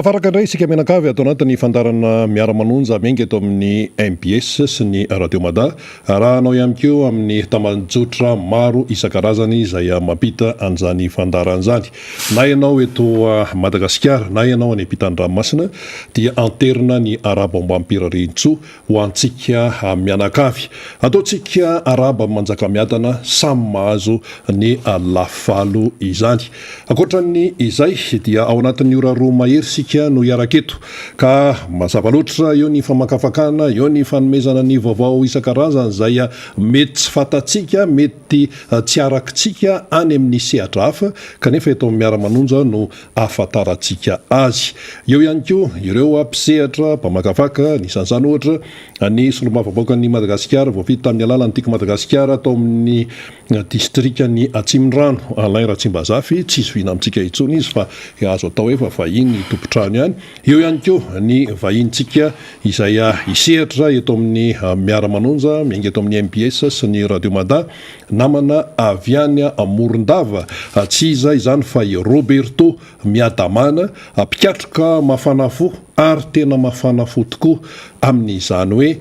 Tafaraka indray isika mianakavy ato anatin'ny fandaharana Miara-manonja miainga eto amin'ny mbs sy ny Radio Mada. Arahanao ihany koa amin'ny tambajotra maro isan-karazany izay mampita an'izany fandaharana izany. Na ianao eto Madagasikara na ianao any ampitan-dranomasina dia anterina ny arabo ambam-pirarian-tsoa ho antsika mianakavy. Ataontsika arahaba Manjakamiadana samy mahazo ny lafivalo izany. Ankoatra ny izay dia ao anatin'ny ora roa mahery isika no hiaraka eto ka mazava loatra eo ny famakafakana, eo ny fanomezana ny vaovao isan-karazany izay mety tsy fantatsika, mety tsy arakitsika any amin'ny sehatra hafa kanefa eto amin'ny Miara-manonja no ahafantarantsika azy. Eo ihany koa ireo mpisehatra mpamakafaka, anisan'izany ohatra ny solombavambahoakan'i Madagasikara voafidy tamin'ny alalan'ny Tiako Madagasikara tao amin'ny distrikan'i Atsimondrano, Alain Ratsimbazafy, tsy zohiana amintsika intsony izy fa azo atao hoe efa vahiny tompon-trano ihany. Eo ihany koa ny vahinintsika izay hisehatra eto amin'ny Miara-manonja, miainga eto amin'ny mbs sy ny Radio Mada, Namana avy any Morondava, tsy iza izany fa i Roberto Miadamana, mpikatroka mafana fo ary tena mafana fo tokoa amin'izany hoe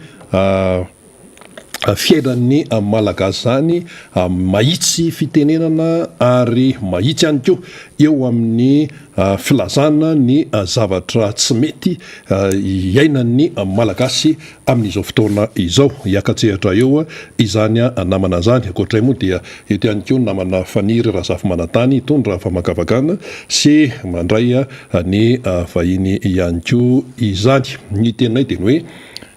fiainan'ny Malagasy izany, mahitsy fitenenana ary mahitsy ihany koa eo amin'ny filazana ny zavatra tsy mety iainan'ny Malagasy amin'izao fotoana izao. Hiaka-tsehatra eo izany namana izany. Ankoatra izay moa dia eto ihany koa ny namana Faniry Razafimanantany hitondra famakafakana sy mandray ny vahiny ihany koa izany. Ny teninay dia ny hoe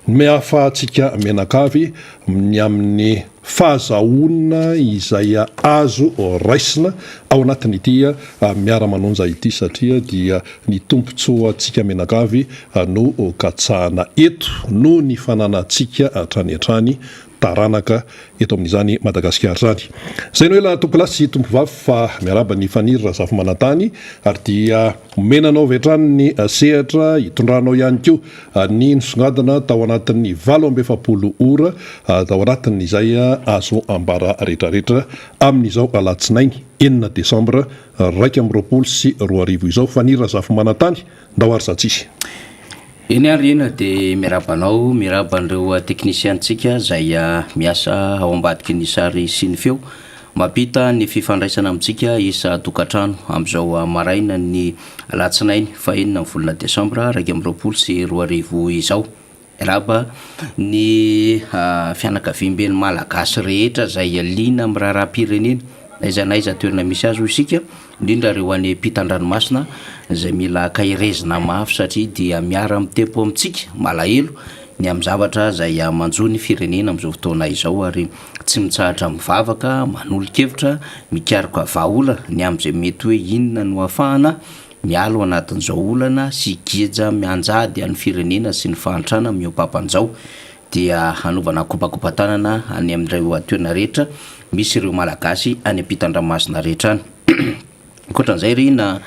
ny ahafahantsika mianakavy ny amin'ny fahazahoana izay azo raisina ao anatin'ity miara-manonja ity satria dia ny tombontsoantsika mianakavy no katsahana eto noho ny fananantsika hatrany hatrany taranaka eto amin'izany Madagasikara izany. Izay no ela tompolahy sy tompovavy fa miarahaba ny Faniry Razafimanantany ary dia omena anao avy hatrany ny sehatra hitondranao ihany koa ny nisongadina tao anatin'ny 48 ora tao anatin'izay azo ambara rehetrarehetra amin'izao alatsinainy enina desambra 2021 izao. Faniry Razafimanantany, ndao ary za tsisy. Eny ary eny dia miarahaba anao, miarahaba an'ireo teknisiantsika izay miasa ao ambadiky ny sary sy ny feo, mampita ny fifandraisana amintsika isan-tokantrano amin'izao marainan'ny alatsinainy fahenina ny volana desambra 2021 izao. Miarahaba ny fianakaviamben'ny Malagasy rehetra izay liana amin'ny raharaham-pirenena na aiza na aiza toerana misy azy hoy isika, indrindra ireo any ampitan-dranomasina izay mila ankaherezina mafy satria dia miara-mitempo amintsika, malahelo ny amin'ny zavatra izay manjo ny firenena amin'izao fotoana izao ary tsy mitsahatra mivavaka, manolo-kevitra, mikaroka vahaolana ny amin'izay mety hoe inona no hahafahana miala ao anatin'izao olana sy geja mianjady an'ny firenena sy ny fahantrana mihoa-papana izao dia hanaovana kopakopa-tanana any amin'ireo toerana rehetra misy ireo Malagasy any ampitan-dranomasina rehetra any. Ankoatran'izay ry na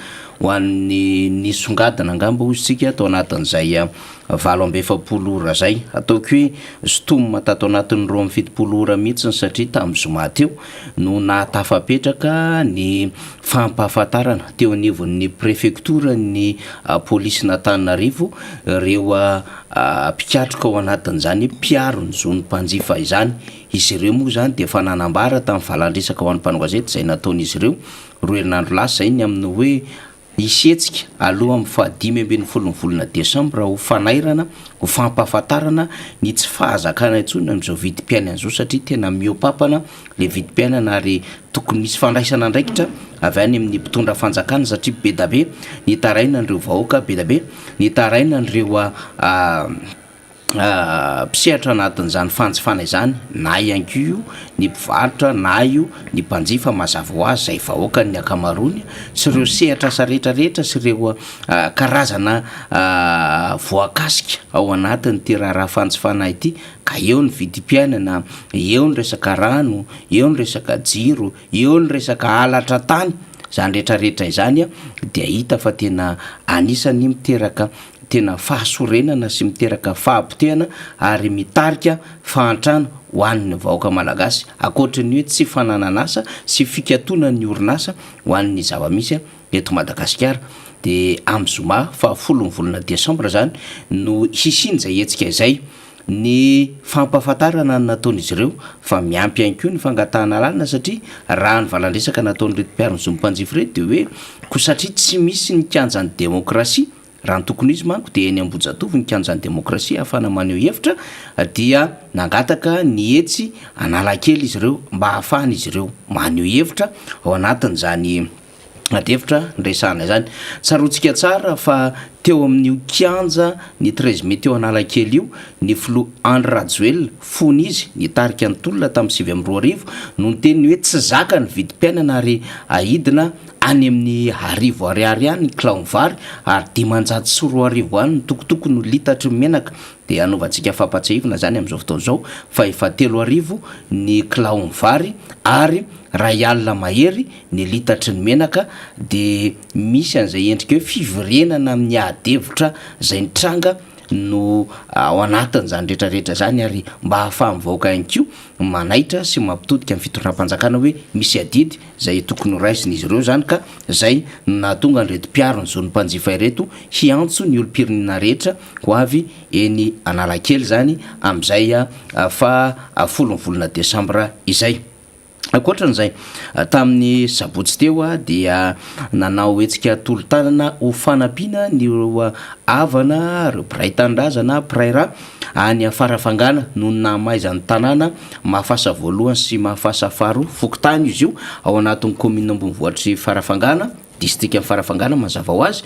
ho an'ny nisongadina angamba hoy isika tao anatin'izay 48 ora izay, ataoko hoe sintomina tato anatin'ny 72 ora mihitsy satria tamin'ny zoma teo no nahatafapetraka ny fampahafantarana teo anivon'ny prefektoran'ny polisin'Antananarivo ireo mpikatroka ao anatin'izany mpiaro ny zon'ny mpanjifa izany. Izy ireo moa izany dia efa nanambara tamin'ny valan-dresaka ho an'ny mpanao gazety izay nataon'izy ireo roa herinandro lasa izay ny amin'ny hoe Hisy hetsika aloha amin'ny faha 15 ny volana desambra ho fanairana, ho fampahafantarana ny tsy fahazakana intsony amin'izao vidim-piainana izao satria tena mihoa-papana ilay vidim-piainana ary tokony hisy fandraisana andraikitra avy any amin'ny mpitondra fanjakana satria be da be ny tarainan'ireo vahoaka, be da be ny tarainan'ireo mpisehatra anatin'izany fanjifana izany na ihany koa io ny mpivarotra na io ny mpanjifa mazava ho azy izay vahoaka ny ankamaroany sy ireo sehatra asa rehetra rehetra sy ireo karazana voakasika ao anatin'ity raharaha fanjifana ity ka eo ny vidim-piainana, eo ny resaka rano, eo ny resaka jiro, eo ny resaka halatra tany, izany rehetra rehetra izany dia hita fa tena anisan'ny miteraka tena fahasorenana sy miteraka fahapotehana ary mitarika fahantrana ho an'ny vahoaka malagasy, ankoatry ny hoe tsy fananan'asa sy fikatonan'ny orinasa ho an'ny zava-misy eto Madagasikara. Dia amin'ny zoma faha folon'ny volana desambra izany no hisian'izay hetsika izay. Ny fampahafantarana no nataon'izy ireo fa miampy ihany koa ny fangatahana alalana satria raha ny valandresaka nataon'ireto mpiaro ny zon'ny mpanjifa ireto dia hoe koa satria tsy misy ny kianjan'ny demokrasia, raha ny tokony ho izy manko dia eny Ambohijatovo ny kianjan'ny demokrasia ahafahana maneho hevitra dia nangataka ny etsy Analakely izy ireo mba ahafahan'izy ireo maneho hevitra ao anatin'izany Adihevitra niresahana izany. Tsaroantsika tsara fa teo amin'io kianja ny treize mai teo Analakely io ny filoha Andry Rajoelina fony izy nitarika ny tolona tamin'ny 2009 no niteny ny hoe tsy zaka ny vidim-piainana ary ahidina any amin'ny arivo ariary any ny kilaon'ny vary ary 2500 any ny tokotoko no litatry ny menaka. Dia hanaovantsika fampatsiahivina izany amin'izao fotoana izao fa efa 3000 ny kilaon'ny vary ary iray alina mahery ny litatry ny menaka dia misy an'izay endrika hoe fiverenana amin'ny ady hevitra izay nitranga no ao anatin'izany rehetra rehetra izany ary mba hahafahan'ny vahoaka ihany koa manaitra sy mampitodika ny fitondram-panjakana hoe misy adidy izay tokony ho raisin'izy ireo izany ka izay no nahatonga an'ireto mpiaro ny zon'ny mpanjifa ireto hiantso ny olom-pirenena rehetra ho avy eny Analakely izany amin'izay faha folon'ny volana desambra izay. Ankoatran'izay, tamin'ny sabotsy teo dia nanao hetsika tolo-tanana ho fanampiana ireo havana, ireo mpiray tanindrazana, mpiray rà any Farafangana noho ny nahamaizan'ny tanàna Mahafasa voalohany sy Mahafasa faharoa, fokontany izy io, ao anatin'ny kaominina ambonivohitr'i Farafangana, distrikan'i Farafangana mazava ho azy,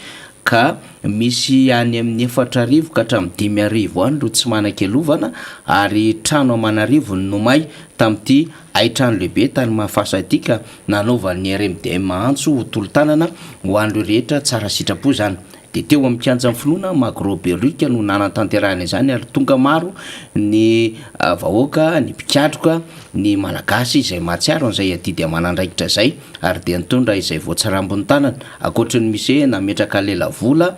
ka misy any amin'ny 4000 ka hatramin'ny 5000 any ireo tsy manan-kialovana ary trano aman'arivony no may tamin'ity Hain-trano lehibe tany Mahafasa ity ka nanaovan'ny RMDM antso ho tolo-tanana ho an'ireo rehetra tsara sitrapo izany. Dia teo amin'ny kianjan'ny finoana Magro Behoririka no nanatanterahina izany ary tonga maro ny vahoaka, ny mpikatroka, ny Malagasy izay mahatsiaro an'izay adidy aman'andraikitra izay ary dia nitondra izay voatsirambin'ny tanana. Ankoatry ny mise nametraka lelavola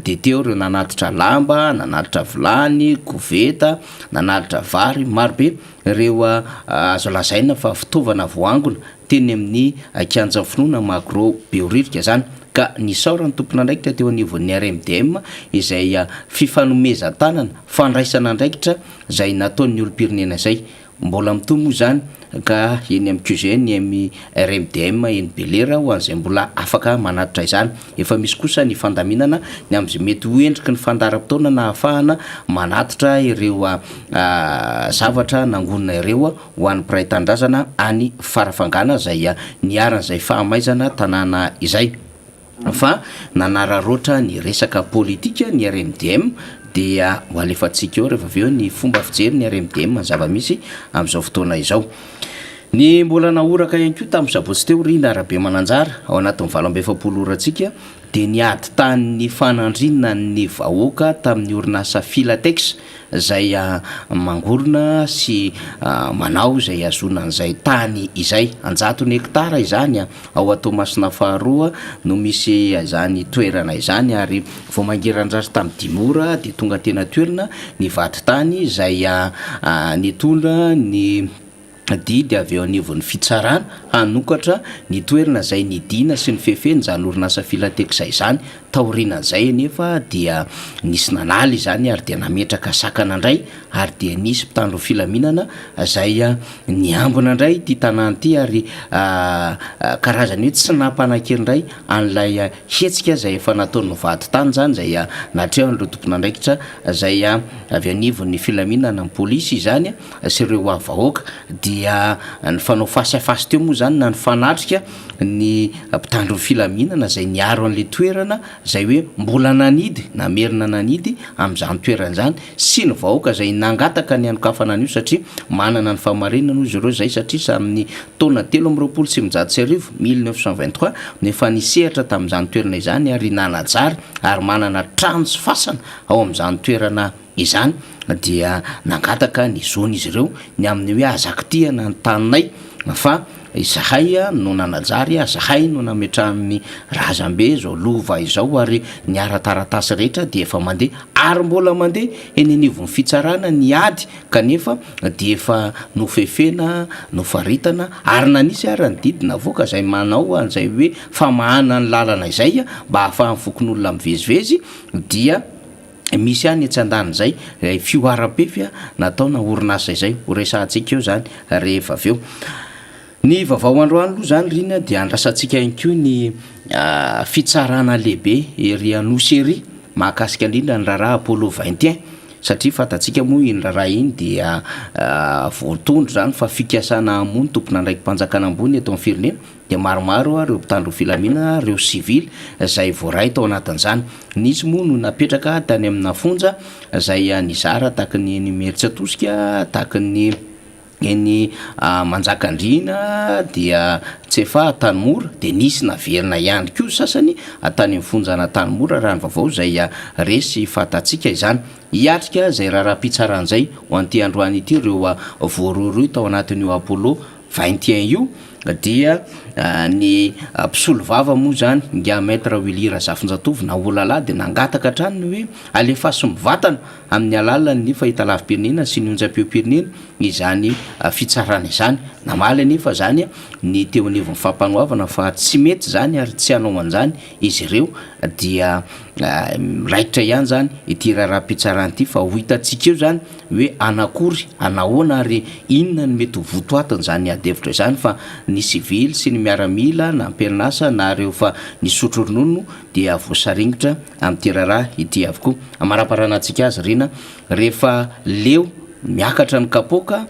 dia teo ireo nanatitra lamba, nanatitra vilany, koveta, nanatitra vary, marobe. Ireo azo lazaina fa fitaovana voaangona teny amin'ny kianjan'ny finoana Magro Behoririka izany ka nisaoran'ny tompon'andraikitra teo anivon'ny RMDM izay fifanomezan-tanana, fandraisana andraikitra izay nataon'ny olom-pirenena izay. Mbola mitohy moa izany ka eny amin'ny QG ny RMDM eny Belera ho an'izay mbola afaka manatitra izany. Efa misy kosa ny fandaminana ny amin'izay mety ho endriky ny fandaharam-potoana nahafahana manatitra ireo zavatra nangonina ireo ho an'ny mpiray tanindrazana any Farafangana izay niharan'izay fahamaizana tanàna izay. Fa nanararaotra ny resaka politika ny RMDM dia ho alefantsika eo rehefa avy eo ny fomba fijery ny RMDM ny zava-misy amin'izao fotoana izao. Ny mbola nahoraka ihany koa tamin'ny sabotsy teo ry Rabemananjara, ao anatin'ny 48 orantsika, dia ny ady tany nifanandrinana ny vahoaka tamin'ny orinasa Filatex izay mangorona sy manao izay hahazoana an'izay tany izay. An-jatony hektara izany ao Toamasina faharoa no misy izany toerana izany ary vao mangiran-dratsy tamin'ny dimy ora dia tonga teny an-toerana ny vadintany izay nitondra ny didy avy eo anivon'ny fitsarana hanokatra ny toerana izay nidina sy nifefena izany orinasa Filatex izany. Taorianan'izay anefa dia nisy nanala izany ary dia nametraka sakana indray ary dia nisy mpitandro ny filaminana izay niambina indray ity tanàna ity ary karazany hoe tsy nampanan-kery indray an'ilay hetsika izay efa nataon'ny vadintany izany izay natrehan'ireo tompon'andraikitra izay avy anivon'ny filaminana ny polisy izany. sy ireo vahoaka dia nifanao face à face teo moa zany na nifanatrika ny mpitandro ny filaminana izay niaro an'ilay toerana izay hoe mbola nanidy namerina nanidy amin'izany toerana izany sy ny vahoaka izay nangataka ny hanokafana an'io satria manana ny fahamarinana hoy izy ireo izay satria tamin'ny taona 1923, 1923, no efa nisehatra tamin'izany toerana izany ary nanajary ary manana trano sy fasana ao amin'izany toerana Izany dia nangataka ny zon'izy ireo ny amin'ny hoe aza kitihana ny taninay fa Izahay no nanajary, zahay no nametrahan'ny razambe izao lova izao ary ny ara-taratasy rehetra dia efa mandeha ary mbola mandeha eny anivon'ny fitsarana ny ady kanefa dia efa nofefena, nofaritana ary na nisy ara ny didy navoaka izay manao an'izay hoe famahana ny lalana izay mba ahafahan'ny fokonolona mivezivezy dia Misy ihany etsy andanin'izay ilay fihoaram-pefy nataona orinasa izay, ho resahantsika eo izany rehefa avy eo. Ny vaovao androany aloha izany ry ina dia andrasantsika ihany koa ny fitsarana lehibe ery Anosy ery mahakasika indrindra ny raharaha Apollo 21 satria fantatsika moa iny raharaha iny dia voatondro izany fa fikasana hamono tompon'andraiki-panjakana ambony eto amin'ny firenena. dia maromaro ireo mpitandro filaminana, ireo sivily izay voaray tao anatin'izany. Nisy moa no napetraka tany amina fonja izay nizara tahaky ny eny Imerintsiatosika, tahaky ny eny Manjakandriana, dia Tsefa Antanimora, dia nisy naverina ihany koa sasany tany amin'ny fonjan'Antanimora raha ny vaovao izay re sy fantatsika izany. Hiatrika izay raharaham-pitsarana izay ho an'ity androany ity ireo voarohirohy tao anatin'io Apollo 21 io dia ny mpisolovava moa izany ingahy Maître Willy Razafinjatovo na Olala dia nangataka hatrany ny hoe alefaso mivantana amin'ny alalan'ny fahitalavi-pirenena sy ny onjam-peom-pirenena izany fitsarana izany. Namaly anefa izany ny teo anivon'ny fampanoavana fa tsy mety izany ary tsy hanao an'izany izy ireo dia raikitra ihany izany ity raharaham-pitsarana ity fa ho hitantsika eo izany hoe anakory, anahoana ary inona no mety ho votoatin'izany ady hevitra izany fa ny sivily sy ny miaramila na am-perinasa na ireo efa nisotro ronono dia voasaringotra amin'ity raharaha ity avokoa. Amaraparana antsika azy Rina rehefa leo miakatra ny kapoaka,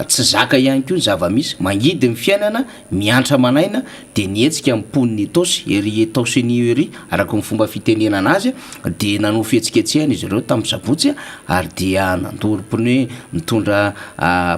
tsy zaka ihany koa ny zava-misy, mangidy ny fiainana, miantra aman'aina, dia nihetsika ny mponin'i Itaosy, ery Itaosy anio ery, araka ny fomba fitenenana azy, dia nanao fihetsiketsehana izy ireo tamin'ny sabotsy ary dia nandoro pneu mitondra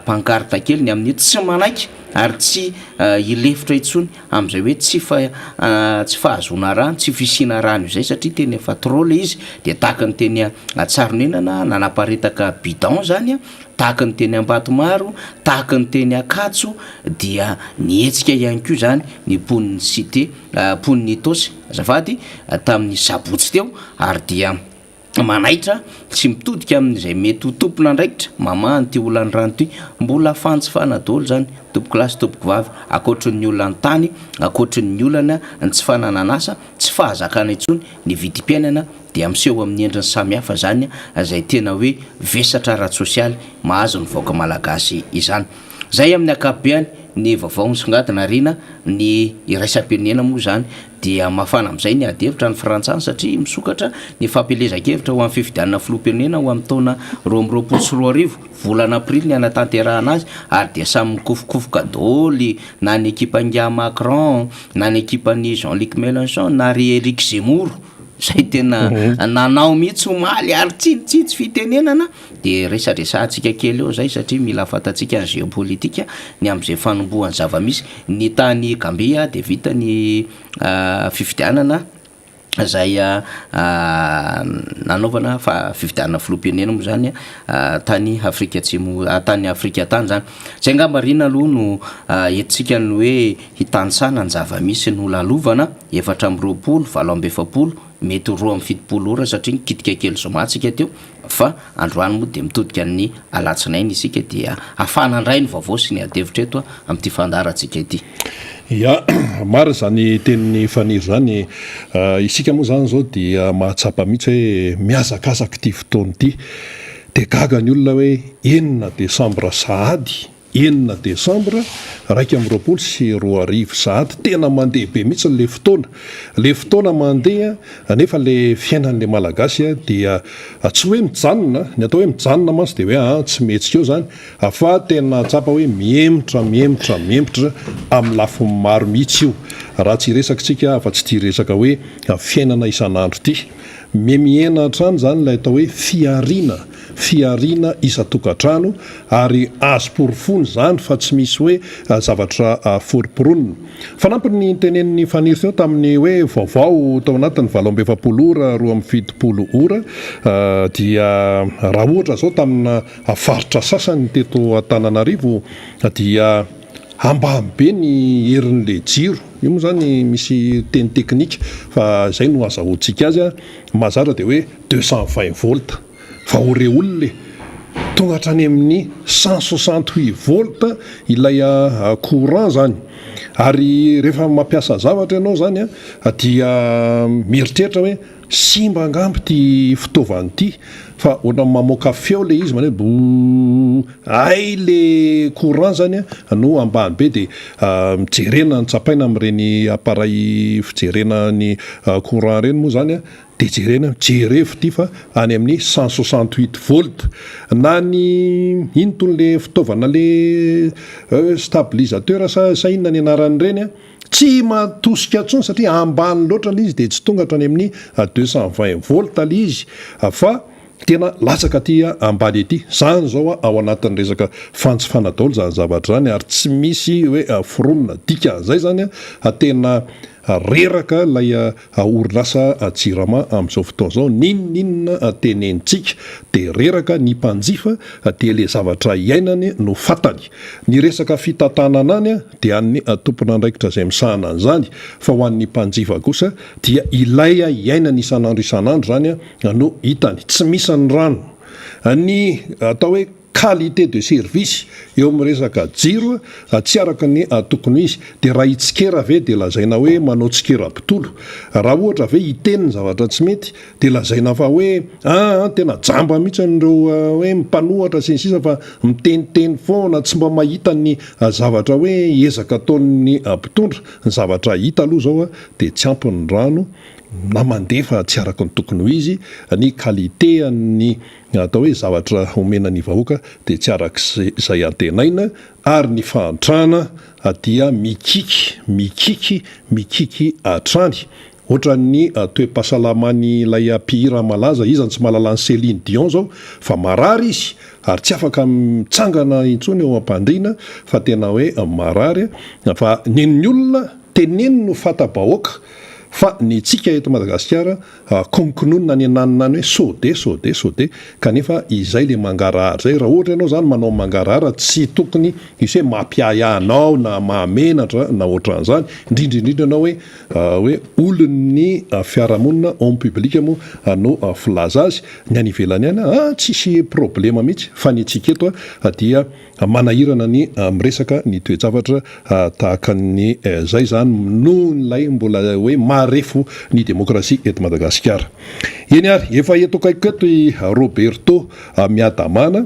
pancarte kely ny amin'ny hoe tsy manaiky ary tsy hilefitra intsony amin'izay hoe tsy tsy fahazoana rano, tsy fisiana rano izay satria tena efa trop ilay izy, dia tahaka ny teny Antsaronenana nanaparitaka bidon izany tahaka ny teny Ambatomaro, tahaka ny teny Ankatso dia nihetsika ihany koa izany ny mponin'ny cité, mponin'i Itaosy azafady, tamin'ny sabotsy teo ary dia manaitra sy mitodika amin'izay mety ho tompon'andraikitra mamaha an'ity olan'ny rano ity. Mbola fanjifana daholo izany tompokolahy sy tompokovavy, ankoatry ny olan'ny tany, ankoatry ny olana ny tsy fananan'asa, tsy fahazakana intsony ny vidim-piainana dia miseho amin'ny endriny samihafa izany izay tena hoe vesatra ara-tsosialy mahazo ny vahoaka malagasy izany. Izay amin'ny ankapobeany ny vaovao nisongadina Rina, ny iraisam-pirenena moa izany dia mafana amin'izay ny ady hevitra any Frantsa any satria misokatra ny fampielezan-kevitra ho amin'ny fifidianana filoham-pirenena ho amin'ny taona 2022, volana aprily ny hanatanterahana azy ary dia samy mikofokofoka daholo na ny ekipan'ingahy Macron na ny ekipan'i Jean-Luc Mélenchon na ry Eric Zemmour. Zay tena nanao mihitsy omaly ary tsinitsitsy fitenenana de resadresahantsika kely eo zay satria mila fantatsika ny géopolitique ny amin'izay fanombohan'ny zava-misy. Ny tany Gambia de vita ny fifidianana zay nanaovana fifidianana filoham-pirenena moa zany tany Afrika Atsimo tany Afrika tany zany. Zay angamba ry ina aloha no entintsika ny hoe hitanisana ny zava-misy nolalovana. 24, 48, mety ho 72 ora satria nikitika kely zoma tsika teo fa androany moa dia mitodika ny alatsinainy isika dia hafana indray ny vaovao sy ny adihevitra eto amin'ity fandaharantsika ity. Ya, marina izany tenin'i Faniry izany. Isika moa izany izao dia mahatsapa mihitsy hoe mihazakazaka ity fotoana ity. Dia gaga ny olona hoe enina desambra sahady Enina desambra 2021 sahady, tena mandeha be mihitsy le fotoana, le fotoana mandeha nefa le fiainan'le malagasy dia tsy hoe mijanona, ny atao hoe mijanona mantsy dia hoe aa tsy mihetsika eo zany fa tena tsapa hoe mihemotra mihemotra mihemotra amin'ny lafiny maro mihitsy io raha tsy hiresaka tsika afa tsy ity resaka hoe fiainana isan'andro ity. Mihemihena hatrany izany ilay atao hoe fihariana, fihariana isan-tokantrano ary azo porofoina izany fa tsy misy hoe zavatra foromporonina. Fanampiny ny tenenin'i Faniry teo tamin'ny hoe vaovao tao anatin'ny 48 ora, 72 ora dia raha ohatra izao tamina faritra sasany teto Antananarivo dia. Ambany be ny herin'le jiro, io moa zany misy teny teknika fa zay no azahoantsika azy, mahazatra dia hoe 220 volts fa o re olona e! Tonga hatrany amin'ny 168 volts ilay courant zany, ary rehefa mampiasa zavatra ianao zany dia mieritreritra hoe Simba angamba ity fitaovana ity fa ohatran'ny mamoaka feo le izy manao hoe bouuuh, hay le courant zany no ambany be de jerena ny tsapaina amin'ireny appareil fijerena ny courant ireny moa zany de jerena jerevo ity fa any amin'ny 168 volt na ny ino tony le fitaovana le stabilisateur sa sa inona ny anaran'ireny an. Tsy mahatosika intsony satria ambany loatra ilay izy dia tsy tonga hatrany amin'ny 220 volts ilay izy fa tena latsaka aty ambany aty. Izany izao ao anatin'ny resaka fanjifana daholo izany zavatra izany ary tsy misy hoe foronina. Dikan'izay izany tena reraka ilay orinasa Jirama amin'izao fotoana izao. N'inon'inona tenenintsika dia reraka ny mpanjifa dia ilay zavatra iainany no fantany. Ny resaka fitantanana any dia an'ny tompon'andraikitra izay misahana an'izany, fa ho an'ny mpanjifa kosa dia ilay iainany isan'andro isan'andro izany no hitany. Tsy misy ny rano. Ny atao hoe qualité de service eo amin'ny resaka jiro tsy araka ny tokony ho izy. Dia raha hitsikera ve dia lazaina hoe manao tsikera mpitolo? Raha ohatra ve hiteny ny zavatra tsy mety Dia lazaina fa hoe aa tena jamba mihitsy ireo hoe mpanohatra sy ny sisa fa miteniteny foana tsy mba mahita ny zavatra hoe ezaka ataon'ny mpitondra. Ny zavatra hita aloha izao dia tsy ampy ny rano na mandeha fa tsy araka ny tokony ho izy, ny qualité an'ny atao hoe zavatra omena ny vahoaka dia tsy araka izay antenaina ary ny fahantrana dia mikiky mikiky mikiky hatrany. Ohatran'ny toe-pahasalaman'ilay mpihira malaza, iza no tsy mahalala an'i Céline Dion zao, fa marary izy ary tsy afaka mitsangana intsony eo am-pandriana fa tena hoe marary fa nen'ny olona teneno no fata-bahoaka fa ny tsika eto Madagasikara kononkononina any ananona any hoe sode sode sode kanefa izay le mangarahara zay, raha ohatra ianao zany manao mangarahara tsy tokony hisy hoe mampiahiahy anao na mahamenatra na ohatran'izany, indrindra indrindra ianao hoe hoe olon'ny fiarahamonina, homme public moa no filaza azy, ny any ivelany any ah tsisy problema mihitsy fa ny antsika eto dia manahirana ny miresaka ny toe-javatra tahaka ny zay zany nohon'ilay mbola hoe marefo ny demokrasia eto Madagasikara. Eny ary, efa eto akaikiko eto i Roberto Miadamana.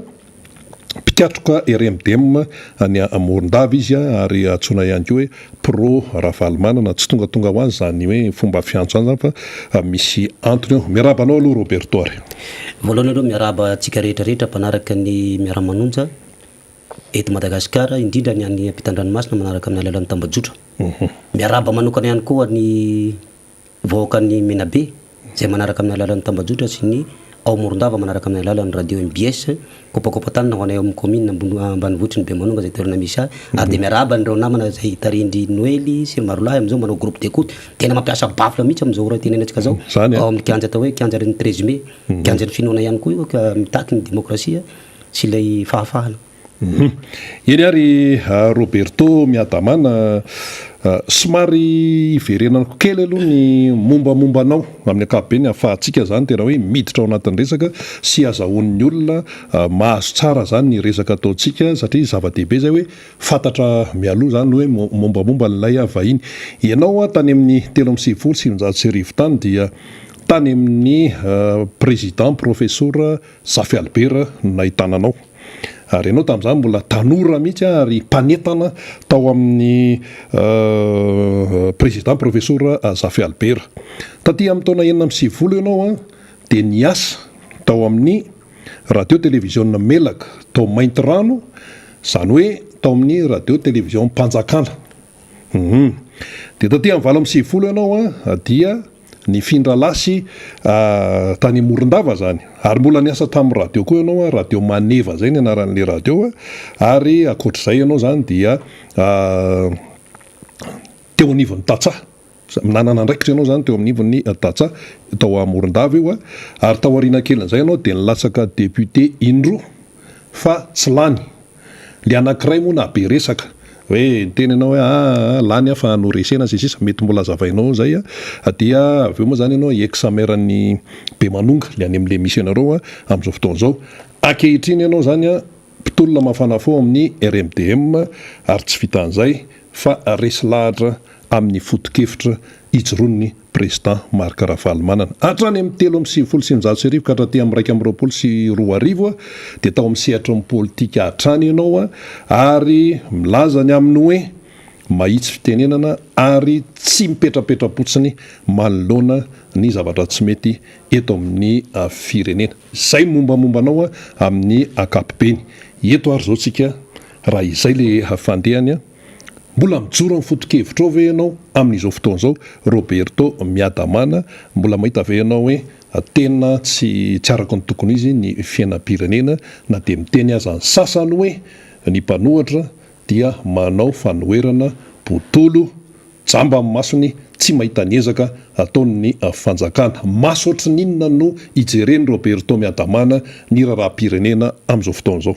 Mpikatroka RMDM any Morondava izy ary antsoina ihany koa hoe Pro Ravalomanana. Tsy tongatonga ho azy izany hoe fomba fiantso izany fa misy antony eo. Miarahaba anao aloha Roberto ary. Voalohany aloha miarahaba antsika rehetra rehetra mpanaraka ny Miara-manonja eto Madagasikara indrindra ny any ampitan-dranomasina manaraka amin'ny alalan'ny tambajotra. Miarahaba manokana ihany koa ny Vahoakan'i Menabe izay manaraka amin'ny alalan'ny tambajotra sy ny ao Morondava manaraka amin'ny alalan'ny radio mbs, kopakopa-tanana ho anay ao amin'ny kaominina ambanivohitry ny Bemanonga izay toerana misy ahy ary dia miarahaba an'ireo namana izay tarihin-dry Noely sy ry Marolahy amin'izao manao groupe d'écoute tena mampiasa baffle mihitsy amin'izao ora itenenantsika izao ao amin'ny kianja atao hoe kianjan'ny 13 mai, kianjan'ny finoana ihany koa io ka mitaky ny demokrasia sy ilay fahafahana. Hum. Eny ary Roberto Miadamana, somary hiverenako kely aloha ny mombamomba anao amin'ny ankapobeny ahafahantsika izany tena hoe miditra ao anatin'ny resaka sy azahoan'ny olona mahazo tsara izany ny resaka ataontsika satria zava-dehibe izay hoe fantatra mialoha izany hoe mombamomba an'ilay vahiny. Ianao tany amin'ny 1993 tany dia tany amin'ny président profesora Zafy Albert no nahitana anao. Ary ianao tamin'izany mbola tanora mihitsy ary mpanentana tao amin'ny Président Profesora Zafy Albert. Taty amin'ny taona 96 ianao dia niasa tao amin'ny Radio Televiziona Melaka tao Maintirano, izany hoe tao amin'ny Radio Televiziom-panjakana. Hum. Dia taty amin'ny 98 ianao dia Nifindra lasy tany Morondava zany. Ary mbola niasa tamin'ny radio koa ianao, radio Maneva zay ny anaran'ilay radio, ary ankoatr'izay ianao zany dia teo anivon'ny tantsaha, nanana andraikitra ianao zany teo anivon'ny tantsaha tao Morondava io, ary tao aoriana kelin'izay ianao dia nilatsaka député indroa fa tsy lany. Le anakiray moa naha be resaka. Hoe niteny ianao hoe aa lany aho fa noresena sy ny sisa, mety mbola hazavainao izay a, dia avy eo moa izany ianao ex maire n'ny Bemanonga, le any amin'le misy anareo a, amin'izao fotoana izao. Ankehitriny ianao izany a, mpitolona mafana fo amin'ny RMDM ary tsy vitan'izay fa resy lahatra amin'ny foto-kevitra ijoroan'ny Président Marc Ravalomanana. Hatrany amin'ny 1993 ka hatraty amin'ny 2021 dia tao amin'ny sehatry ny politika hatrany ianao ary milaza ny amin'ny hoe mahitsy fitenenana ary tsy mipetrapetra-potsiny manoloana ny zavatra tsy mety eto amin'ny firenena. Izay ny mombamomba anao amin'ny ankapobeny. Eto ary izao tsika raha izay le fandehany. Mbola mijoro amin'ny foto-kevitrao ve ianao amin'izao fotoana izao Roberto Miadamana? Mbola mahita ve ianao hoe tena tsy tsy araka ny tokony izy ny fiainam-pirenena na dia miteny aza ny sasany hoe ny mpanohatra dia manao fanoherana botolo, jamba ny masony, tsy mahita ny ezaka ataon'ny fanjakana. Maso ohatry ny inona no ijeren'i Roberto Miadamana ny raharaham-pirenena amin'izao fotoana izao?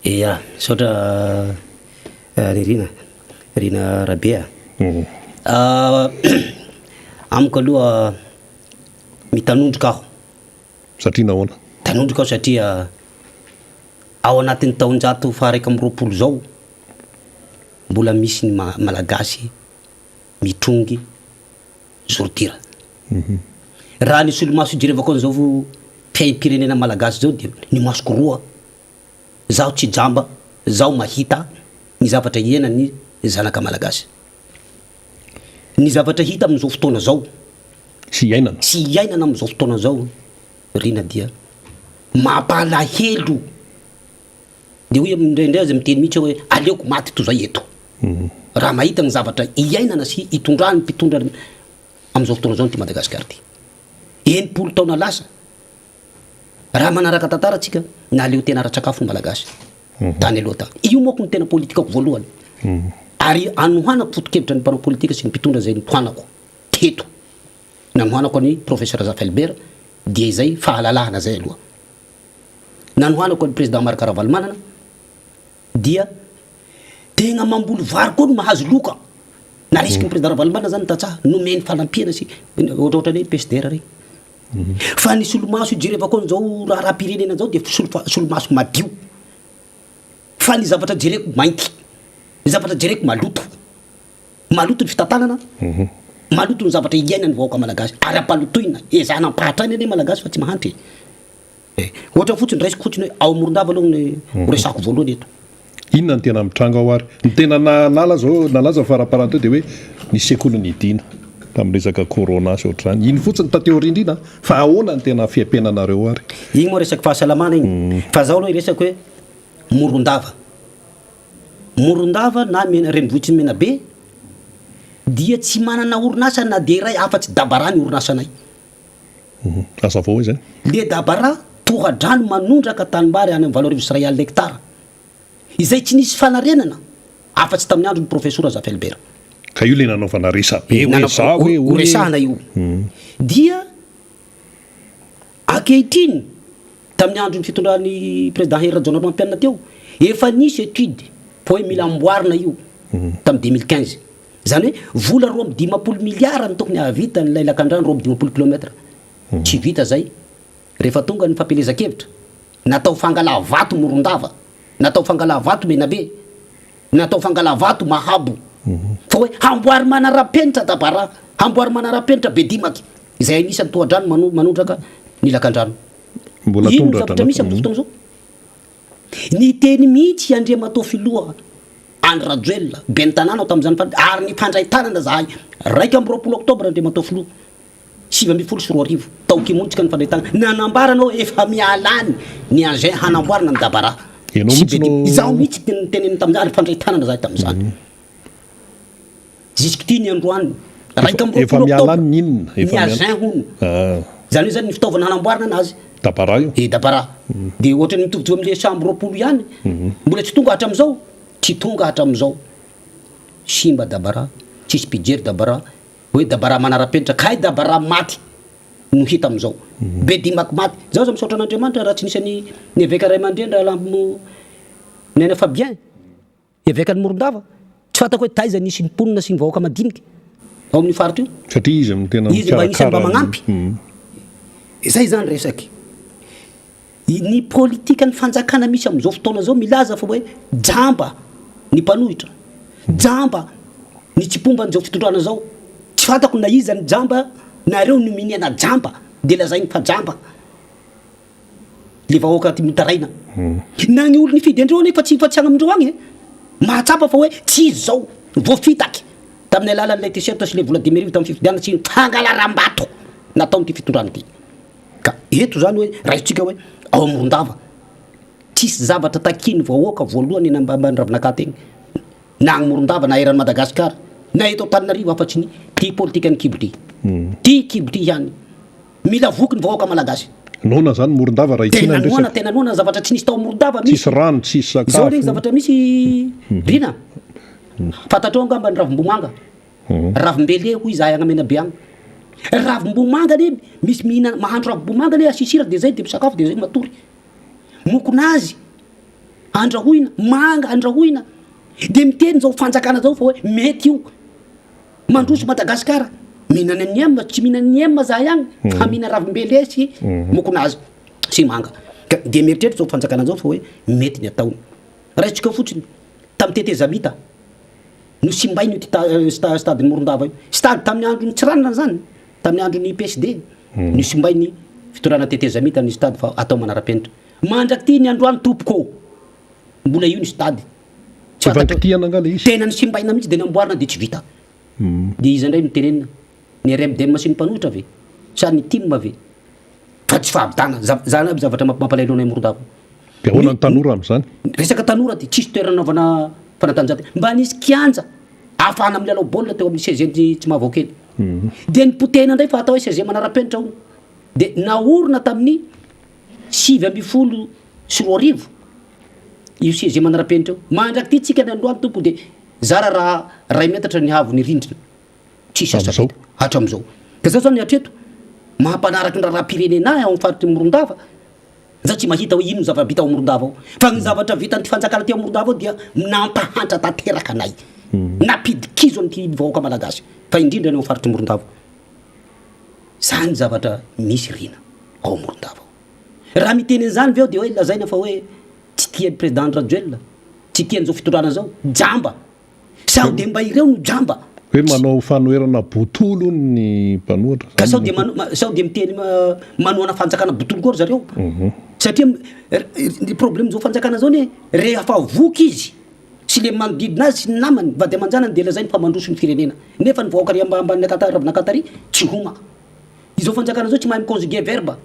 Ia, misaotra Ry Rina, Rina Rabe a! Amiko aloha mitanondrika aho. Satria nahoana? Mitanondrika aho satria ao anatin'ny taonjato faha-21 izao mbola misy ny Malagasy mitrongy zordira. Raha ny solomaso ijerevako an'izao fiaim-pirenena malagasy izao dia ny masoko roa. Zaho tsy jamba, zaho mahita ny zavatra iainan'ny zanaka malagasy. Ny zavatra hita amin'izao fotoana izao. Sy iainana. Sy iainana amin'izao fotoana izao Rina dia mampalahelo. Dia hoy indraindray aza miteny mihitsy aho hoe aleoko maty toy izay eto. Raha mahita ny zavatra iainana sy itondran'ny mpitondra amin'izao fotoana izao ity Madagasikara ity. 60 taona lasa. Raha manaraka tantara tsika, nahaleo tena ara-tsakafo ny Malagasy tany aloha tany. Io manko no tena politikako voalohany. Ary anohanako foto-kevitra ny mpanao politika sy ny mpitondra izay notohanako teto. Nanohanako an'i Professeur Zafy Albert dia izay fahalalahana izay aloha. Nanohanako an'i Président Marc Ravalomanana dia tegna mamboly vary koa no mahazo loka. Narisiky ny Président Ravalomanana zany ny tantsaha, nomeny fanampiana sy ohatrohatran'ny hoe PSDR regny. Fa ny solomaso ijerevako an'izao raharaham-pirenena izao dia solomaso madio. Fa ny zavatra jereko mainty, ny zavatra jereko maloto. Maloto ny fitantanana, maloto ny zavatra iainan'ny vahoaka malagasy ary ampalotoina, ezahana ampahatraina anie malagasy fa tsy mahantra e. Ohatra fotsiny, raisiko fotsiny hoe ao Morondava aloha ny ho resahako voalohany eto. Inona no tena mitranga ao ary? Ny tena nahalala zao, nalaza faramparany teo dia hoe ny sekoly nidina tamin'ny resaka corona sy ohatr'izany. Iny fotsiny taty aoriana indrindra an! Fa ahoana ny tena fiampiananareo ary? Iny moa resaky fahasalamana iny. Fa zaho aloha hiresaka hoe Morondava. Morondava na Mena, renivohitry ny Menabe dia tsy manana orinasa na dia iray afa-tsy Dabara ny orinasanay. Hazavao hoe izay. Le Dabara, tohadrano manondraka tanimbary any amin'ny 14 80 hektara, izay tsy nisy fanarenana afa-tsy tamin'ny andron'ny Profesora Zafy Albert. Ka io le nanaovana resabe hoe za hoe hoe. Horesahana io. Dia ankehitriny, tamin'ny andron'ny fitondran'ny Président Hery Rajaonarimampianina teo, efa nisy étude fa hoe mila amboarina io tamin'ny 2015. Izany hoe vola 52 miliara no tokony hahavita an'ilay lakandrano 52 kilomètre. Tsy vita izay. Rehefa tonga ny fampielezan-kevitra, natao fangala vato Morondava, natao fangala vato Menabe, natao fangala vato Mahabo. Fa hoe hamboary manara-penitra Dabara, hamboary manara-penitra Bedimaky, izay anisan'ny tohadrano manondraka ny lakandrano. Mbola Ino ny zavatra misy amin'izao fotoana izao? Niteny mihitsy Andriamatoa Filoha Andry Rajoelina, ben'ny tanàna aho tamin'izany fa ary nifandray tanana zahay 21 oktobra Andriamatoa Filoha 2019 tao Kimontsika nifandray tanana nanambara anao efa miala any ny engin hanamboarana ny Dabara Ianao sy mihitsy Bedi no izaho mihitsy niteneniny tamin'izany ary nifandray tanana zahay tamin'izany. Jusqu'ity ny androany, Efa 21 miala octobre, any ny inona? ny Efa miala. agent hono. Ah. Izany hoe zany ny fitaovana hanamboarana anazy. Dabara io. Eh dabara. Dia ohatran'ny mitovitovy amin'ilay 21 ihany. Mbola tsy tonga hatramin'izao. Tsy tonga hatramin'izao. Simba dabara, tsisy mpijery dabara. Hoe dabara manara-penitra, kay dabara maty no hita amin'izao. Be dimaky maty. Zaho aza misaotra an'Andriamanitra raha tsy nisy an'i ny eveka ray aman-dreny Ralambo Naina Fabien. Evekan'i Morondava. Tsy fantako hoe taiza nisy ny mponina sy ny vahoaka madinika ao amin'io faritra io. Satria izy no tena Izy mba anisan'ny mba mikarakara ny. magnampy. Izay izany resaky. Ny politikan'ny fanjakana misy amin'izao fotoana izao milaza fa hoe jamba ny mpanohitra, jamba ny tsy mpomba an'izao fitondrana izao. Tsy fantako na iza ny jamba, nareo no miniana jamba dia lazainy fa jamba. Le vahoaka aty mitaraina. Na ny olo nifidy andreo anefa tsy fa tsy agny amindreo agny e. Mahatsapa fa hoe tsy izy zao voafitaky tamin'ny alalan'ilay t-shirt sy le vola 5000 tamin'ny fifidianana sy ny fangalaram-bato nataon'ity fitondrana ity. Ka eto zany hoe raisintsika hoe ao Morondava tsisy zavatra takian'ny vahoaka voalohany eny ambany ravin'Ankata eny na agny Morondava na eran'i Madagasikara na eto Antananarivo afa-tsy ny ty politikan'ny kibo ty. Ty kibo ty ihany. Mila voky ny vahoaka malagasy. Noana zany Morondava raha Tena hitsiana ny noana, resaka. tena noana, zavatra tsy nisy tao Morondava misy. Tsisy rano, tsisy Izao regny sakafo. zavatra misy Rina. Fantatrao angamba ny ravimbomanga. Ravimbele hoy izahay agny Menabe agny. Ravimbomanga anie misy mihinana mahandro ravimbomanga anie asia sira de zay de misakafo de zay matory. Mokonazy andrahoina, manga andrahoina. De miteny zao fanjakana zao fa hoe mety io. Mandroso Madagascar, mihinana nem, tsy mihinana nem zahay agny fa mihina ravimbele sy mokonazy sy manga. Ka dia mieritreritra zao fanjakana zao fa hoe mety ny ataony. Raisiko eo fotsiny, tamin'ny tetezamita, nosimbainy io tita- stade Morondava io. Stade tamin'ny andron'i Tsiranana zany, tamin'ny andron'ny PSD, nosimbainy fitondrana tetezamita ny stade fa atao manara-penitra. Mandrak'ity ny androany tompoko ô, mbola io ny stade. Tsy Efa fantatrao. nikitihana angaha ilay izy? Tena nosimbaina mihitsy dia namboarina dia tsy vita. Dia iza indray no tenenina? Ny RMDM sy ny mpanohitra ve? Sa ny tim ve? Fa tsy fahavitana. Zany aby zavatra mampalahelo anay Morondava. Dia ahoana ny tanora amin'izany? Resaka tanora dia tsisy toerana anaovana fanatanjahantena. Mba nisy kianja ahafahana milalao baolina teo amin'ny CG Tsimahavaokely. Dia nipotehina indray fa atao hoe CG manara-penitra hono. Dia naorina tamin'ny 2019 io CG manara-penitra io. Mandrak'ity tsika ny androany tompoko dia zara raha ray metatra ny haavon'ny rindrina. Tsisy asa vita hatramin'izao. Ka zao zany hatreto maha-mpanaraka ny raharaham-pirenena ahy ao amin'ny faritry Morondava, za tsy mahita hoe ino ny zava-bita ao Morondava ao. Fa ny zavatra vitan'ity fanjakana ity ao Morondava ao dia nampahantra tanteraka anay. Nampidi-kizo an'ity vahoaka malagasy, fa indrindra ny ao amin'ny faritry Morondava. Zany zavatra misy Rina ao Morondava ao. Raha miteny an'izany ve aho dia hoe lazaina fa hoe tsy tia an'i Président Andry Rajoelina, tsy tia an'izao fitondrana izao? Jamba! Sao dia mba ireo no jamba? Hoe manao fanoherana botolo hono ny mpanohatra Ka sao dia sao dia miteny manohana fanjakana botolo koa ry zareo? Satria ny problème zao fanjakana zao anie rehafa voky izy sy le manodidina azy sy ny namany, vady aman-janany dia lazainy fa mandroso ny firenena. Nefa ny vahoaka ary ambany ravin'Ankatary tsy homa. Izao fanjakana izao tsy mahay mi-conjuguer verbe.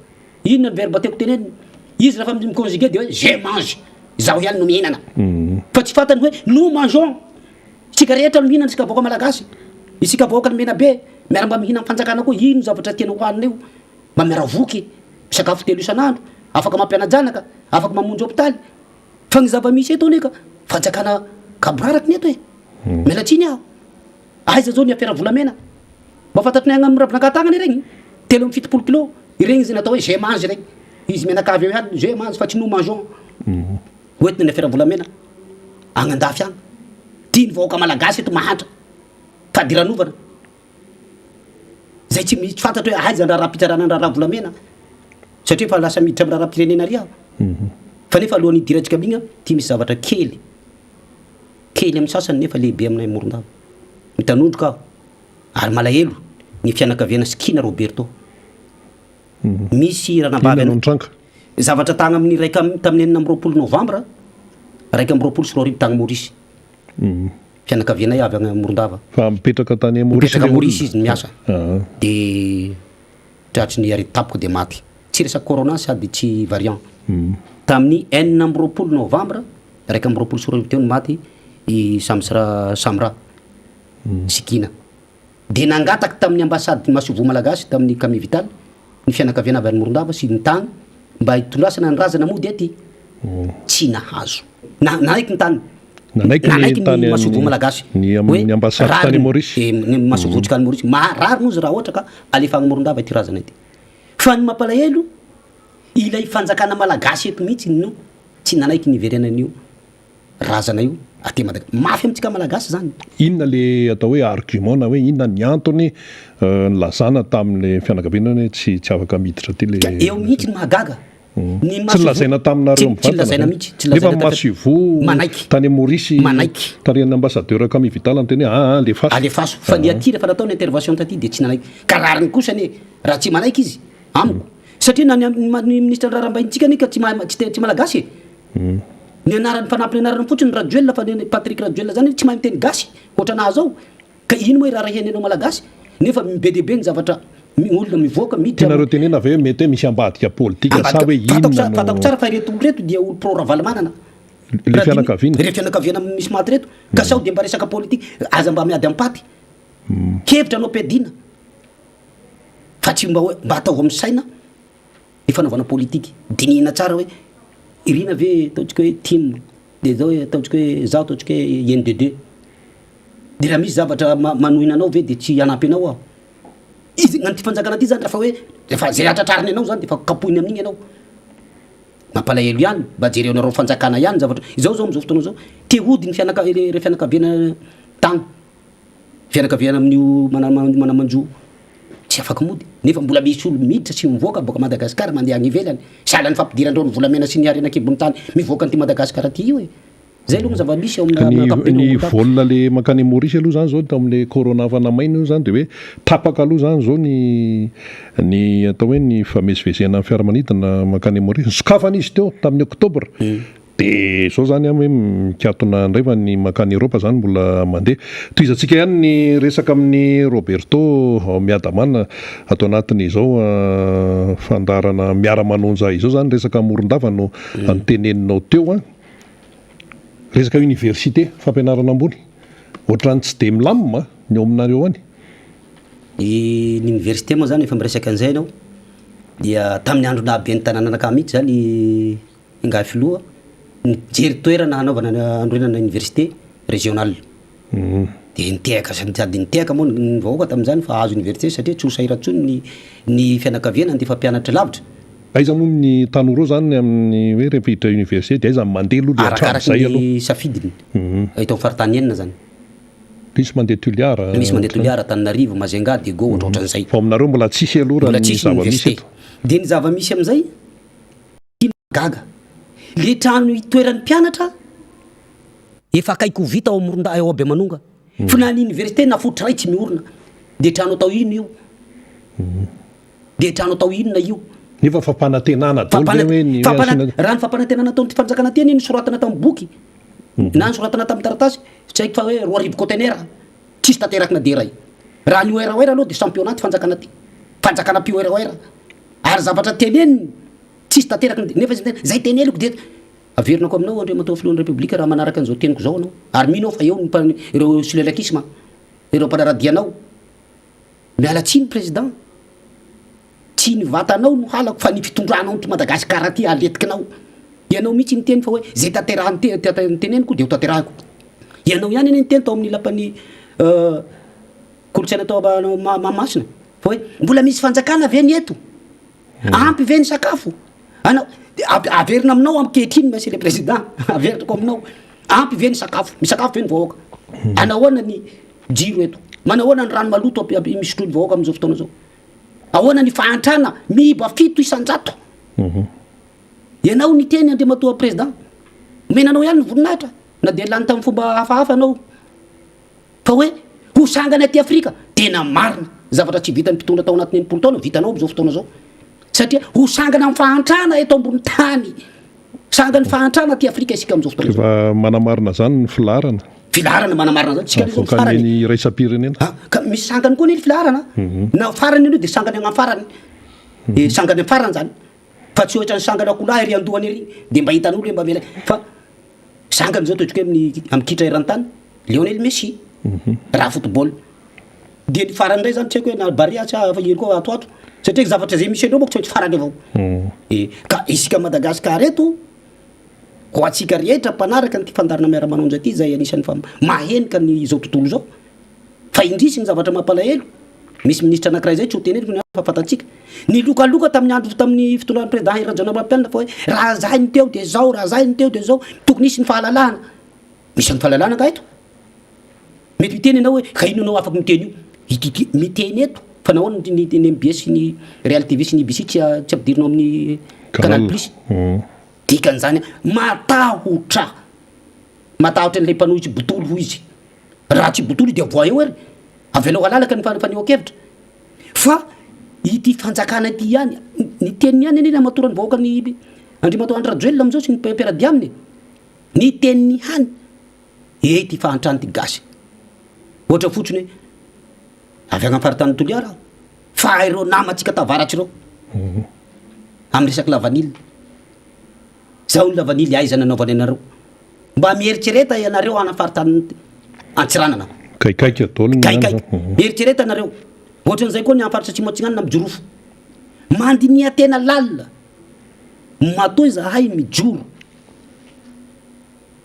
Inona ny verbe tiako tenenina? Izy rehefa mi-conjuguer dia hoe je mange, izaho ihany no mihinana. Fa tsy fantany hoe nous mangeons, isika rehetra no mihinana, isika vahoaka malagasy, isika vahoaka ny Menabe, miara mba mihinana fanjakana koa, ino zavatra tiana hohanina io? Mba miara-voky, misakafo telo isan'andro, afaka mampiana-janaka, afaka mamonjy hopitaly. Fa ny zava-misy eto anie ka fanjakana gaboraraka ny eto e! Miala tsiny aho. Aiza zao ny afera volamena? Mba fantatry ny agny amin'ny ravin'Ankatagna anie regny, 73 kilos, iregny izay natao hoe je mange regny, izy mianakavy eo ihany je mange fa tsy nous mangeons. Hoentina ny afera volamena agny andafy agny. Ty ny vahoaka malagasy eto mahantra, fadiranovana, zay tsy misy tsy fantatro hoe aiza ny raharaham-pitsarana ny raharaha volamena, satria efa lasa miditra amin'ny raharaham-pirenena ary aho. Fa nefa alohan'ny hidirantsika amin'igny an, ty misy zavatra kely. Kely amin'ny sasany nefa lehibe aminay Morondava. Mitanondroka aho ary malahelo ny fianakaviana Skina Roberto. Misy ranabavy Inona no nitranga? Zavatra tagny amin'ny iraika tamin'ny 26 novambra 2021 tagny Maurice. Fianakavianay avy agny Morondava. Fa mipetraka tany Maurice Mipetraka ilay Maurice olona? izy no miasa. Dia tratry ny areti-tampoka dia maty. Tsy resaka corona sady tsy variant. Tamin'ny 26 novambra 2021 teo no maty i Samsra Samra sy Gina. Dia nangataka tamin'ny ambasady masoivoho malagasy tamin'ny Camille Vital ny fianakaviana avy any Morondava sy ny tany mba hitondrasana ny razana mody aty. Tsy nahazo. Na, nanaiky ny tany. Nanaiky ny Nanaiky ny tany masoivoho any malagasy ny hoe amin'ny ambasady tany rariny Maurice. eh, ny masoivohontsika any Maurice. Ma, rariny ozy raha ohatra ka alefa any Morondava ity razana ity. Fa ny mampalahelo, ilay fanjakana malagasy eto mihitsy no tsy nanaiky ny hiverenan'io razana io. Aty Madaga, mafy amintsika Malagasy zany. Inona le atao hoe argument na hoe inona ny antony nilazana tamin'le fianakaviana hoe tsy tsy afaka miditra aty le. Ka eo mihitsy ny mahagaga. Ny Tsy nolazaina taminareo mivantana Tsy nolazaina mihitsy. Tsy Nefa nolazaina ny masoivoho Manaiky. tany Maurice Manaiky. tarihan'ny ambassadeur Camille Vital niteny hoe aa alefaso. Alefaso. Fa ny aty rehefa natao ny intervention taty dia tsy nanaiky. Ka rariny kosa anie raha tsy manaiky izy amiko. Satria na ny ny minisitra ny raharaham-bahinintsika anie ka tsy mahay tsy tsy malagasy e. Ny anarany fanampiny anarany fotsiny Rajoelina fa ny Patrick Rajoelina zany tsy mahay miteny gasy ohatranà zao ka ino moa iraharahiany anao malagasy nefa be dia be ny zavatra olona mivoaka miditra Tianareo tenena ve hoe mety hoe misy ambadika politika sa hoe inona no Fantako tsara fa ireto olona ireto dia olo pro Ravalomanana Le fianakaviana Ireo fianakaviana misy maty ireto ka sao dia mba resaka politika aza mba miady am-paty hevitra no ampiadiana fa tsy mba hoe mba ataovy amin'ny saina Ny fanaovana politique, dinihina tsara hoe irina ve ataontsika hoe tim de zao hoe ataontsika hoe zaho ataontsika hoe INDD de raha misy zavatra manohina anao ve de tsy hanampy anao aho? Izy gnan'ity fanjakana ty zany refa hoe refa zay hatratrariny anao zany de efa kapohiny amin'igny ianao. Mampalahelo ihany, mba jereonareo fanjakana ihany zavatra, izao zao am'zao fotoana zao te hody ny fianaka- le fianakaviana tagny. Fianakaviana amin'io mana-manjo tsy afaka mody nefa mbola misy olo miditra sy mivoaka boaka Madagascar mandeha agny ivelany sahala ny fampidirandreo ny volamena sy ny harena ankibon'ny tany mivoaka an'ity Madagascar ty io e! Zay aloha ny zava-misy ao Ka amin'ny ny ankapobeny ny ao Morondava. vol le mankany Maurice aloha zany zao tamin'le corona efa namaina io zany de hoe tapaka aloha zany zao ny ny atao hoe ny fifamezivezena amin'ny fiaramanidina mankany Maurice, nisokafana izy teo tamin'ny octobre Dia izao izany an hoe mikatona indray fa ny mankany Eropa izany mbola mandeha. Tohizantsika ihany ny resaka amin'i Roberto Miadamana ato anatin'izao fandaharana Miara-manonja izao izany. Resaka Morondava no noteneninao teo an. Resaka université, fampianarana ambony. Ohatran'ny tsy dia milamina ny ao aminareo any. Ny université moa izany efa miresaka an'izay ianao dia tamin'ny andro naha ben'ny tanànan'Anakà mihitsy izany Ingahy Filoha nijery toerana hanaovana hanorenana université régionale. Dia nitehaka sady nitehaka moa ny vahoaka tamin'izany fa hahazo université satria tsy ho sahirana intsony ny ny fianakaviana handefa mpianatra lavitra. Aiza moa ny tanora ao zany amin'ny hoe rehefa hiditra université dia aiza no mandeha aloha dia Arakaraka hatramin'izay aloha. ny safidiny eto amin'ny faritany enina zany. Misy mandeha Toliara. Misy mandeha Toliara, Antananarivo, Majunga, Diego, ohatrohatran'izay. Fa ao aminareo mbola tsisy aloha raha Mbola ny tsisy ny zava-misy université. eto. Dia ny zava-misy amin'izay. Ty mahagaga. Le trano itoeran'ny mpianatra efa akaiky ho vita ao Moronda ao Bemanonga. Fa na ny université na fototra iray tsy miorina. De trano atao ino io? De trano atao inona io? Nefa fampanantenana daholo ve hoe ny hoe asiana. Raha ny fampanantenana nataon'ity fanjakana ity anie nosoratana tamin'ny boky na nosoratana tamin'ny taratasy tsy haiko fa hoe 2000 conteneurs tsisy tanteraka na dia iray. Raha ny OROR aloha de championnat ty fanjakana ty. Fanjakana mpi-OROR. Ary zavatra teneniny Tsisy tanteraka ny nefa izy miteny zay teneniko dia averinako aminao Andriamatoa Filohan'ny Repoblika raha manaraka an'izao teniko izao anao ary mino aho fa eo ny mpan ireo solelakisma ireo mpanara-dia anao miala tsiny président tsy ny vatanao no halako fa ny fitondranao an'ity Madagasikara ity aletikinao ianao mihitsy niteny fa hoe zay tanterahan'ny te ny teneniko dia ho tanterahiko ianao ihany anie niteny tao amin'ny lapan'ny kolontsaina tao Mahamasina fa hoe mbola misy fanjakana ve ny eto Ampy ve ny sakafo? Anao, averina aminao ankehitriny monsieur le président, averinako aminao, ampy ve ny sakafo? Misakafo ve ny vahoaka? Anahoana ny jiro eto? Manahoana ny rano maloto misotroin'ny vahoaka amin'izao fotoana izao? Ahoana ny fahantrana miiba 7%? Ianao niteny Andriamatoa président, omena anao ihany ny voninahitra na dia lany tamin'ny fomba hafahafa ianao. Fa hoe ho sangany aty Afrika, tena marina, zavatra tsy vitan'ny mpitondra tao anatin'ny 60 taona vitanao amin'izao fotoana izao. Satria ho sangana amin'ny fahantrana eto ambony tany. Sangan'ny fahantrana aty Afrika isika amin'izao fotoana izao. Efa manamarina izany ny filaharana. Filaharana manamarina izany. Tsika aloha izao farany. Avoakan'ny iraisam-pirenena. Ah, ka misy sangany koa anie ny filaharana. Na farany aloha dia sangany amin'ny farany. Dia sangany amin'ny farany izany. Fa tsy ohatran'ny sangana akoholahy ery andohany ery dia mba hitan'olo hoe mba mila fa sangany zao ataontsika hoe amin'ny amin'ny kitra eran-tany Lionel Messi raha football dia ny farany indray zany tsy haiko hoe na Barea tsy fa ino koa ato ato satria zavatra izay misy andreo manko tsy maintsy farany avao e ka isika Madagascar eto ho antsika rehetra mpanaraka an'ity fandaharana miara-manonja ity izay anisan'ny fa mahenika ny izao tontolo izao Fa indrisy ny zavatra mampalahelo, misy minisitra anakiray izay tsy ho teneniko ny anarany fa fantatsika, nilokaloka tamin'ny andro tamin'ny fitondran'ny président Hery Rajaonarimampianina fa hoe raha zahay no teo dia zao, raha zahay no teo dia zao, tokony hisy ny fahalalahana. Misy ny fahalalana angaha eto? Mety miteny ianao hoe ka inona no afaka miteny io? Ity ity miteny eto fa nahoana ny ny mbs sy ny Real TV sy ny IBC tsy tsy ampidirina ao amin'ny Canal Plus? Dikan'izany matahotra matahotra an'ilay mpanohitsy botolo hoy izy. Raha tsy botolo io dia avoahy eo ary. Avelao halalaka ny fanehoan-kevitra. Fa ity fanjakana ity ihany, ny teniny ihany anie namatoran'ny vahoaka ny Andriamatoa Andry Rajoelina amin'izao sy ny mpiara-dia aminy e. Ny teniny ihany. Ee ity fahantrana ity gasy. Ohatra fotsiny hoe avy any amin'ny faritanin'i Toliara aho fa ireo namantsika tavaratra ireo amin'ny resaky lavanila. Zao ny lavanily aiza nanaovany anareo. Mba mieritrereta ianareo any amin'ny faritanin'i Antsiranana. Kaikaika daholo ny Kaikaika. Mieritrereta ianareo. Ohatran'izay koa ny amin'ny faritra Atsimo Atsinanana amin'ny jirofo. Mandiniha tena lalina. Matoa izahay mijoro.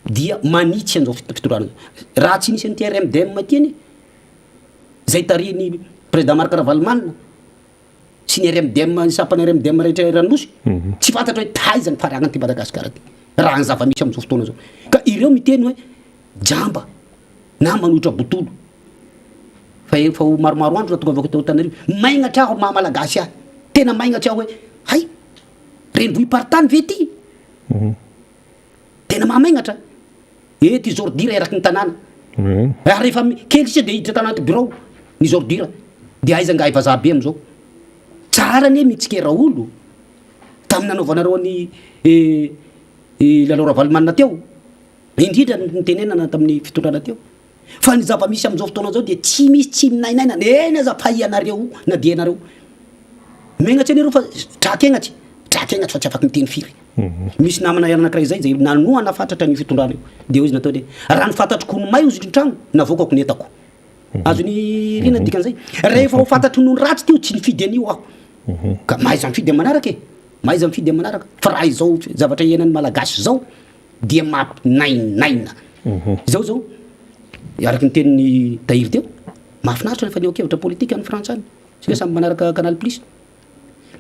dia manitsy an'izao fitondrana izao. Raha tsy nisy an'ity RMDM ity anie, izay tarihin'ny Président Marc Ravalomanana sy ny RMDM, ny sampana RMDM rehetra eran'ny Nosy, tsy fantatra hoe taiza ny fariagnan'ity Madagasikara ity, raha ny zava-misy amin'izao fotoana izao. Ka ireo miteny hoe jamba na manohitra botolo, fa efa ho maromaro andro nahatongavako eto Antananarivo, maignatra aho maha Malagasy ahy, tena maignatra aho hoe hay, renivohi-paritany ve ity? Tena mahamenatra. Eto izy ordure eraky ny tanàna. Ary rehefa kely sisa dia hiditra tanaty birao ny ordure. Dia aiza angahy vazaha be amin'izao. Tsara anie mitsikera olo tamin'ny nanaovanareo an'i Lalao Ravalomanana teo. Indrindra ny nitenenana tamin'ny fitondrana teo. Fa ny zava-misy amin'izao fotoana izao dia tsy misy tsy minainaina, eny aza fa ianareo na dia ianareo. Megnatry anareo fa drakegnatry, drakegnatry fa tsy afaky miteny firy. Misy namana anankiray izay izay nanohana fatratra an'io fitondrana io. Dia hoy izy nataony hoe, raha ny fantatro ko ny may hozy ny tragno, navoakako ny entako. Azon'i Rina ny dikan'izay? Rehefa ho fantatro noho ny ratsy teo, tsy nifidy an'io aho. Ka mahaiza mifidy amin'ny manaraka e! Mahaiza mifidy amin'ny manaraka. Fa raha izao zavatra iainan'ny Malagasy izao, dia mampinainaina. Izao izao, araka ny tenin'i Tahiry teo, mahafinaritra ny fanehoan-kevitra politika any Frantsa any. Isika samy manaraka Canal Plus.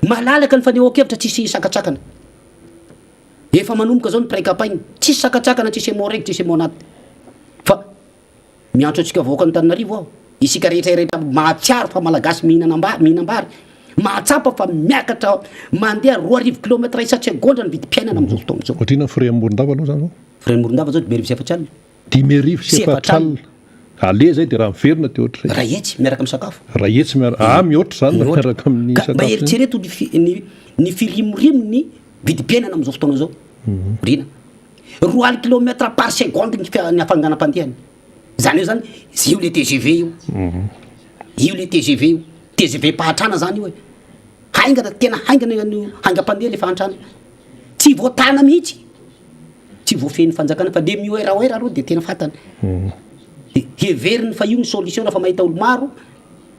Malalaka ny fanehoan-kevitra tsisy sakantsakana. Efa manomboka izao ny pré-campagne, tsisy sakantsakana, tsisy emmo-reg, tsisy emmo-nat. Fa Miantso antsika vahoakan'Antananarivo aho, isika rehetra rehetra mahatsiaro fa Malagasy mihinana mihinam-bary, mahatsapa fa miakatra mandeha 2000 kilomètre isan-tsegondra ny vidim-piainana amin'izao fotoana izao. Ohatr'inona ny frais an'i Morondava aloha izany zao? Frais an'i Morondava zao 450. 450. Aller zay dia raha miverina dia ohatr'izay. 100 miaraka amin'ny sakafo. 100 miaraka, ah mihoatra izany miaraka amin'ny sakafo. Ka mba eritrereto ny fi- ny ny firimorimon'ny vidim-piainana amin'izao fotoana izao. Rina. 20 kilomètre par seconde ny fia- ny hafainganam-pandehany. Zany hoe zany, io le tgv io. Io le tgv io. Tgv mpahantrana zany io e. Haingana, tena haingana ny haingam-pandeha le fahantrana. Tsy voatana mihitsy. Tsy voafehin'ny fanjakana fa le mioeraoera aloha de tena fantany. De heveriny fa io ny solution raha fa mahita olo maro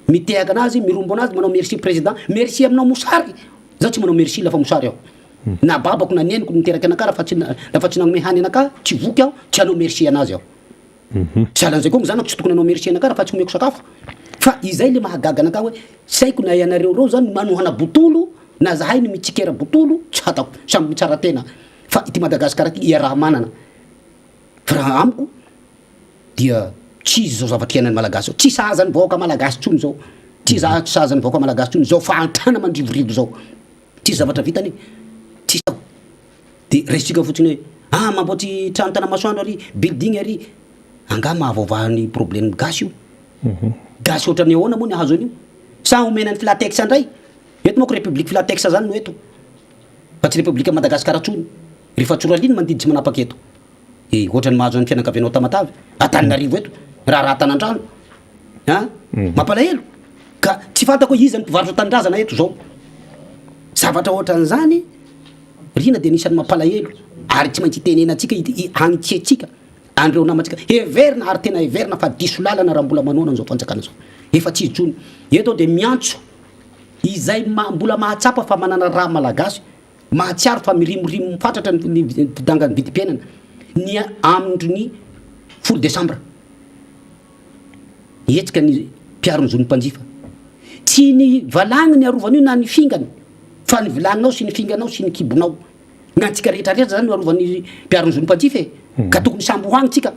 mitehaka anazy, mirombo anazy, manao merci président. Merci aminao mosary. Zaho tsy manao merci lafa mosary aho. Na babako na neniko niteraka anakahy rafa tsy rafa tsy nagnome hany anakahy tsy voky aho tsy hanao merci anazy aho. Sahalan'izay koa ny zanako tsy tokony hanao merci anakahy rafa tsy omeko sakafo. Fa izay le mahagaga anakahy hoe tsy haiko na ianareo reo zany manohana botolo na zahay no mitsikera botolo tsy hatako samy mitsara tena fa ity Madagascar ity iaraha-manana fa raha amiko dia tsy izy izao zavatra iainan'ny Malagasy izao tsy sahaza ny vahoaka Malagasy intsony izao tsy za tsy sahaza ny vahoaka Malagasy intsony izao fahantrana mandrivorivo izao. Tsisy zavatra vitany e! Tsisy ao. De raisitsika fotsiny hoe ah mamboatry trano tanamasoandro ary, building ary, angaha mahavoavaha ny problème gasy io? Gasy ohatran'ny ahoana moa ny ahazo an'io? Sa omena ny filatex ndray? Eto manko république filatex zany no eto fa tsy république Madagascar tsony. Rehefa tsoraliny mandidy tsy manapaka eto. Eh ohatran'ny mahazo an'ny fianakavianao Tamatave, Antananarivo eto, raharaha Tanandrano. An! Mampalahelo! Ka tsy fantako hoe iza no mpivarotra tanindrazana eto izao. Zavatra ohatran'izany Rina dia anisan'ny mampalahelo ary tsy maintsy itenenantsika, hanitsiantsika an'ireo namantsika. Heverina ary tena heverina fa diso lalana raha mbola manohana an'izao fanjakana izao. Efa tsy izy intsony. Eto aho dia miantso izay mbola mahatsapa fa manana rà malagasy, mahatsiaro fa mirimorimo fatratra ny fidangan'ny vidim-piainana ny andron'ny folo desambra. Hetsika ny mpiaro ny zon'ny mpanjifa. Tsy ny valagny ny arovana io na ny fingany fa ny vilaninao sy ny finganao sy ny kibonao. Ny antsika rehetra rehetra zany no arovan'ny mpiaro ny zon'ny mpanjifa e. Ka tokony samby ho agny tsika.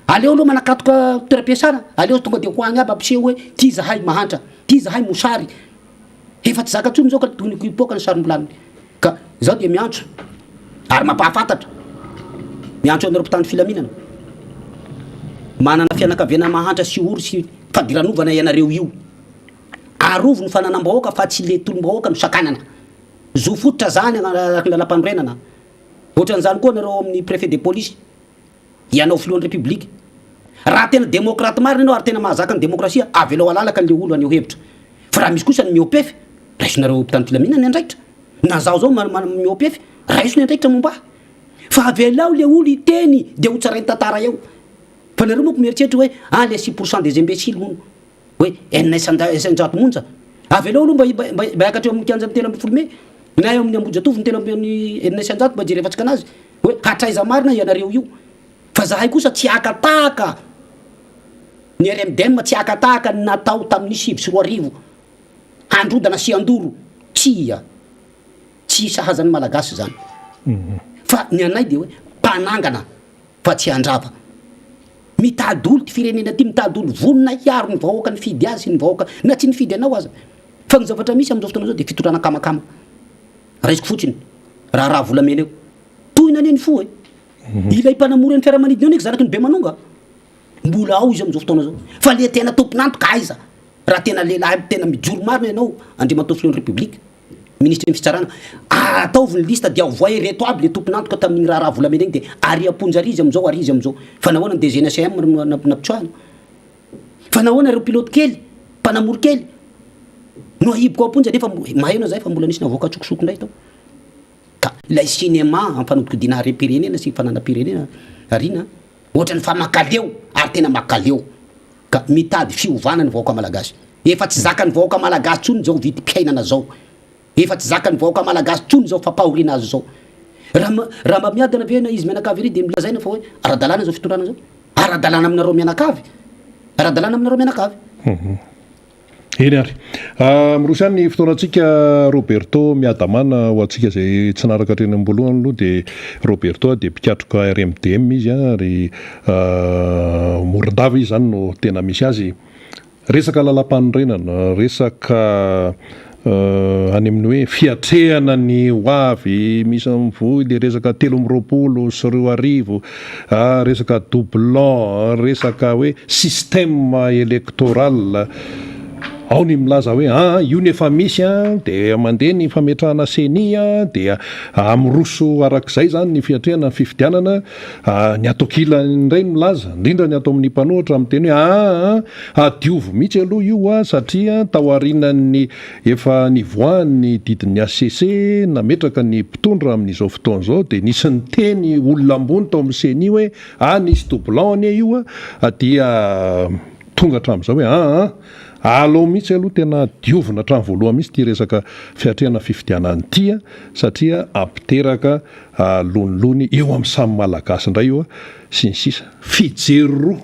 Aleo aloha manakatoka toeram-piasana, aleo tonga dia ho agny aby ampiseho hoe ty zahay mahantra, ty zahay mosary. Efa tsy zaka intsony zao ka tokony hipoaka ny sarom-bilaniny. Ka izaho dia miantso ary mampahafantatra, miantso anareo mpitandro filaminana, manana fianakaviana mahantra sy ory sy fadiranovana ianareo io. Arovy ny fananam-bahoaka fa tsy le tolom-bahoaka no sakanana. Zo fototra zany araka ny lalampanorenana. Ohatran'izany koa nareo ao amin'ny préfet de police. Ianao filohan'ny Repoblika. Raha tena demokraty marina ianao ary tena mahazaka ny demokrasia, avelao halalaka an'le olo haneho hevitra. Fa raha misy kosa ny mihoa-pefy, raisonareo mpitandro filaminana ny andraikitra. Na zaho zao mihoa-pefy, raiso ny andraikitra momba ahy. Fa avelao le olo hiteny dia ho tsarain'ny tantara eo. Fa nareo manko mieritreritra hoe ah le 6% des imbeciles hono. Hoe 6% monja. Avelao aloha mba mba mba hiakatra eo amin'ny kianjan'ny 13 mey na eo amin'ny Ambohijatovo ny telo amby 6% mba hijerevantsika anazy hoe hatraiza marina ianareo io. Fa zahay kosa tsy haka tahaka ny RMDM tsy haka tahaka ny natao tamin'ny 2009 handrodana sy handoro. Tsia. Tsy sahaza ny Malagasy izany. Fa ny anay dia hoe mpanangana fa tsy handrava. Mitady olo ty firenena ty, mitady olo vonona hiaro ny vahoaka nifidy azy sy ny vahoaka na tsy nifidy anao aza. Fa ny zavatra misy amin'izao fotoana izao dia fitondrana akamakama. Raisiko fotsiny, raharaha volamena io. Tohina anie ny fo e. Ilay mpanamory ny fiaramanidina io anie zanaky ny Bemanonga. Mbola ao izy amin'izao fotoana izao. Fa le tena tompon'antoka aiza? Raha tena lehilahy tena mijoro marina ianao, Andriamatoa Filohan'ny Repoblika, Minisitry ny fitsarana, ataovy ny liste dia avoay ireto aby le tompon'antoka tamin'igny raharaha volamena igny dia ary am-ponja ary izy amin'izao ary izy amin'izao. Fa nahoana ny DGNCM no nampitsoahana? Fa nahoana ireo pilote kely, mpanamory kely no ahiboka ao am-ponja nefa maheno zahay fa mbola nisy navoaka an-tsokosoko indray tao. Ka ilay cinéma amin'ny fanodikodina harem-pirenena sy fananam-pirenena Rina ohatran'ny fa mankaleo ary tena mankaleo. Ka mitady fiovana ny vahoaka malagasy. Efa tsy zakan'ny vahoaka malagasy tsony zao vidim-piainana zao. Efa tsy zakan'ny vahoaka malagasy tsony zao fampahoriana azy zao. Raha raha mba miadana ve na izy mianakavy ery dia lazaina fa hoe ara-dalàna zao fitondrana zao. Ara-dalàna aminareo mianakavy. Ara-dalàna aminareo mianakavy. Eny ary. Miroso ihany ny fotoanantsika Roberto Miadamana ho antsika izay tsy naharaka hatreny am-boalohany aloha dia Roberto dia mpikatroka RMDM izy ary Morondava izy izany no tena misy azy. Resaka lalampanorenana, resaka any amin'ny hoe fiatrehana ny ho avy, misy mivoy le resaka 2023, resaka doublon, resaka hoe système électoral, ao ny milaza hoe aa io ny efa misy an, dia mandeha ny fametrahana ceni an, dia miroso arak'izay izany ny fiatrehana ny fifidianana, ny ato ankilany indray milaza, indrindra ny ato amin'ny mpanohitra miteny hoe aa Adiovy mihitsy aloha io a, satria taorianan'ny efa nivoahan'ny didin'ny HCC nametraka ny mpitondra amin'izao fotoana izao dia nisy niteny olona ambony tao amin'ny ceni hoe ah nisy doublon anie io a, dia tonga hatramin'izao hoe aa alao mihitsy aloha tena diovina hatramin'ny voalohany mihitsy ity resaka fiatrehana fifidianana ity a, satria hampiteraka lonilony eo amin'ny samy Malagasy indray io a, sy ny sisa. Fijery roa.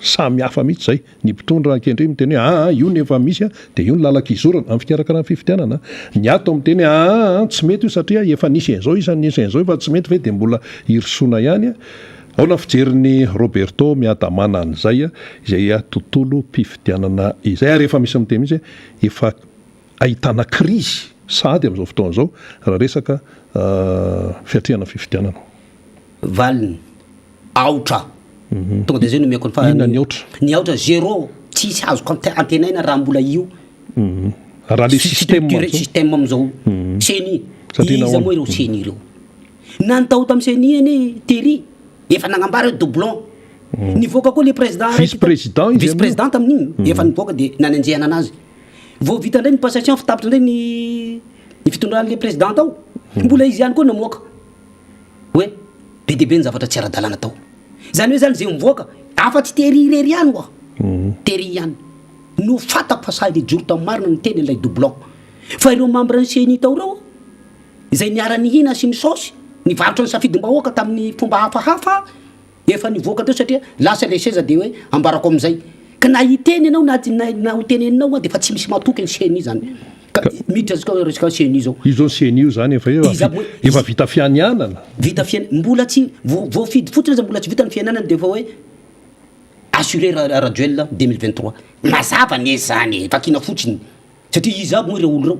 Samy hafa mihitsy izay. Ny mpitondra ankehitriny miteny hoe aa io no efa misy dia io no lalan-kizorana amin'ny fikarakarana fifidianana. Ny ato miteny hoe aa tsy mety io satria efa nisy an'izao isan'ny nisy an'izao efa tsy mety ve dia mbola hirosoana ihany. Ahoana ny fijerin'i Roberto Miadamana an'izay izay tontolom-pifidianana izay ary efa misy miteny mihitsy hoe efa ahitana krizy sahady amin'izao fotoana izao raha resaka fiatrehana fifidianana. Valiny, aotra. Tonga dia zay no omeko ny fa. Inona ny aotra? Ny aotra zéro, tsisy azoko antenaina raha mbola io. Raha le système am'zao. Système am'zao. Ceni. Iza moa ireo ceni ireo? Na ny tao tamin'ny ceni anie tery efa nagnambara hoe doublon. Nivoaka koa le président Vice président izy Vice président tamin'igny efa nivoaka dia nanenjehana anazy. Vao vita indray ny passation fa tapitra indray ny ny fitondran'le président tao. Mbola izy ihany koa namoaka. hoe be dia be ny zavatra tsy ara-dalàna tao. Izany hoe izany izay mivoaka, afa-tsy Terry irery ihany ho'a, Terry ihany no fantako fa sahy nijoro tamin'ny marina niteny an'ilay doublon. Fa ireo membre ny ceni tao ireo, izay niara-nihina sy nisaosy, nivarotra ny safidim-bahoaka tamin'ny fomba hafahafa, Efa nivoaka teo satria lasa ilay seza dia hoe ambarako amin'izay. Ka na hiteny ianao na na ho teneninao dia efa tsy misy matoky ny ceni izany. Ka miditra resaka resaka ceni izao. Io zao ceni io zany efa efa vita fianianana. Vita fian mbola tsy voafidy fotsiny aza mbola tsy vita ny fianianana dia efa hoe. Assuré Rajoelina 2023. Mazava anie izany e, vakiana fotsiny. Satria iza aby moa ireo olo ireo?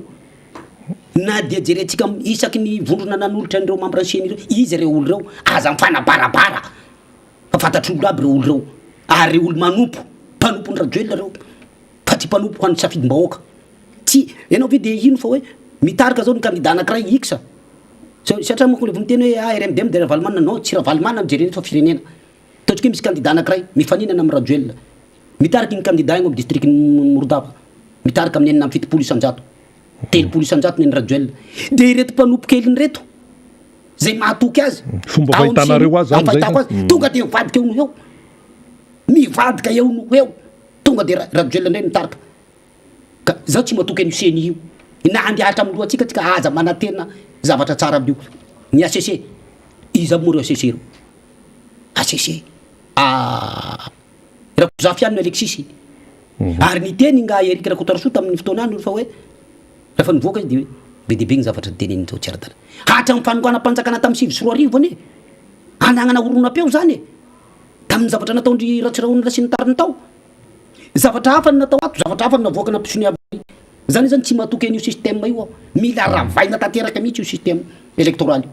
Na dia jerentsika isaky ny vondrona nanolotra an'ireo membre ny ceni ireo, iza ireo olo ireo? Aza mifanabarabara fa fantatr'olo aby ireo olo ireo. Ary olo manompo, mpanompon'i Rajoelina ireo fa tsy mpanompo ho an'ny safidim-bahoaka. Tsy, ianao ve dia hino fa hoe mitarika zao ny kandida anakiray X? Satria manko le vao miteny hoe ah RMDM dia Ravalomanana, non tsy Ravalomanana no jerena eto fa firenena. Ataontsika hoe misy kandida anakiray mifaninana amin'i Rajoelina. Mitarika iny kandida iny ao amin'ny distrikan'i Morondava. Mitarika amin'ny 76%. 30% ny an'i Rajoelina. Dia ireto mpanompo keliny ireto izay mahatoky azy. Fomba fahitanareo azy zany zay. Azy. Tonga dia mivadika eo no eo. Mivadika eo no eo. Tonga dia Rajoelina indray mitarika. Ka zaho tsy matoky an'io ceni io. Na handeha hatramin'ny lohantsika tsika aza manantena zavatra tsara amin'io. Ny HCC, iza moa ireo HCC ireo? HCC, ah, Rakotozafy ihany no Alexis. Ary niteny ingahy Eric Rakotoarisoa tamin'ny fotoana any fa hoe rehefa nivoaka izy dia be dia be ny zavatra niteneniny tao tsy ara-dalàna. Hatramin'ny fanonganam-panjakana tamin'ny 2009 anie, anagnana horonam-peo izany e! Tamin'ny zavatra nataon-dry Ratsirahonana sy ny tariny tao. Zavatra hafa no natao ato, zavatra hafa no navoaka nampisoniavin'ny. Zany zany tsy matoky an'io système io aho. Mila ravaina tanteraka mihitsy io système électoral io.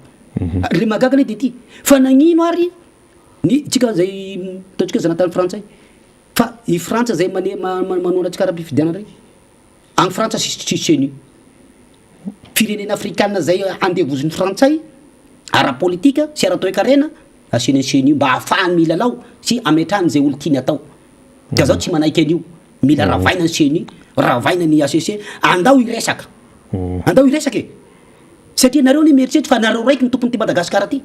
Le mahagaga anie de ty, fa nagnino ary ny tsika zay ataontsika hoe zanatany frantsay, fa i Frantsa zay mane manohana antsika ara-pifidianana regny, any Frantsa tsisy tsisy ceni. Firenena afrikana zay andevozin'ny frantsay ara-politika sy ara-toekarena, asiany ceni mba ahafahany milalao sy ametrahany izay olo tiany atao. Ka zaho tsy manaiky an'io. Mila ravaina ny ceni, ravaina ny HCC, andao hiresaka. Andao hiresaka e! Satria nareo anie mieritreritra fa nareo raiky no tompon'ity Madagasikara ty.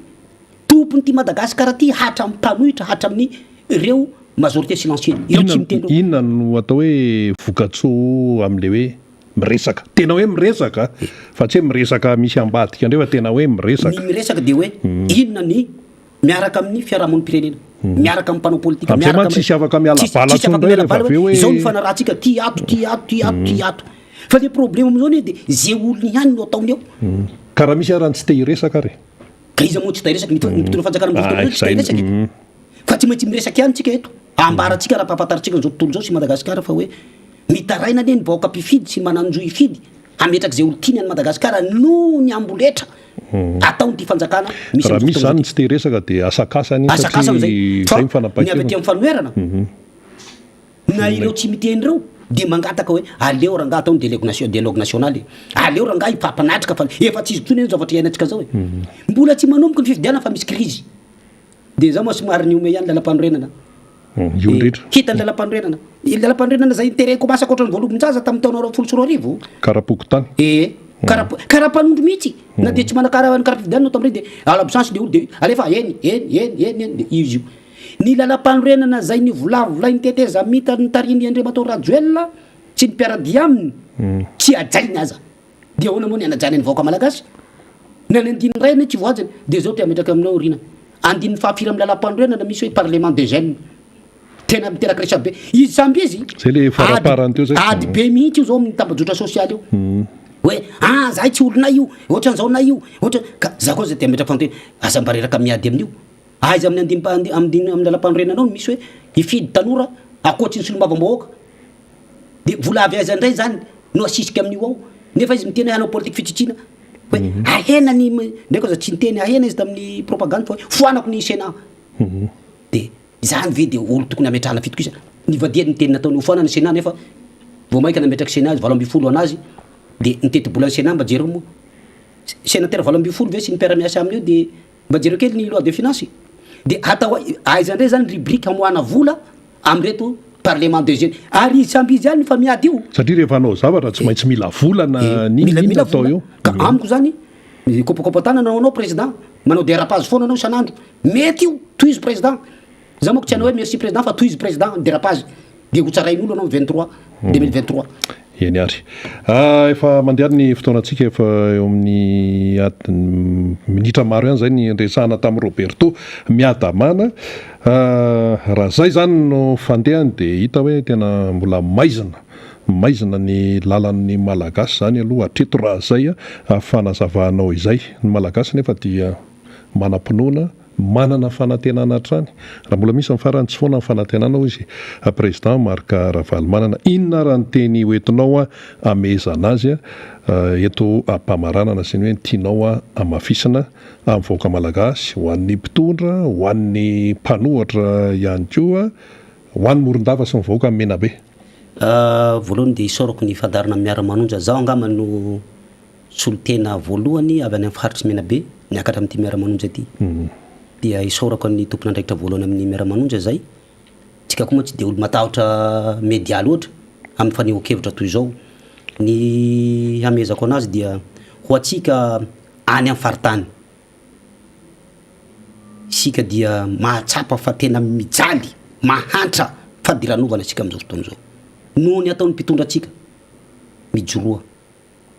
Tompon'ity Madagasikara ty hatramin'ny mpanohitra hatramin'ny ireo majorité silencieuse. Ireo tsy miteny ireo. Inona no atao hoe vokatsoa amin'le hoe miresaka? Tena hoe miresaka fa tsy hoe miresaka misy ambadika indray fa tena hoe miresaka. Ny miresaka dia hoe inona ny miaraka amin'ny fiarahamonim-pirenena, miaraka amin'ny mpanao politika, Amin'izay miaraka mantsy tsisy afaka miala tsisy bala tsisy intsony afaka indray miala rehefa bala avy hoe eo hoe izao ny fanarahantsika ty ato, ty ato, ty ato, ty ato. Fa le problème amin'izao anie dia ze olona ihany no ataony eo. Ka raha misy ara ny tsy te hiresaka ary? Ka iza moa tsy te hiresaka? Ny ny mpitondra fanjakana amin'izao fotoana Ay, izao tsy te zay hiresaka e. Fa tsy maintsy miresaka ihany tsika eto. Ambarantsika raha ampahafantarintsika an'izao tontolo izao sy Madagasikara fa hoe mitaraina anie ny vahoaka mpifidy sy manan-jo hifidy hametraka izay olon-tiany any Madagasikara noho ny amboletra ataon'ity fanjakana misy Raha misy zany ny tsy te hiresaka dia asakasany iny satria Asakasany izay Fa ny ny avy aty fanapahan-keviny. amin'ny fanoherana na ireo tsy miteny ireo dia mangataka hoe aleo rangahy atao ny dialogue nation dialogue national e. Aleo rangahy hifampanatrika fa efa tsy izy intsony anie zavatra iainantsika zao e. Mbola tsy manomboka ny fifidianana fa misy krizy. Dia zao moa somary nihomehy ihany lalampanorenana. Io indrindra. Hita ny lalampanorenana. Ny lalampanorenana izay nitereko masaka ohatran'ny voalobon-jaza tamin'ny taona 2020. Kara-pokontany. Ee. Kara kara-panondro mihitsy. Na dia tsy manan-kara kara-pifidianana tamin'ireny dia alabosasy le olo dia alefa eny eny eny eny eny dia izy io. Ny lalampanorenana izay nivolavolain'ny tetezamita notarihin'i Andriamatoa Rajoelina sy ny mpiara-dia aminy tsy hajainy aza. Dia ahoana moa ny hanajana ny vahoaka malagasy? Na ny andininy iray anie tsy voahajany. Dia izao te hametraka aminao Rina. Andininy fahafiry amin'ny lalàmpanorenana misy hoe parlement des jeunes. Tena miteraka resabe. Izy samby izy. Zay le faraparany teo zay. Ady be mihitsy io zao amin'ny tambajotra sosialy io. Hoe ah zahay tsy olonay io, ohatran'izao nay io, ohatra ka za koa aza te hametraka fanontaniana, aza mba reraka miady amin'io. Aiza amin'ny andininy amin'ny amin'ny lalàmpanorenana ao no misy hoe hifidy tanora ankoatry ny solombavambahoaka. Dia vola avy aiza indray izany no asisika amin'io ao? Nefa izy miteny hoe hanao politique fitsitsiana. Hoe ahena ny, ndraiky aza tsy niteny ahena izy tamin'ny propagande fa hoe foanako ny Sénat. Dia izany ve dia olo tokony hametrahana fitokisana? Nivadihany ny teny nataony ho foanana ny Sénat nefa vao mainka nametraka Sénat izy 18 anazy dia ny tetibolan'ny Sénat mba jereo moa. Sénateur 18 ve sy ny mpiara-miasa aminy eo dia Mba jereo kely ny loi de finance de atao aiza ndray zany rubrique hamoahana vola amin'ireto parlement de jeunes ary izy samby izy ihany no fa miady io. Satria rehefa hanao zavatra tsy maintsy mila vola na Mila n'inona mila atao vola eo. ka amiko zany mikopakopa-tanana anao président manao dérapage foana anao isan'andro mety io tohizo président za manko tsy hanao hoe merci président fa tohizo président dérapage dia ho tsarain'olo anao 23 2023. Eny ary. Efa mandeha ary ny fotoanantsika, efa eo amin'ny adiny minitra maro ihany izay ny niresahana tamin'i Roberto Miadamana. Raha izay izany no fandehany dia hita hoe tena mbola maizina, maizina ny lalan'ny Malagasy izany aloha hatreto raha izay fanazavanao izay. Ny Malagasy nefa dia manam-pinoana. Manana fanantenana hatrany. Raha mbola misy ny farany tsy foana ny fanantenana hoy izy Président Marc Ravalomanana. Inona ara ny teny hoentinao hamehezana azy eto am-pamaranana sy ny hoe ny tianao hamafisina amin'ny vahoaka malagasy, ho an'ny mpitondra, ho an'ny mpanohatra ihany koa, ho an'i Morondava sy ny vahoakan'i Menabe? Voalohany dia isaorako ny fandaharana Miara-manonja. Izaho angamba no solontena voalohany avy any amin'ny faritr'i Menabe niakatra amin'ity Miara-manonja ity. Dia isaorako an'ny tompon'andraikitra voalohany amin'ny Miara-manonja izay. Tsika koa moa tsy dia olo matahotra media loatra amin'ny fanehoan-kevitra toy izao. Ny hamehezako anazy dia ho antsika any amin'ny faritany, isika dia mahatsapa fa tena mijaly, mahantra fadiranovana isika amin'izao fotoana izao. Noho ny ataon'ny mpitondra antsika. Mijoroa.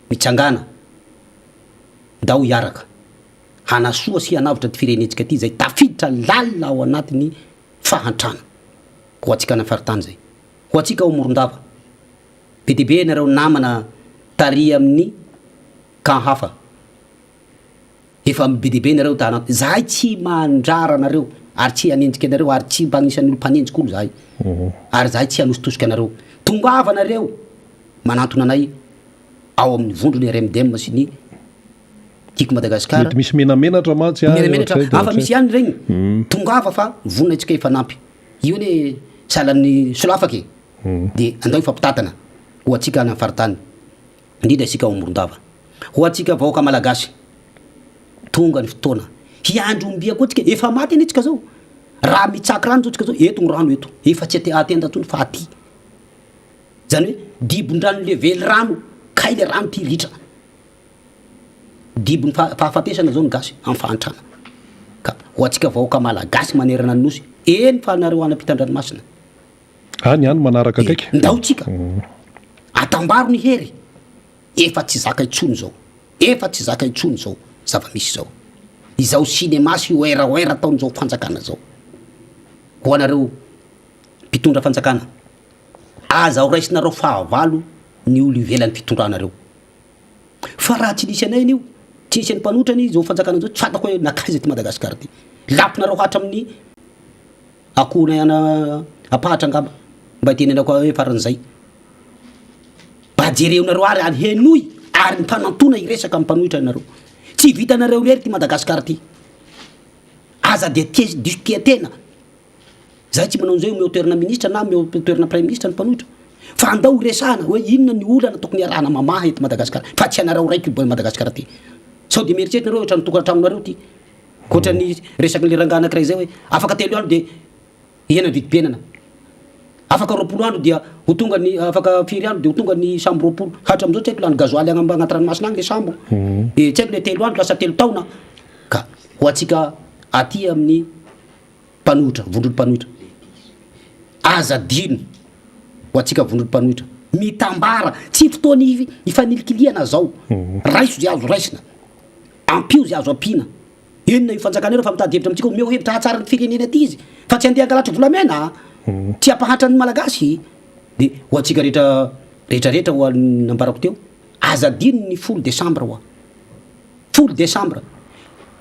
Mitsangàna, ndao hiaraka hanasoa sy hanavotra ity firenentsika ity izay tafiditra lalina ao anatin'ny fahantrana. Ho antsika any amin'ny faritany izay. Ho antsika ao Morondava. Be dia be ianareo namana tary amin'ny camp hafa. Efa be dia be nareo ta Zahay tsy mandrara anareo ary tsy hanenjika anareo ary tsy mba anisan'ny olo mpanenjika olo zahay. Ary zahay tsy hanositosika anareo. Tongava nareo manantona anay ao amin'ny vondrona RMDM sy ny Tiako Madagasikara. Mety misy menamenatra mantsy any. Menamenatra hafa misy ihany regny. Tongava fa vonona antsika hifanampy. Io anie sahalan'ny solafaka e. Dia andao hifampitantana ho antsika any amin'ny faritany. Indrindra isika ao Morondava. Ho antsika vahoaka Malagasy, tonga ny fotoana hiandry ombia koa tsika, efa maty anie tsika zao, raha mitsaky rano zao tsika zao, eto ny rano eto, efa tsy aty atenda tsony fa aty, zany hoe dibon-drano le velirano, kay le rano ty ritra, dibon'ny fahafatesana zao ny gasy amin'ny fahantrana, ka ho antsika vahoaka Malagasy manerana ny nosy, eny fa nareo any ampitan-dranomasina. Any any manaraka akaiky. Ndao tsika atambaro ny hery efa tsy zaka intsony izao efa tsy zaka intsony izao zava-misy izao izao cinéma sy oeraoera ataon'izao fanjakana izao ho anareo mpitondra fanjakana aza ho raisinareo fahavalo ny olo ivelan'ny fitondranareo fa raha tsy nisy anay anio tsy nisy an'ny mpanohitra anie izao fanjakana izao tsy fantako hoe nankaiza ity Madagasikara ity laponareo hatramin'ny Akohonay ana apahatra angamba mba hitenenako hoe faran'izay. Mba jereonareo ary ary henoy ary mifanantona hiresaka amin'ny mpanohitra ianareo. Tsy vitanareo irery ity Madagascar ity. Aza dia tia diso tia tena. Zahay tsy manao an'izay omeo toerana ministra na omeo toerana praiminisitra ny mpanohitra. Fa andao hiresahana hoe inona ny olana tokony hiarahana mamaha eto Madagascar fa tsy anareo raiky io Madagascar ity. Sao dia mieritreritra nareo ohatran'ny tokantranonareo ity. Ankoatra ny resakin'ilay rangahy anankiray izay hoe afaka telo andro dia hihena ny vidim-piainana. Afaka 20 andro dia ho tonga ny afaka firy andro dia ho tonga ny sambo 20. Hatramin'izao tsy haiko lany gasoil any anaty ranomasina any ilay sambo. Dia tsy haiko ilay telo andro lasa telo taona. Ka ho antsika aty amin'ny mpanohitra, vondron'ny mpanohitra. Aza adino ho antsika vondron'ny mpanohitra. Mitambara, tsy fotoana hifanilikilihana izao. Raiso izay azo raisina. Ampio izay azo ampiana. Inona io fanjakana io rehefa mitady hevitra amintsika, omeo hevitra hahatsara ny firenena ity izy fa tsy handeha hangalatra volamena a! Tsy hampahantra ny Malagasy. Dia ho antsika rehetra rehetra rehetra ho an'ny nambarako teo, aza adino ny folo desambra hoa. Folo desambra,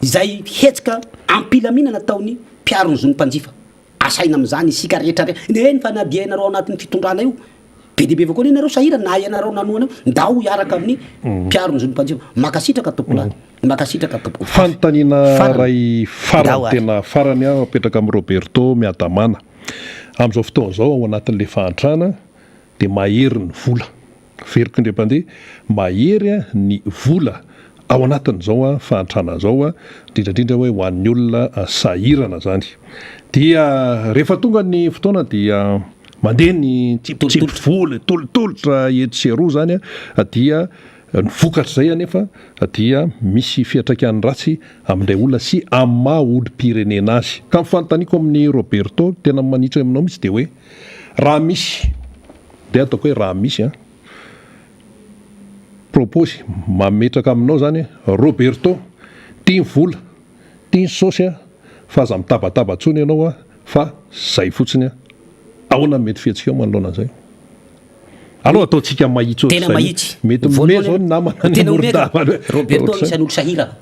izay hetsika am-pilaminana ataon'ny mpiaro ny zon'ny mpanjifa. Asaina amin'izany isika rehetra rehetra, eny fa na dia ianareo ao anatin'ny fitondrana io, be dia be avao koa anie nareo sahirana na ianareo nanohana io, ndao hiaraka amin'ny mpiaro ny zon'ny mpanjifa. Mankasitraka tompokolahy, mankasitraka tompoko. Fanontaniana iray farany tena farany aho apetraka amin'i Roberto Miadamana. Amin'izao fotoana izao ao anatin'ilay fahantrana dia mahery ny vola. Averiko indray mpandeha, mahery ny vola ao anatin'izao fahantrana izao, indrindra indrindra hoe ho an'ny olona sahirana izany. Dia rehefa tonga ny fotoana dia mandeha ny tsipitsipy vola, tolotolotra etsy sy eroa izany, dia ny vokatr'izay anefa dia misy fiantraikany ratsy amin'ilay olona sy amin'ny maha olom-pirenena azy. Ka ny fanontaniako amin'i Roberto, tena manitsy aminao mihitsy dia hoe, raha misy Dia ataoko hoe raha misy an, propose mametraka aminao zany Roberto, ty ny vola, ty ny saosy an, fa aza mitabataba tsony ianao an, fa zay fotsiny an. Ahoana ny mety fihetsikao manoloana an'izay? Aleo ataontsika mahitsy Tena ohatr'izay. mahitsy. Mety mimehy Voalohany zao ny namana any tena omeka. Morondava any hoe Roberto ohatr'izay. anisan'ny olo sahirana.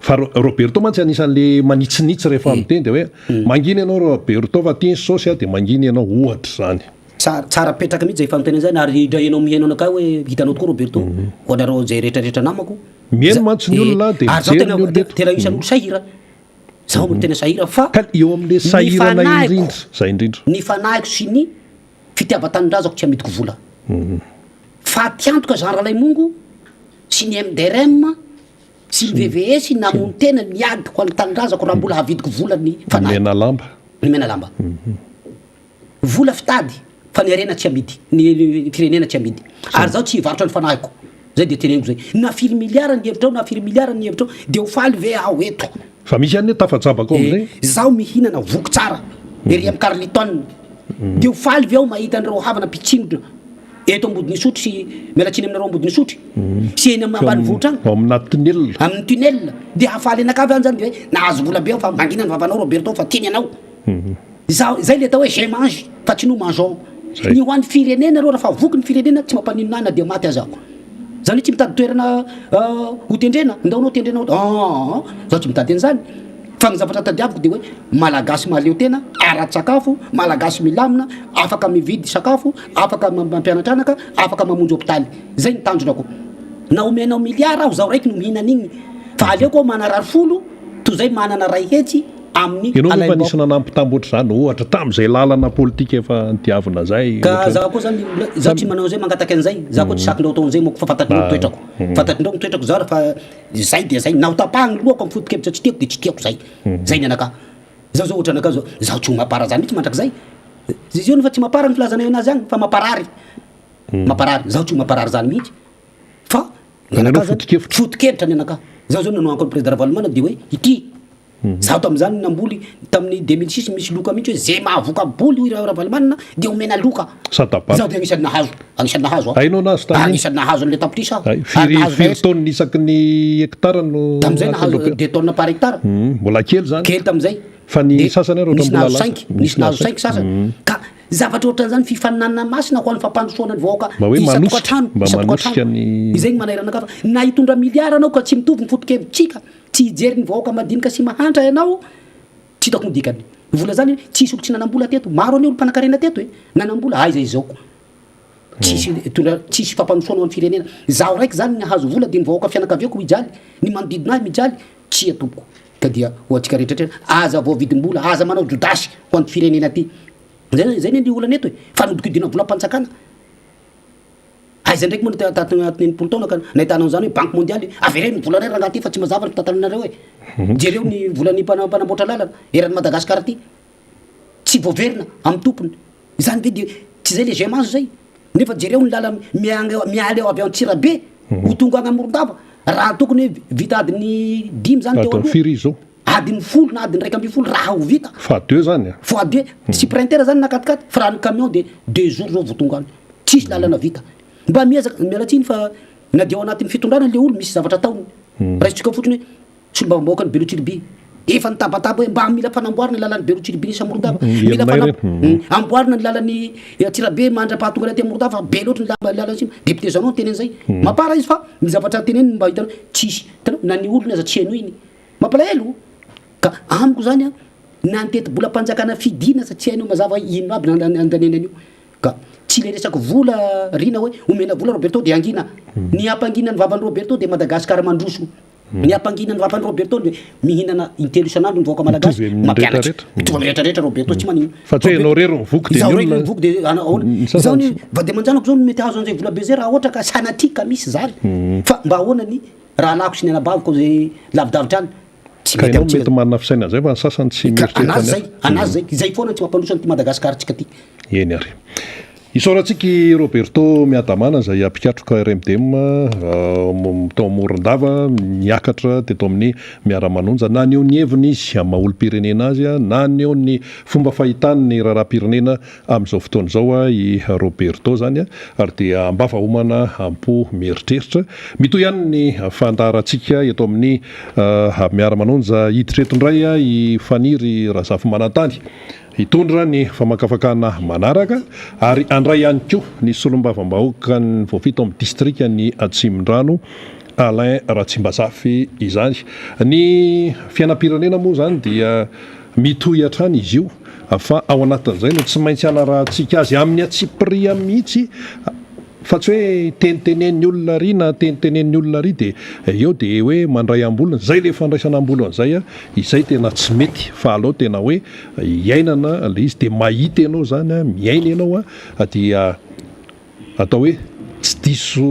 Fa Roberto mantsy anisan'le manitsinitsy rehefa miteny dia hoe mangina ianao Roberto fa ty ny saosy a dia mangina ianao ohatra izany. Tsara tsara petraka mihitsy zay fanontaniana zany ary ndray ianao mihaino anakahy hoe hitanao tokoa Roberto ho anareo zay rehetra rehetra namako. Mihaino mantsy ny olona dia Ary zaho mijery tena ny olona eto. tena anisan'ny olo sahirana. Zaho no tena sahirana fa Ka eo amin'le ny sahirana fanahiko indrindra, zay indrindra. ny fanahiko sy ny fitiavan-tanindrazako tsy amidiko vola. Fatiantoka Jean Ralaimongo sy ny MDRM sy ny VVS namono tena niady ho an'ny tanindrazako raha mbola havidiko vola ny fanahiko. Menalamba. Ny Menalamba. Vola fitady fa ny harena tsy amidy, ny firenena tsy amidy. Ary zaho tsy hivarotra ny fanahiko. Zay dia teneniko zay. Na firy milliard ny hevitrao, na firy milliard ny hevitrao, dia ho faly ve aho eto? Fa misy ihany ny tafajabaka ao amin'izay. Zaho mihinana voky tsara ery amin'ny Carlton. Dia ho faly ve aho mahita an'ireo havana mpitsinona eto Ambodin'Isotry sy, miala tsiny aminareo Ambodin'Isotry, sy eny amin'ny ambanivohitra any. Ao amina tunnel. Amin'ny tunnel. Dia hahafaly anakahy ve any zany dia hoe nahazo vola be aho fa mangina ny vavanao Roberto fa tiany ianao. Izaho, izay le atao hoe je mange fa tsy nous mangeons. Zay. Ny ho an'ny firenena aloha raha fa voky ny firenena tsy mampaninona ahy na dia maty aza aho. Zany hoe tsy mitady toerana ho tendrena, ndao anao tendrena ho aa zaho tsy mitady an'izany. Fa ny zavatra tadiaviko dia hoe Malagasy mahaleo tena ara-tsakafo, Malagasy milamina, afaka mividy sakafo, afaka mampianatra anaka, afaka mamonjy hopitaly. Zay ny tanjonako. Na omenao milliard aho zaho raiky no mihinana iny fa aleoko aho manarary folo toy izay manana ray hetsy amin'ny Ianao ve efa alaim-baovao. nisy nanambitamby ohatr'izany ohatra tamin'izay lalana politika efa nidiavina izay Ka ohatran'ny za koa zany mbola za tsy manao an'izay mangataka an'izay, za koa tsy saky-ndreo atao an'izay manko fa fantatr'ndreo ny toetrako, fantatr'ndreo ny toetrako za fa zay dia zay, na ho tapahany ny lohako amin'ny foto-kevitra tsy tiako dia tsy tiako zay, zay ny anakahy, za zao ohatra anakahy zao, zaho tsy ho mapara zany mihitsy mandrakizay, izy io nefa tsy mapara ny filazanay anazy agny fa mamparary, mamparary, zaho tsy ho mamparary zany mihitsy fa ny Ny anao anakahy zany foto-kevitra. foto-kevitra ny anakahy, zaho zao nanohanako an'i président Ravalomanana dia hoe ity. Zaho tamin'izany namboly tamin'ny 2006 misy loka mihitsy hoe ze mahavoka boly hoy Ravalomanana dia omena loka. Sadabary. Zaho dia anisan'ny nahazo, anisan'ny nahazo aho. Hainao nahazo tamin'iny? Anisan'ny nahazo an'ilay tapitrisa aho. Hay, firy Ary nahazo firy iray- tonnes isaky ny hectare no Tamin'izay azon'ny nahazo Robert? deux tonnes par hectare. Mbola kely zany. Kely tamin'izay. Fa ny Dia sasany ary nisy ohatran'ny mbola nahazo lasa. cinq, nisy nahazo cinq sasany. Ka zavatra ohatran'izany fifaninanana masina ho an'ny fampandrosoana ny vahoaka Mba hoe manosika, isan-tokantrano, mba isan-tokantrano. manosika ny- Izay no manairana anakahy fa na hitondra milliard anao ka tsy mitovy ny foto-kevitsika. Tsy hijery ny vahoaka madinika sy mahantra ianao, tsy hitako ny dikany. Ny vola zany, tsisy olo tsy nanambola teto, maro anie olo mpanankarena teto e, nanambola, aiza izy zao ko. Tsisy tondra, tsisy fampandrosoana ho an'ny firenena. Izaho raiky zany nahazo vola dia ny vahoaka fianakaviako mijaly, ny manodidina ahy mijaly, tsia tompoko. Ka dia ho antsika rehetra rehetra, aza voavidim-bola, aza manao jodasy ho an'ity firenena ty. Zay zay anie ny olana eto e, fanodikodina volam-panjakana. Aiza ndraiky moa no tato anatin'ny 60 taona ka nahitana an'izany hoe banque mondiale, avereno ny volanay rangahy ty fa tsy mazava ny fitantananareo e. Jereo ny volan'ny mpanamboatra lalana eran'i Madagascar ty. Tsy voaverina amin'ny tompony. Izany ve dia tsy izay le GMAS zay? Nefa jereo ny lalana mianga miala eo avy ao Antsirabe ho tonga any Morondava. Raha tokony hoe vita adiny dimy zany teo Adiny aloha. firy izy zao? Adiny folo na adiny 11 raha ho vita. Fois deux zany a? Fois deux. Sprinter zany na quat-quatre fa raha ny camion dia deux jours zao vao tonga any. Tsisy lalana vita. Mba miezaka, miala tsiny fa na dia ao anatin'ny fitondrana le olo misy zavatra ataony. Raisitsika fotsiny hoe solombavambahoakan'i Belo Tsiribihina. Efa nitabataba hoe mba mila fanamboarana ny lalan'i Belo Tsiribihina sy Morondava. Mila Herinay fanam- ireny. Amboarina ny lalan'i Antsirabe mandra-pahatonga ny aty Morondava fa be loatra ny lamba- lalana simba. Député Jeannot niteny an'izay. Mapara izy fa ny zavatra teneniny mba hitanao tsisy. Hitanao na ny olony aza tsy henoiny. Mampalahelo. Ka amiko zany an, na ny tetibolam-panjakana fidina aza tsy hainao mazava hoe inona aby andaniana an'io. Ka tsy le resaky vola Rina hoe omena vola Roberto de hangina. Ny hampangina ny vavan'i Roberto de Madagascar mandroso. Ny hampangina ny vavan'i Roberto de mihinana intelo isan'andro ny vahoaka malagasy Mitovy amin'ny mampianatra. rehetrarehetra. Mitovy amin'ny rehetrarehetra Roberto tsy maninona. Fa tsy hoe ianao irery no voky de Izaho ny irery olona no voky de ahoana? Ny Izaho sasany anie vady aman-janako zao no mety hahazo an'izay vola be zay raha ohatra ka sanatria ka misy zany. Fa mba ahoana ny rahalahiko sy ny anabaviko zay lavidavitra any? Tsy Ka mety ianao amintsika mety manana fisainana zay fa ny sasany tsy Ka mieritreritra anazy ny zay, hafa. anazy zay, izay foana tsy mampandroso an'ity Madagascar tsika ty. Eny ary. Isaorantsika i Roberto Miadamana izay mpikatroka RMDM tao Morondava niakatra teto amin'ny Miara-manonja. Naneho ny heviny izy amin'ny maha olom-pirenena azy, naneho ny fomba fahitany ny raharaham-pirenena amin'izao fotoana izao i Roberto izany ary dia am-bava homana am-po mieritreritra. Mitohy ihany ny fandaharantsika eto amin'ny Miara-manonja. Hiditra eto indray i Faniry Razafimanantany. Hitondra ny famakafakana manaraka ary handray ihany koa ny solombavambahoakan'ny voafito amin'ny distrikan'i Atsimondrano, Alain Ratsimbazafy izany. Ny fiainam-pirenena moa izany dia mitohy hatrany izy io fa ao anatin'izay no tsy maintsy hanarahantsika azy amin'ny antsipiriany mihitsy Fa tsy hoe tenitenen'ny olona ary na tenitenen'ny olona ary dia eo dia hoe mandray ambolony, zay le fandraisana ambolony zay a, izay tena tsy mety fa aleo tena hoe iainana le izy dia mahita ianao zany a, miaina ianao a, dia atao hoe tsy diso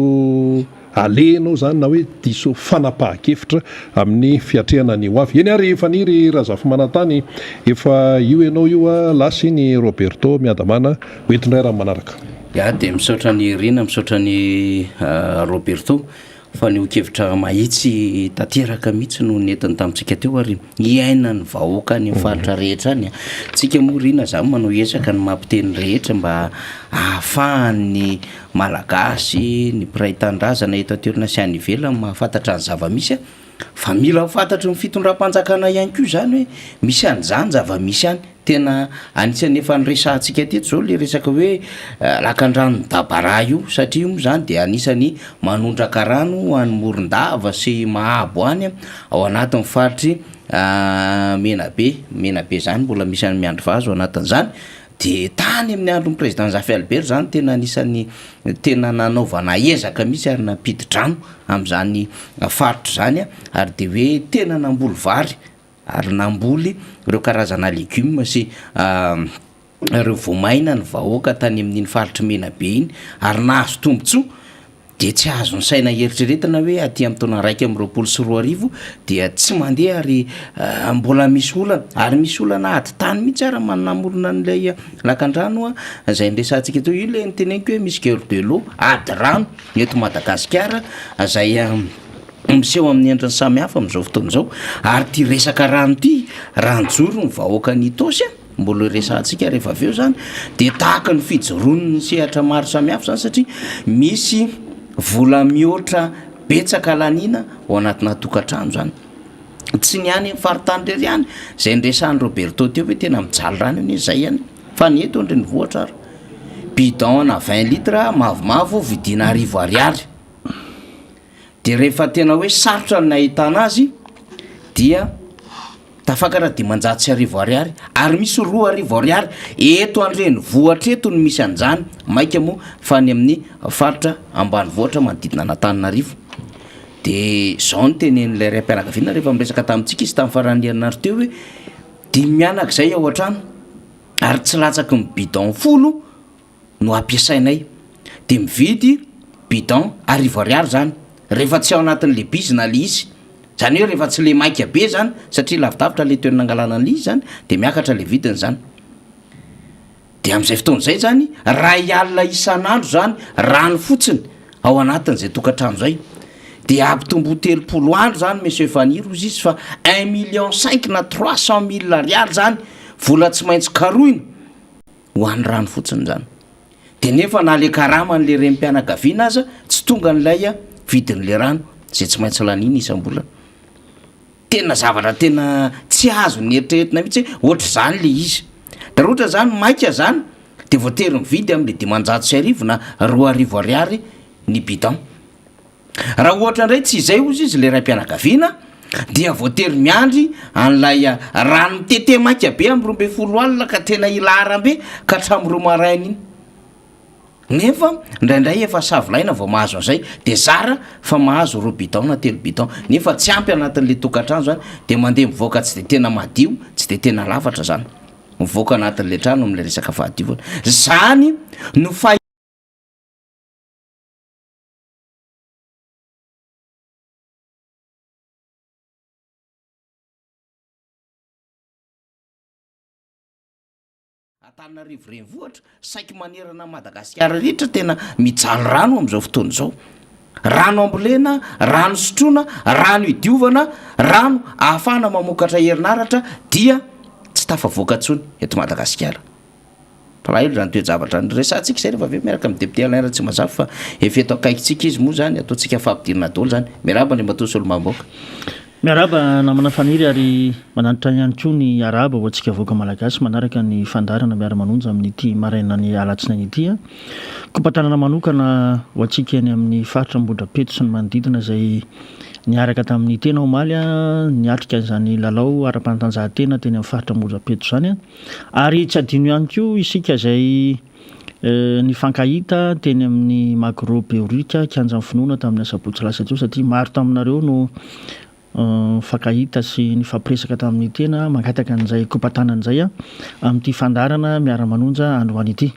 aleha ianao zany na hoe diso fanapahan-kevitra amin'ny fiatrehana ny ho avy. Eny ary Faniry Razafimanantany, efa io ianao io a, lasa iny Roberto Miadamana, ho eto indray raha manaraka. Ya dia misaotra an'i Rina, misaotra an'i Roberto fa fanehoan-kevitra mahitsy tanteraka mihitsy no nentiny tamintsika teo ary iainan'ny vahoaka any amin'ny faritra rehetra any. Tsika moa Rina zany manao ezaka ny mampiteny rehetra mba ahafahan'ny Malagasy, ny mpiray tanindrazana eto an-toerana sy any ivelany mahafantatra ny zava-misy fa mila ho fantatry ny fitondram-panjakana ihany koa izany hoe misy an'izany zava-misy any. Tena anisan'ny efa niresahantsika teto izao ilay resaka hoe lakandranon'i Dabaraha io satria io moa izany dia anisan'ny manondraka rano ho an'i Morondava sy Mahabo any ao anatin'ny faritr'i Menabe. Menabe izany mbola misy an'i Miandrivazo ao anatin'izany. Dia tany amin'ny andron'ny président Zafy Albert izany tena anisan'ny tena nanaovana ezaka mihitsy ary nampidi-drano amin'izany faritra izany ary dia hoe tena namboly vary ary namboly ireo karazana legioma sy ireo voamaina ny vahoaka tany amin'iny faritr'i Menabe iny ary nahazo tombontsoa dia tsy azon'ny saina eritreretina hoe aty amin'ny taona 2021 dia tsy mandeha ary mbola misy olana ary misy olana ady tany mihitsy ary manamorona an'ilay lakandrano izay niresahantsika teo io ilay niteneniko hoe misy guerre de l'eau ady rano eto Madagasikara izay miseho amin'ny endriny samihafa amin'izao fotoana izao ary ity resaka rano ity raha nijoro ny vahoakan'Itaosy a mbola resahantsika rehefa avy eo zany de tahaka ny fijoroan'ny sehatra maro samihafa zany satria misy vola mihoatra betsaka laniana ao anatina tokantrano zany tsy ny any amin'ny faritany rery ihany zay niresahan'i Roberto teo hoe tena mijaly rano anie zay ihany fa ny eto an-drenivohitra ary bidon ana 20 litres mavomavo vidiana arivo ariary De rehefa tena hoe sarotra ny nahitana azy dia tafakatra 1500 ariary ary misy 2000 ariary eto an-drenivohitra eto no misy an'izany, maika moa fa any amin'ny faritra ambanivohitra manodidina an'Antananarivo. De zao no tenenin'ilay raim-pianakaviana rehefa miresaka tamintsika izy tamin'ny faran'ny herinandro teo hoe dimy mianaka izay ao an-trano ary tsy latsaky ny bidon folo no ampiasainay de mividy bidon arivo ariary zany rehefa tsy ao anatin'le bizina le izy, zany hoe rehefa tsy le maika be zany satria lavidavitra le toerana angalana an'le izy zany de miakatra le vidiny zany, de am'zay fotoana zay zany ray alina isan'andro zany rano fotsiny ao anatin'izay tokantrano zay de ampitombo 30 andro zany monsieur Faniry hozy izy fa un million cinq na trois cent mille ariary zany vola tsy maintsy karohina Ho an'ny rano fotsiny izany. Dia nefa na le karaman'le renim-pianakaviana aza tsy tonga an'ilay vidin'le rano izay tsy maintsy laniana isam-bolana. Tena zavatra tena tsy azo neritreretina mihitsy hoe ohatr'izany le izy. Dia raha ohatra izany maika izany dia voatery mividy amin'le 1500 na 2000 ariary ny bidon. Raha ohatra indray tsy izay hozy izy ilay raim-pianakaviana dia voatery miandry an'ilay rano mitete maika be amin'ny 12 alina ka tena ilaharam-be ka hatramin'ny roa maraina iny. Nefa indraindray efa savilaina vao mahazo an'izay dia zara fa mahazo roa bidon na telo bidon nefa tsy ampy anatin'ilay tokantrano izany dia mandeha mivoaka tsy dia tena madio tsy dia tena lafatra izany mivoaka anatin'ilay trano amin'ilay resaka fahadiovana. Izany no fahi. Antananarivo renivohitra, saiky manerana an'i Madagasikara rehetra tena mijaly rano amin'izao fotoana izao. Rano ambolena, rano sotroina, rano idiovana, rano ahafahana mamokatra herinaratra dia tsy tafavoaka intsony eto Madagasikara. Mampalahelo izany toe-javatra izany. Resahantsika izay rehefa avy eo miaraka amin'ny député Alain Ratsimazafa fa efa eto akaikintsika izy moa izany, ataontsika fampidirana daholo izany. Miarahaba Andriamatoa Solombavambahoaka. Miarahaba namana Faniry ary manantitra ihany koa ny arahaba ho antsika vahoaka Malagasy manaraka ny fandaharana Miara-manonja amin'ity marainan'ny alatsinainy ity. Kopa-tanana manokana ho antsika eny amin'ny faritra Ambohidrapeto sy ny manodidina izay niaraka tamin'ny tena omaly niatrika izany lalao ara-panatanjahantena teny amin'ny faritra Ambohidrapeto izany. Ary tsy adino ihany koa isika izay Nifankahita teny amin'ny Magro Behoririka, Kianjan'ny Finoana tamin'ny asabotsy lasa teo satria maro taminareo no nifankahita sy nifampiresaka tamin'ny tena mangataka an'izay kopa-tanana izay amin'ity fandaharana miara-manonja androany ity.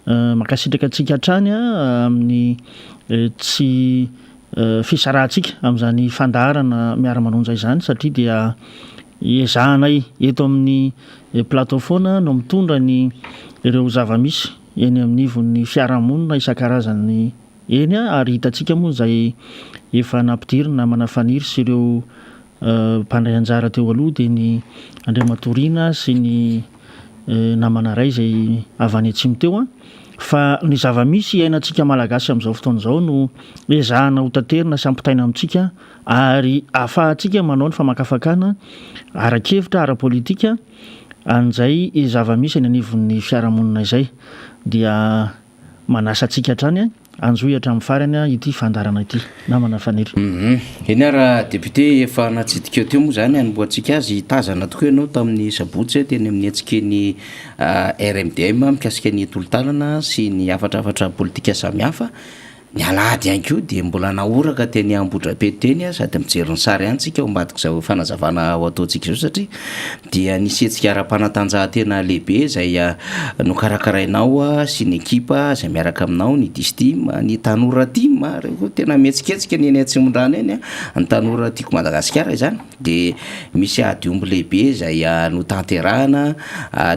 Mankasitraka antsika hatrany amin'ny tsy fisarahantsika amin'izany fandaharana miara-manonja izany satria dia Ezahanay eto amin'ny plateau foana no mitondra ny ireo zava-misy eny amin'ivon'ny fiarahamonina isan-karazany eny ary hitantsika moa izay efa nampidirina namana Faniry sy ireo mpandray anjara teo aloha dia ny Andriamatoa Rina sy ny namana iray izay avy any atsimo teo fa ny zava-misy iainantsika Malagasy amin'izao fotoana izao no ezahana ho taterina sy ampitaina amintsika ary ahafahantsika manao ny famakafakana ara-kevitra, ara-politika an'izay zava-misy eny anivon'ny fiarahamonina izay. Dia manasa antsika hatrany hanjohy hatramin'ny farany ity fandaharana ity. Namana Faniry. Hum. Eny ara député efa natsidikao teo moa izany hanombohantsika azy, tazana tokoa ianao tamin'ny sabotsy teny amin'ny hetsiky ny RMDM mikasika ny tolo-tanana sy ny hafatrafatra politika samihafa. Ny alahady ihany koa dia mbola nahoraka teny Ambohidrapeto teny sady mijery ny sary ihany tsika ao ambadik'izao fanazavana ho ataontsika izao satria dia nisy hetsika ara-panatanjahantena lehibe izay nokarakarainao sy ny ekipa izay miaraka aminao, ny Distim, ny Tanora Tim, ireo koa tena mihetsiketsika ny eny Atsimondrano eny, ny Tanora Tiako Madagasikara izany. Dia misy ady omby lehibe izay notanterahana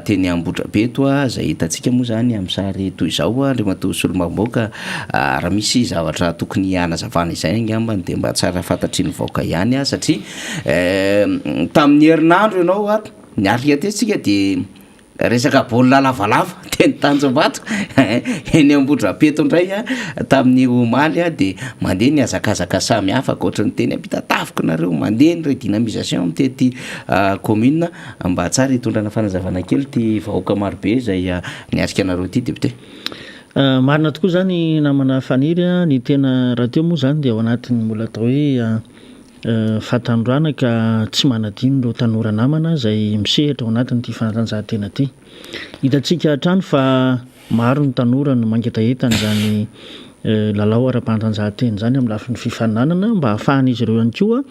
teny Ambohidrapeto izay hitantsika moa izany amin'ny sary toy izao Andriamatoa Solombavambahoaka. Raha misy zavatra tokony hanazavana izay angambany dia mba tsara fantatry ny vahoaka ihany satria tamin'ny herinandro ianao ato niarika teo isika dia Resaka baolina lavalava teny Tanjombato eny Ambohidrapeto indray tamin'ny omaly dia mandeha ny hazakazaka samy hafa ankoatry ny teny Ampitatafika nareo mandeha ny redynamisation mitety commune mba tsara hitondrana fanazavana kely ity vahoaka marobe izay niatrika anareo ity député. Marina tokoa izany namana Faniry a, ny tena rahateo moa izany dia ao anatin'ny mbola atao hoe Fahatanorana ka tsy manadino ireo tanora namana izay misehatra ao anatin'ity fanatanjahantena ity. Hitantsika hatrany fa maro ny tanora no mangetaheta an'izany lalao ara-panatanjahantena izany amin'ny lafiny fifaninanana mba hahafahan'izy ireo ihany koa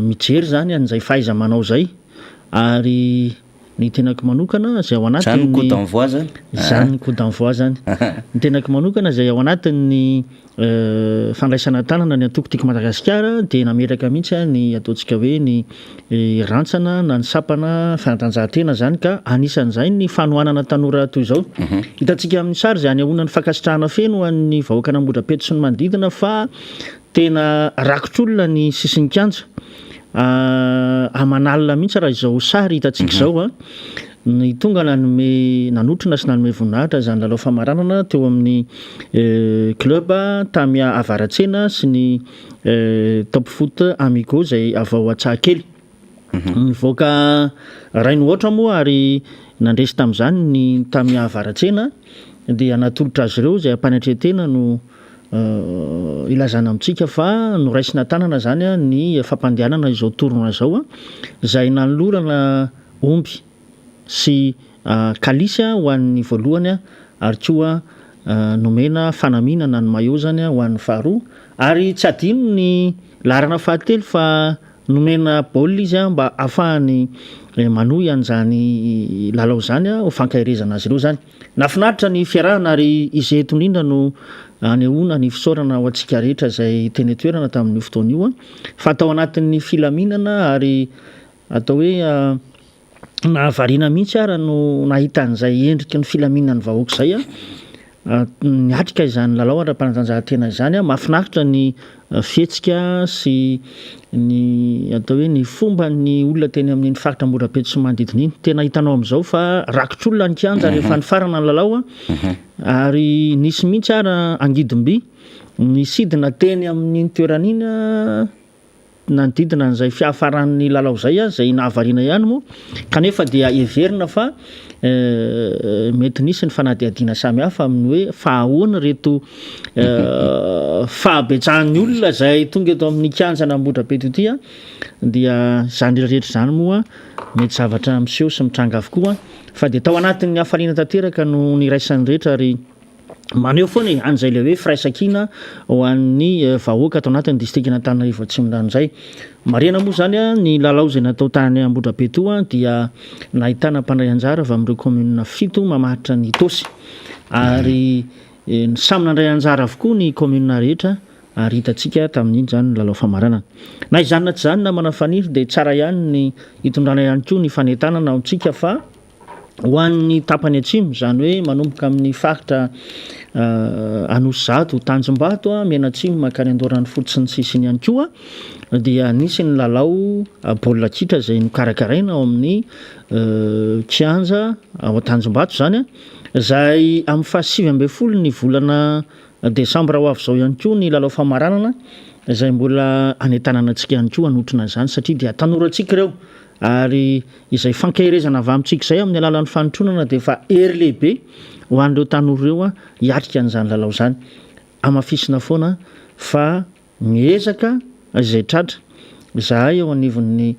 mijery izany an'izay fahaiza-manao izay ary Ny tenako manokana izay ao anatin'ny. Zany ny coup d'envoi zany? Zany ny coup d'envoi zany. Ny tenako manokana izay ao anatin'ny fandraisana an-tanana ny antoko Tiako Madagasikara dia nametraka mihitsy ny ataontsika hoe ny rantsana na ny sampana fanatanjahantena zany ka anisan'izay ny fanohanana tanora toy izao. Hitantsika amin'ny sary izay anehoana ny fankasitrahana feno ho an'ny vahoakan'Ambohidrapeto sy ny manodidina fa Tena rakotr'olona ny sisin'ny kianja aman'alina mihitsy raha izao sary hitantsika izao an, ny tonga nanome nanotrona sy nanome voninahitra izany lalao famaranana teo amin'ny club Tamia Avaratsena sy ny Top Foot Amigo izay avy ao Antsahakely. Nivoaka Rainohoatra moa ary nandresy tamin'izany ny Tamia Avaratsena dia natolotra azy ireo izay am-panetren-tena no Ilazana amintsika fa noraisina an-tanana izany ny fampandehanana izao tournoi izao, izay nanolorana omby sy kalisy ho an'ny voalohany ary koa nomena fanamiana na ny maillot izany ho an'ny faharoa ary tsy adino ny laharana fahatelo fa nomena baolina izy mba hahafahany manohy an'izany lalao izany ho fankaherezana azy ireo izany. Nahafinaritra ny fiarahana ary izay eto indrindra no anehoana ny fisaorana ho antsika rehetra izay teny an-toerana tamin'io fotoana io fa tao anatin'ny filaminana ary atao hoe nahavariana mihitsy ara no nahita an'izay endriky ny filaminan'ny vahoaka izay niatrika izany lalao ara-panatanjahantena izany. Mahafinaritra ny fihetsika sy ny atao hoe ny fomban'ny olona teny amin'iny faritra Ambohidrapeto sy manodidina iny. Tena hitanao amin'izao fa rakotr'olona ny kianja rehefa nifarana ny lalao ary nisy mihitsy ara angidim-by nisidina teny amin'iny toerana iny. nanodidina an'izay fiafaran'ny lalao izay, izay nahavariana ihany moa, kanefa dia heverina fa mety nisy ny fanadihadiana samihafa amin'ny hoe fa ahoana ireto fahabetsahan'ny olona izay tonga eto amin'ny kianjan'Ambohidrapeto ity dia izany rehetra izany moa mety zavatra miseho sy mitranga avokoa fa dia tao anatin'ny hafaliana tanteraka no niraisan'ny rehetra ary Maneho foana e, an'izay ilay hoe firaisankina ho an'ny vahoaka ato anatin'ny distrikan'Antananarivo Atsimondrano izay. Marihana moa izany ny lalao izay natao tany Ambohidrabe toa dia nahitana mpandray anjara avy amin'ireo kaominina fito mamaritra ny Itaosy. Ary samy nandray anjara avokoa ny kaominina rehetra ary hitantsika tamin'iny izany ny lalao famaranana. Na izany na tsy izany namana Faniry dia tsara ihany ny hitondrana ihany koa ny fanentanana ao amintsika fa Ho an'ny tapany atsimo, izany hoe manomboka amin'ny faritra Anosizato, Tanjombato, Mianatsimo mankany Andoharanofotsy sy ny sisiny ihany koa dia nisy ny lalao baolina kitra izay nokarakaraina ao amin'ny kianja ao Tanjombato izany, izay amin'ny faha 19 ny volana desambra ho avy izao ihany koa ny lalao famaranana izay mbola anentanana antsika ihany koa hanotrona izany satria dia tanorantsika ireo ary Izay fankaherezana avy amintsika izay amin'ny alalan'ny fanotronana dia efa hery lehibe ho an'ireo tanora ireo hiatrika an'izany lalao izany. Hamafisina foana fa miezaka izay tratra izahay eo anivon'ny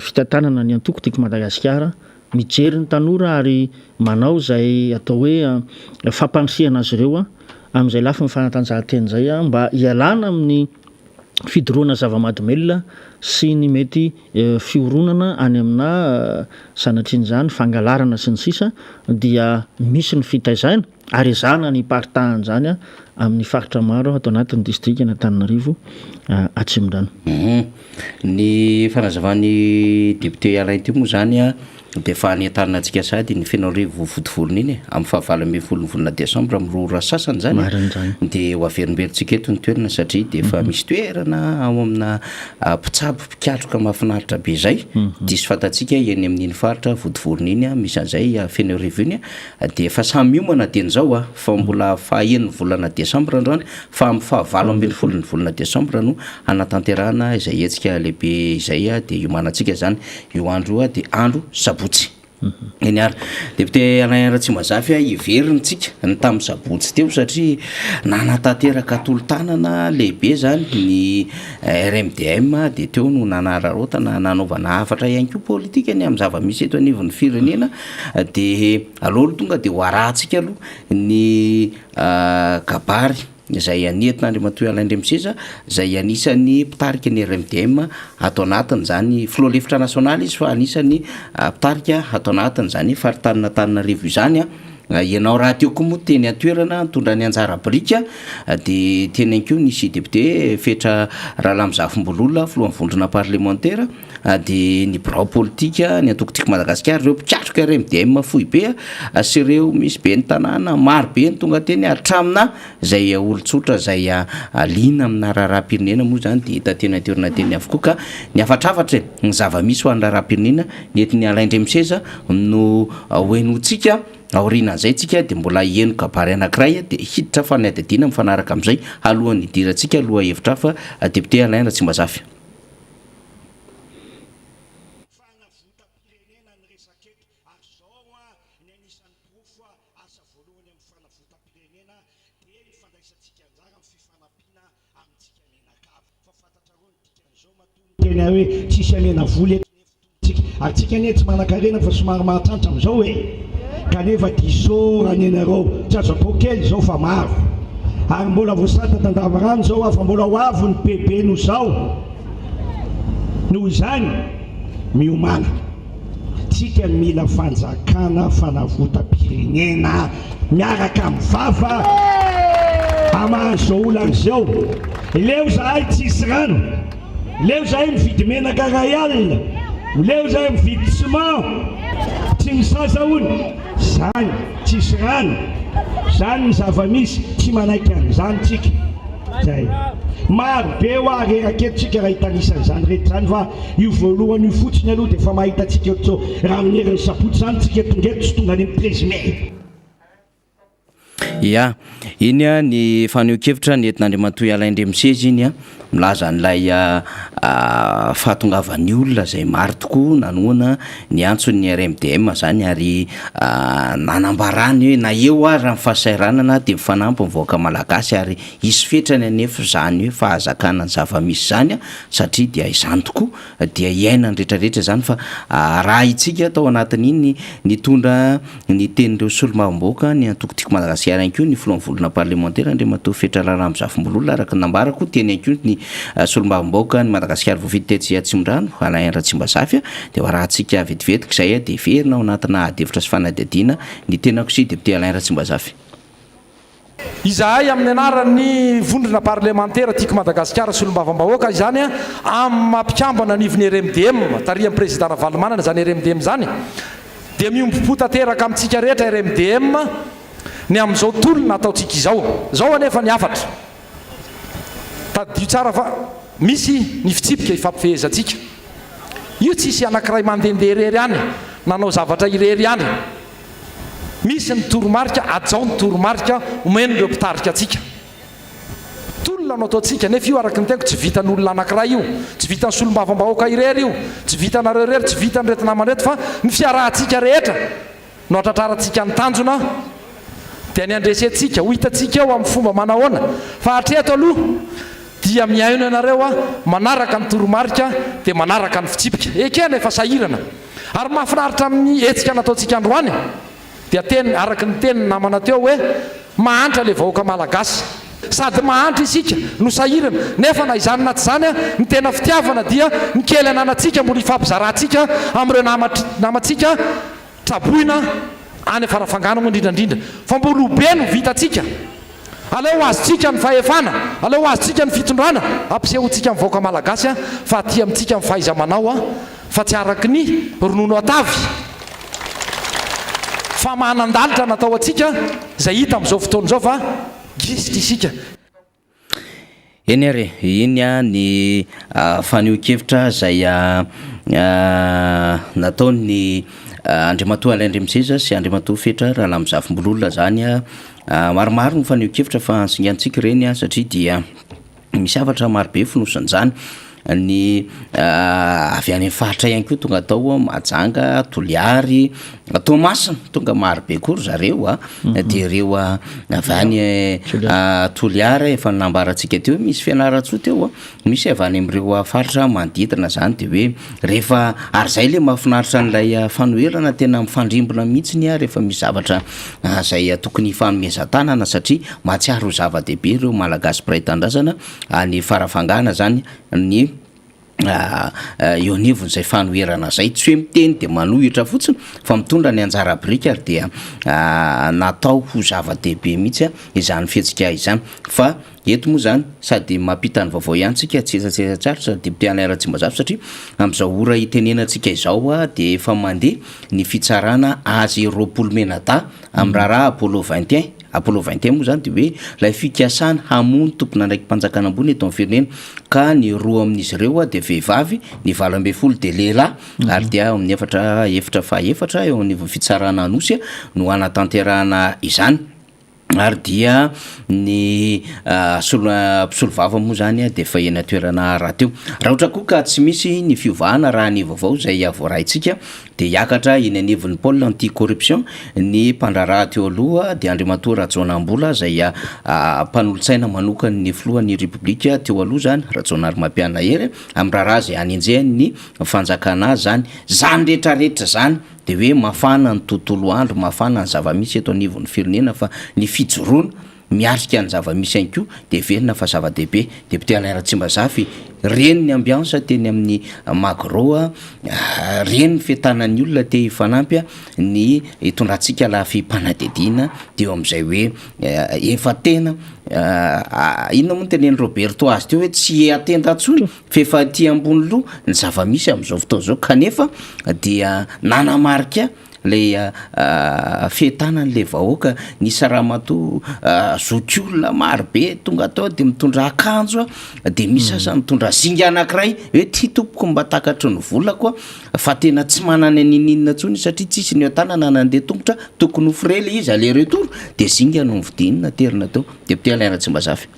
fitantanana ny antoko Tiako Madagasikara mijery ny tanora ary manao izay atao hoe fampandrisihana azy ireo amin'izay lafiny fanatanjahantena izay mba hialana amin'ny fidorohana zava-mahadomelina sy ny mety fihoronana any amina sanatrian'izany fangalarana sy ny sisa dia misy ny fitaizana ary ezahana ny hiparitahan'izany amin'ny faritra maro ato anatin'ny distrikan'Antananarivo Atsimondrano. Ny fanazavan'ny député Alain teo moa izany dia efa hanentanina antsika sahady iny Fenoarivo Vontovorona iny e, amin'ny faha 18 ny volana desambra amin'ny 2 ora sasany izany Marina izany. dia ho averimberintsika eto ny toerana satria dia efa misy toerana ao amina mpitsabo mpikatroka mahafinaritra be izay, diso fantatsika eny amin'iny faritra Vontovorona iny misy an'izay Fenoarivo iny dia efa samy miomana dieny izao fa mbola faha enin'ny volana desambra androany fa amin'ny faha 18 ny volana desambra no hanatanterahana izay hetsika lehibe izay dia hiomanantsika izany io andro io dia andro sabotsy. Eny ary, député Alain Ratsimbazafy a, heverintsika ny tamin'ny sabotsy teo satria nanatanteraka tolo-tanana lehibe izany ny RMDM dia teo no nanararaotana nanaovana hafatra ihany koa politika ny amin'ny zava-misy eto anivon'ny firenena dia aleo aloha tonga dia ho arahantsika aloha ny kabary izay nentin'Andriamatoa Alain Andriamiseza izay anisan'ny mpitarika ny RMDM ato anatin'izany, filoha lefitra nasionaly izy fa anisan'ny mpitarika ato anatin'izany faritanin'Antananarivo izany. Ianao rahateo koa moa teny an-toerana nitondra ny anjara biriky dia teny ihany koa nisy député Fetra Ralamizafinbololona filohan'ny vondrona parlemantera dia ny birao politika ny antoko Tiako Madagasikara, ireo mpikatroka RMDM foibe sy ireo misy ben'ny tanàna maro be ny tonga teny hatramina izay olon-tsotra izay liana amina raharaham-pirenena moa izany dia hita teny an-toerana teny avokoa ka ny hafatrafatra e, ny zava-misy ho an'ny raharaham-pirenena ny entin'i Alain Ndremiseza no hohenointsika aorianan'izay tsika dia mbola hiheno kabary anankiray dia hiditra fanadihadiana mifanaraka amin'izay alohan'ny hidirantsika lohahevitra hafa député Alain Ratsimbazafy. Fanavotam-pirenena ny resaka eto ary izao ny anisan'ny porofo asa voalohany amin'ny fanavotam-pirenena dia ny fandraisantsika anjara amin'ny fifanampiana amintsika mianakavy fa fantatrareo ny dikan'izao matoa miteny aho hoe tsisy hamena vola eto nefa tompontsika ary tsika anie tsy manankarena fa somary mahatrantra amin'izao e! Kanefa disorana ianareo, tsy azo atao kely izao fa maro. Ary mbola voasantatra an-davarano izao aho fa mbola ho avy ny bebe noho izao. Noho izany, miomàna. Tsika mila fanjakana fanavotam-pirenena miaraka amin'ny vava hamaha an'izao olana izao. Leo zahay tsisy rano. Leo zahay mividy menaka ray alina, leo zahay mividy ciment, tsy misasa hono, zany tsisy rano, zany ny zava-misy, tsy manaiky an'izany tsika, zay. Maro be hoa reraka eto tsika raha hitanisa an'izany rehetra izany fa io voalohany io fotsiny aloha dia efa mahita antsika eto raha amin'ny herin'ny sabotsy zany tsika tonga eto tsy tonga any amin'ny 13 mai. Ya, iny ny fanehoan-kevitra nentin'Andriamatoa Alain Ndremiseza iny milaza an'ilay fahatongavan'ny olona izay maro tokoa nanohana ny antson'ny RMDM izany ary nanambarany hoe na eo ara ny fahasahiranana dia mifanampy ny vahoaka malagasy ary hisy fetrany anefa izany hoe fahazakana ny zava-misy izany satria dia izany tokoa dia iainan'ny rehetrarehetra izany fa arahintsika tao anatin'iny nitondra ny tenin'ireo solombavambahoaka ny antoko Tiako Madagasikara ihany koa ny filohan'ny vondrona parlemantera Andriamatoa Fetra Rarahamizafimbolola araka ny nambarako teny ihany koa ny solombavambahoaka ny Madagasikara voafidy tetsy Atsimondrano Alain Ratsimbazafy dia ho arahantsika vetivetiky izay dia heverina ao anatina adihevitra sy fanadihadiana ny tenako sy député Alain Ratsimbazafy. Izahay amin'ny anaran'ny vondrona parlemantera Tiako Madagasikara solombavambahoaka izany amin'ny maha mpikambana anivon'ny RMDM tarihan'ny Prezida Ravalomanana izany RMDM izany dia miombom-po tanteraka amintsika rehetra RMDM ny amin'izao tolona ataontsika izao. Izao anefa ny hafatra. Tadidio tsara fa misy ny fitsipika ifampifehezantsika. Io tsisy anankiray mandehandeha irery any, nanao zavatra irery ihany. Misy ny toromarika, hajao ny toromarika omen'ireo mpitarika antsika. Tolona no ataontsika, nefa io araka ny teniko tsy vitan'olona anankiray io, tsy vitan'ny solombavambahoaka irery io, tsy vitanareo irery, tsy vitan'ireto namana ireto fa ny fiarahantsika rehetra no hatratrarantsika ny tanjona dia ny handresentsika, ho hitantsika eo amin'ny fomba manahoana fa hatreto aloha dia mihaino anareo aho, manaraka ny toromarika dia manaraka ny fitsipika. Ekena efa sahirana ary mahafinaritra amin'ny hetsika nataontsika androany. Dia teny araka ny tenin'ny namana teo hoe mahantra ilay vahoaka malagasy. Sady mahantra isika no sahirana, nefa na izany na tsy izany ny tena fitiavana dia ny kely ananantsika mbola ifampizarantsika amin'ireo namantsika traboina any Farafangana moa indrindra indrindra fa mbola ho be no vitantsika. Aleo ho azontsika ny fahefana, aleo ho azontsika ny fitondrana, ampisehoantsika amin'ny vahoaka malagasy fa aty amintsika ny fahaiza-manao fa tsy araka ny ronono atavy fa manan-dalitra natao antsika izay hita amin'izao fotoana izao fa gisitra isika. Eny ary e, iny ny fanehoan-kevitra izay nataon'ny Andriamatoa Alain Andriamiseza sy Andriamatoa Fetra Ralamizafimbolola izany. Maromaro ny fanehoan-kevitra fa singantsika ireny satria dia misy hafatra marobe fonosin'izany. Ny avy any amin'ny faritra ihany koa tonga tao Mahajanga, Toliary, Toamasina, tonga maro be koa ry zareo a, de ireo avy any Toliara efa nambarantsika teo hoe misy Fianarantsoa teo a, misy avy any amin'ireo faritra manodidina zany de hoe rehefa, ary zay le mahafinaritra an'ilay fanoherana tena mifandrimbona mihitsiny a rehefa misy zavatra zay tokony hifanomezan-tanana satria mahatsiaro ho zava-dehibe ireo Malagasy mpiray tanindrazana any Farafangana zany ny eo anivon'izay fanoherana zay, tsy hoe miteny de manohitra fotsiny fa mitondra ny anjara biriky ary dia natao ho zava-dehibe mihitsy izany fihetsika izany fa eto moa zany sady mampita ny vaovao ihany tsika tsetsatsetsa tsara député Alain Ratsimbazafy satria amin'izao ora itenenantsika izao dia efa mandeha ny fitsarana azy 20 menadahy amin'ny raharaha Apollo 21 Apollo 21 moa izany dia hoe ilay fikasana hamono tompon'andraiki-panjakana ambony eto amin'ny firenena ka ny roa amin'izy ireo dia vehivavy, ny 18 dia lehilahy ary dia amin'ny efatra efitra fahaefatra eo anivon'ny fitsarana Anosy no hanatanterahana izany ary dia ny solo mpisolovava moa izany dia efa eny an-toerana rahateo. Raha ohatra koa ka tsy misy ny fiovana raha ny vaovao izay voaraintsika dia hiakatra eny anivon'ny pôle anti corruption ny mpandraharaha teo aloha dia Andriamatoa Rajaonambola izay mpanolotsaina manokan'ny filohan'ny Repoblika teo aloha izany, Rajaonarimampianina Hery, amin'ny raharaha izay hanenjehan'ny fanjakana azy izany. Izany rehetra rehetra izany dia hoe mafana ny tontolo andro, mafana ny zava-misy eto anivon'ny firenena fa ny fijoroana miatrika ny zava-misy ihany koa dia heverina fa zava-dehibe. Député Alain Ratsimbazafy, reny ny ambiance teny amin'ny Magro, reny ny fientanan'ny olona te hifanampy ny hitondrantsika lafim-panadihadiana dia eo amin'izay hoe efa tena inona moa no tenenin'i Roberto azy teo hoe tsy atenda intsony fa efa aty ambony loha ny zava-misy amin'izao fotoana izao kanefa dia nanamarika. Ilay fientanan'ilay vahoaka, nisy ramatoa zokiolona maro be tonga tao dia mitondra akanjo dia misy aza mitondra zinga anankiray hoe ty tompoko mba takatry ny volako fa tena tsy manana ninininona intsony satria tsisy ny eo an-tanana nandeha tongotra tokony ho frais ilay izy aller retour dia zinga no novidiany naterina teo. Député Alain Ratsimbazafy.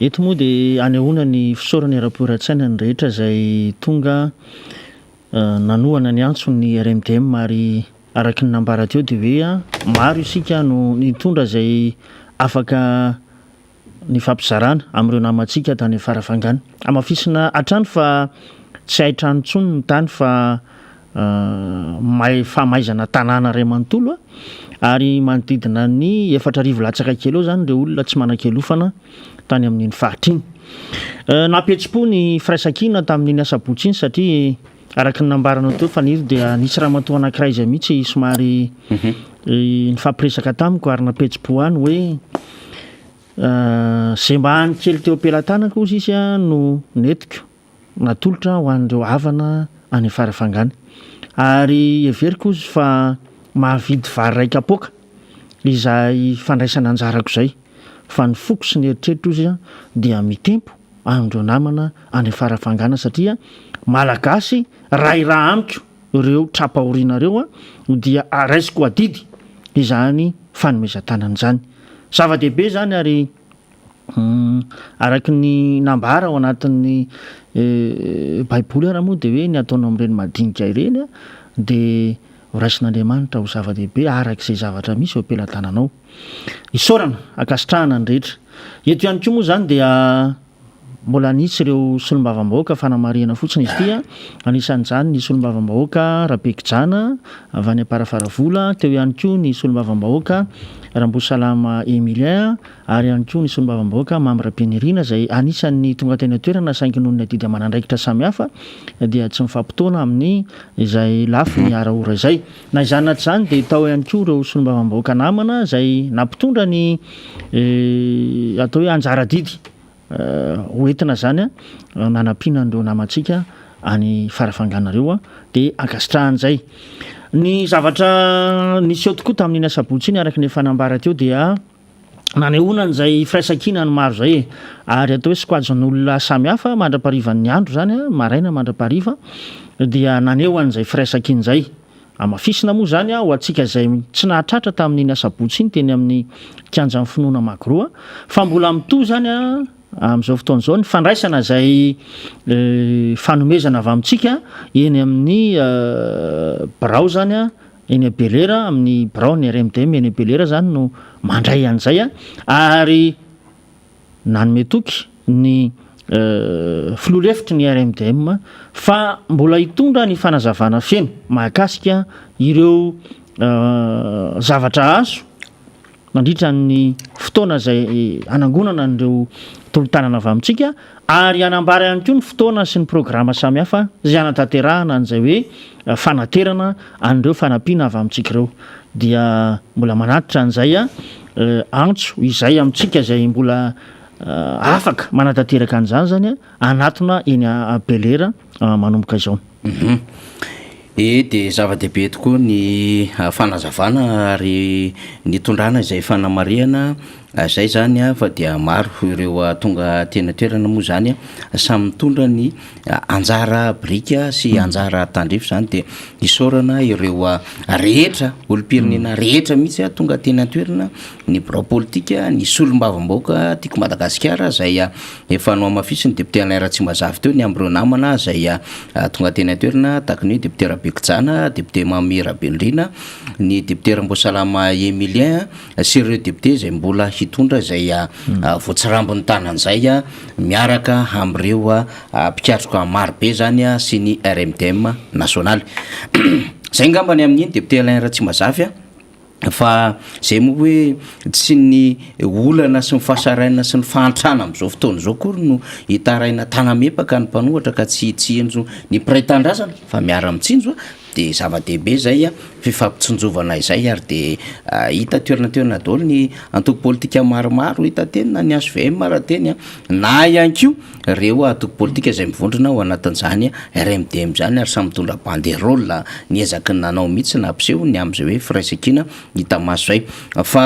Eto moa dia anehoana ny fisaorana eram-po-eran-tsaina ny rehetra izay tonga Nanohana ny antso ny RMDM ary araka ny nambara teo dia hoe maro isika no nitondra izay afaka nifampizarana amin'ireo namantsika tany Farafangana. Hamafisina hatrany fa tsy hay trano intsony ny tany fa may famaizana tanàna iray manontolo ary manodidina ny 4000 latsaka kely eo izany ireo olona tsy manan-kialofana tany amin'iny faritra iny. Nampihetsi-po ny firaisankina tamin'iny asabotsy iny satria araka ny nambaranao teo Faniry dia nisy ramatoa anankiray izay mihitsy somary nifampiresaka tamiko ary nampihetsi-po ahy ny hoe izay mba hany kely teo am-pelatanako hozy izy no nentiko natolotra ho an'ireo havana any Farafangana. Ary heveriko hozy fa mahavidy vary iray kapoaka izay fandraisana anjarako izay. Fa ny foko sy ny eritreritro hozy dia mitempo amin'ireo namana any Farafangana satria Malagasy ray ra amiko ireo tra-pahoriana ireo dia raisiko adidy izany fanomezan-tanana izany. Zava-dehibe izany ary Araka ny nambara ao anatin'ny Baiboly ara moa dia hoe ny ataonao amin'ireny madinika ireny dia ho raisin'Andriamanitra ho zava-dehibe araka izay zavatra misy eo am-pelatananao. Isaorana, ankasitrahana ny rehetra. Eto ihany koa moa izany dia mbola nisy ireo solombavambahoaka, fanamarihana fotsiny izy ity, anisan'izany ny solombavambahoaka Rabekijana avy any Amparafaravola, teo ihany koa ny solombavambahoaka Rambosalama Emilien, ary ihany koa ny solombavambahoaka Mamy Rabenirina izay anisan'ny tonga teny an-toerana saingy noho ny adidy aman'andraikitra samihafa dia tsy mifampitaona amin'ny izay lafiny ara-ora izay. Na izany na tsy izany dia tao ihany koa ireo solombavambahoaka namana izay nampitondra ny atao hoe anjara adidy ho entina izany nanampiana an'ireo namantsika any Farafangana ireo dia ankasitrahana izay. Ny zavatra niseho tokoa tamin'iny asabotsy iny araka ny efa nambara teo dia nanehoana an'izay firaisankina ny maro izay e! Ary atao hoe sokajin'olona samihafa mandra-paharivan'ny andro izany, maraina mandra-pahariva dia naneho an'izay firaisankina izay. Hamafisina moa izany ho antsika izay tsy nahatratra tamin'iny asabotsy iny teny amin'ny kianjan'ny finoana Magro fa mbola mitohy izany amin'izao fotoana izao ny fandraisana izay fanomezana avy amintsika eny amin'ny birao izany eny Belera amin'ny biraon'ny RMDM eny Belera izany no mandray an'izay ary nanome toky ny filoha lefitry ny RMDM fa mbola hitondra ny fanazavana feno mahakasika ireo zavatra azo nandritra ny fotoana izay hanangonana an'ireo tolo-tanana avy amintsika ary hanambara ihany koa ny fotoana sy ny programa samihafa izay hanatanterahana an'izay hoe fanaterana an'ireo fanampiana avy amintsika ireo. Dia mbola manatitra an'izay antso izay amintsika izay mbola afaka manatanteraka an'izany izany hanatona eny Belera manomboka izao. E dia zava-dehibe tokoa ny fanazavana ary nitondrana izay fanamarihana izay izany fa dia maro ireo tonga teny an-toerana moa izany samy mitondra ny anjara biriky sy anjara tandrify izany dia isaorana ireo rehetra olom-pirenena rehetra mihitsy tonga teny an-toerana ny birao politika ny solombavambahoaka tiako Madagasikara izay efa nohamafisin'ny député Alain Ratsimbazafy teo ny amin'ireo namana izay tonga teny an-toerana tahaka ny hoe député Rabekijana, député Mamy Rabenirina, ny député Ramboasalama Emilien sy ireo député izay mbola hitondra izay voatsirambin'ny tanana izay miaraka amin'ireo mpikatroka marobe izany sy ny RMDM nasionaly. Izay angamba ny amin'iny député Alain Ratsimbazafy fa izay moa hoe tsy ny olana sy ny fahasarainana sy ny fahantrana amin'izao fotoana izao akory no hitaraina tanamepaka ny mpanohatra ka tsy hitsinjo ny mpiray tanindrazana fa miara-mitsinjo. Dia zava-dehibe izay fifampitsinjovana izay ary dia hita toerana toerana daholo ny antoko politika maromaro hita teny na ny HVM raha teny na ihany koa ireo antoko politika izay mivondrona ao anatin'izany RMDM izany ary samy mitondra banderole niezaky ny nanao mihitsy nampiseho ny amin'izay hoe firaisankina hita maso izay fa